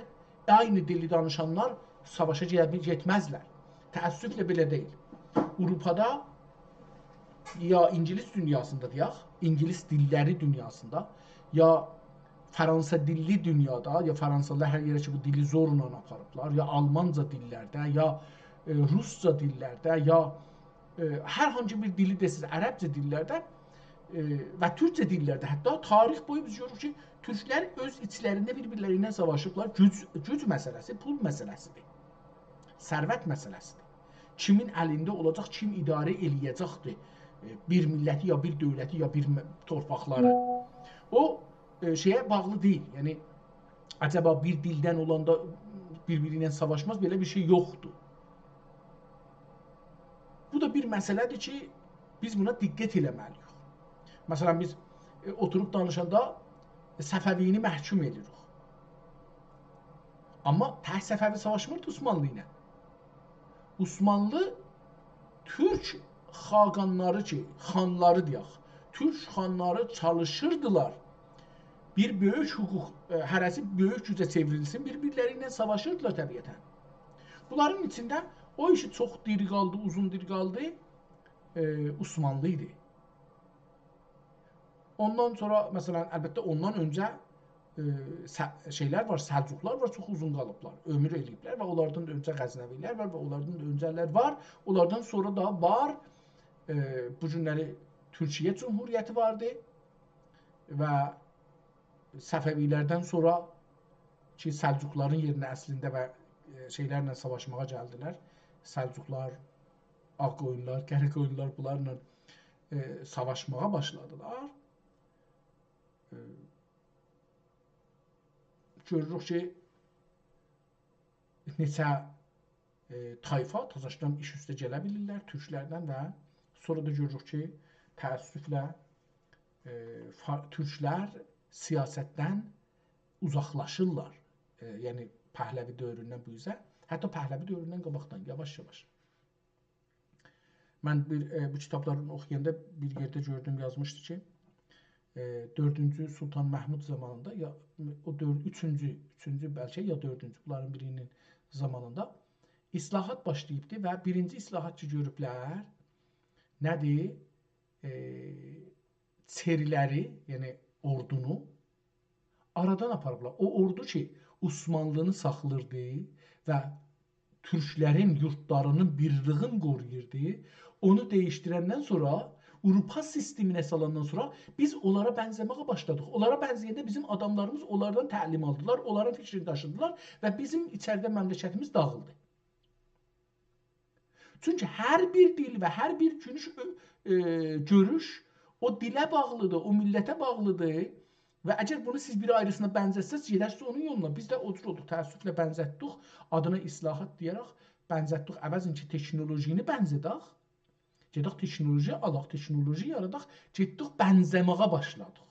عینی دیلی دانیشانلار ساواشا گئده بیل-، گئتمزلر. تأسفله بئله دئییل. آوروپادا یا اینگیلیس دونیاسیندا دئیک، اینگیلیس دیللری دونیاسیندا، یا فرانسه دیللی دونیادا، یا فرانسالیلار هر یئره کی، بو دیلی زورلا آپاریبلار، یا آلمانجا دیللرده، یا، ائ، روسجا دیللرده، یا ائ، هر هانسی بیر دیلی دئسز، عربجه دیللرده، ائ، و تورکجه دیللرده، حتی تاریخ بویو بیز گؤروروک کی، تورکلر اؤز ایچلرینده بیر-بیرلری ایله ساواشیبلار. گوج، گوج مسئله‌سی، پول مسئله‌سی‌دیر. ثروت مسئله‌سی‌دیر. کیمین الینده اولاجاق، کیم اداره ائله‌یه‌جکدیر، ائ، بیر میللتی، یا بیر دؤولتی، یا بیر م-، تورپاقلاری. او، ائ، شئیه باغلی دئییل. یعنی، عجبا بیر دیلدن اولاندا بیر-بیری ایله ساواشماز، بئله بیر شئی یوخدور. بو دا بیر مسئله‌دیر کی، بیز بونا دقت ائله‌مه‌لی‌ییک. مثلا، بیز، ائ، اوتوروب دانیشاندا، ائ، صفوی‌نی محکوم ائدیریک. آمما تک صفوی ساواشمیردی عثمانلی ایله. عثمانلی تورک خاقانلاری کی، خانلاری دئیک، تورک خانلاری چالیشیردیلار بیر بؤیوک حقوق، ائ، هره‌سی بؤیوک گوجه چئوریلسین، بیر-بیرلری ایله ساواشیردیلار طبیعتا. بونلارین ایچینده او ایشی چوخ دیری قالدی، اوزون دیری قالدی، ائ، عثمانلی ایدی. اوندان سونرا، مثلا، البته، اوندان اؤنجه، ائ، سه-، شئیلر وار، سلجوقلار وار، چوخ اوزون قالیبلار، عؤمور ائله‌ییبلر و اونلاردان دا اؤنجه غزنوی‌لر وار و اونلاردان دا اؤنجه‌لر وار. اونلاردان سونرا دا وار، ائ، بو گونلری تورکیه جمهوریتی واردی و صفوی‌لردن سونرا کی، سلجوقلارین یئرینه اصلینده و، ائ، شئیلرله ساواشماغا گلدیلر. سلجوقلار، آغ‌قویونلولار، قره‌قویونلولار بونلارلا، ائ، ساواشماغا باشلادیلار. ائ، گؤروروک کی، نئچه، ائ، طایفا تازاشدان ایش اوسته گله بیلیرلر تورکلردن و سونرا دا گؤروروک کی، تأسفله ائ، فا-، تورکلر سیاستدن اوزاقلاشیرلار. ائ، یعنی پهلوی دؤوروندن بو اوزه، حتی پهلوی دؤوروندن قاباقدان یاواش-یاواش. من بیر، ائ، بو کیتابلارینی اوخویاندا بیر یئرده گؤردوم، یازمیشدی کی، ائ، دؤردونجو سلطان محمود زامانیندا، یا او دؤرد-، اوچونجو، اوچونجو بلکه یا دؤردونجو، بونلارین بیرینین زامانیندا اصلاحات باشلاییبدی و بیرینجی اصلاحات کی گؤروبلر، نه‌دیر؟ ائ، چری‌لری، یعنی اوردونو آرادان آپاریبلار. او اوردو کی، عثمانلی‌نی ساخلاییردی و تورکلرین یوردلارینین بیرلیگینی قورویوردو، اونو دییشدیرندن سونرا، آوروپا سیستمینه سالاندان سونرا بیز اونلارا بنزه‌مه‌یه باشلادیق. اونلارا بنزه‌ینده بیزیم آداملاریمیز اونلاردان تعلیم آلدیلار، اونلارین فیکرینی داشیدیلار و بیزیم ایچریده مملکتیمیز داغیلدی. چونکی هر بیر دیل و هر بیر گؤروش، ائ، گؤروش او دیله باغلیدیر، او میللته باغلیدیر. و اگر بونو سیز بیری آیریسینا بنزتسز، گئدرسینیز اونون یولونا. بیز ده او جور اولدوق، تأسفله بنزتدیک. آدینا اصلاحات دئیه‌رک بنزتدیک. عوضین کی، تکنولوژینی بنزه‌دک، گئدک تکنولوژی آلاق، تکنولوژی یاراداق، گئتدیک بنزه‌مه‌یه باشلادیق.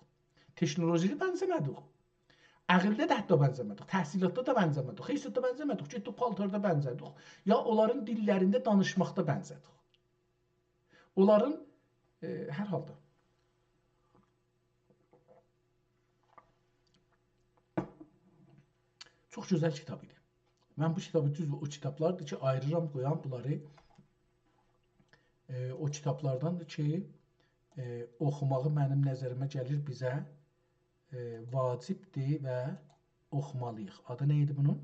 تکنولوژینی بنزه‌مه‌دیک. عقلده ده حتی بنزه‌مه‌دیک، تحصیلاتدا دا بنزه‌مه‌دیک، هئچ زاددا بنزه‌مه‌دیک. گئتدیک پالتاردا بنزه‌دیک، یا اونلارین دیللرینده دانیشماقدا بنزه‌دیک. اونلارین، ائ، هر حالدا. چوخ گؤزل کیتاب ایدی. من بو کیتابی، دوز او کیتابلاردیر کی، آییریرام، قویام بونلاری، ائ، او کیتابلارداندیر کی، ائ، اوخوماغی منیم نظریمه گلیر بیزه، ائ، واجبدیر و اوخومالی‌ییق. آدی نه ایدی بونون؟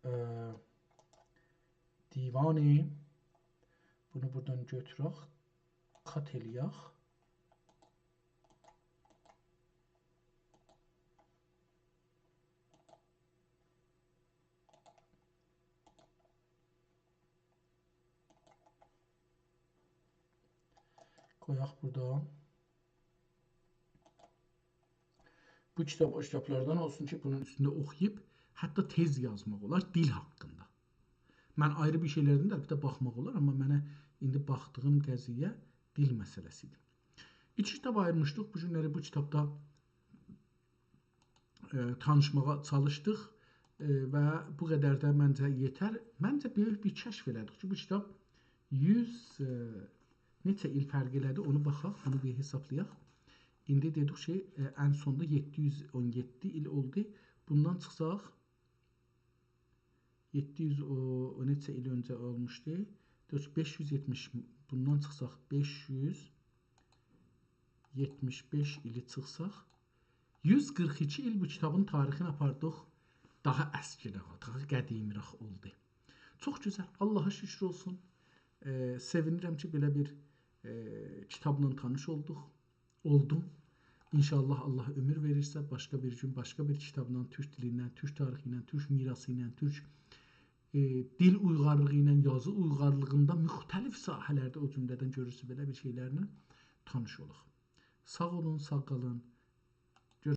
ائ، دیوانی، بونو بورادان گؤتورک، کات ائله‌یک. قویاق بورادا. بو کیتاب او کیتابلاردان اولسون کی، بونون اوستونده اوخویوب، حتی تز یازماق اولار دیل حاقیندا. من آیری بیر شئیلردن ده البته باخماق اولار، آمما منه ایندی باخدیغیم قضیه دیل مسئله‌سی ایدی. ایکی کیتاب آییرمیشدیق. بو گونلری بو کیتابدا، ائ، تانیشماغا چالیشدیق، ائ، و بو قدر ده منجه یئتر. منجه بؤیوک بیر کشف ائله‌دیک کی، بو کیتاب یوز، ائ، نئچه ایل فرق ائله‌دی، اونو باخاق، اونو بیر حسابلایاق. ایندی دئدیک کی، ائ، ان سوندا یئددی یوز اون یئددی ایل اولدو. بوندان چیخساق، یئددی یوز او، او نئچه ایل اؤنجه اولموشدو؟ دؤرد، بئش یوز یئتمیش، بوندان چیخساق، بئش یوز یئتمیش بئش ایلی چیخساق، یوز قیرخ ایکی ایل بو کیتابین تاریخینی آپاردیق داها اسکی‌راغا، داها قدیمی‌راق اولدو. چوخ گؤزل، آللاها شوکور اولسون. ائ، سئوینیرم کی، بئله بیر، ائ، کیتابلا تانیش اولدوق، اولدوم. ان‌شاءالله، آللاه عؤمور وئریرسه، باشقا بیر گون، باشقا بیر کیتابلا، تورک دیلیندن، تورک تاریخی ایله، تورک میراثی ایله، تورک، ائ، دیل اویغارلیغی ایله، یازی اویغارلیغیندا موختلیف ساحه‌لرده، او جمله‌دن گؤرورسونوز، بئله بیر شئیلرله تانیش اولاق. ساغ اولون، ساغ قالین.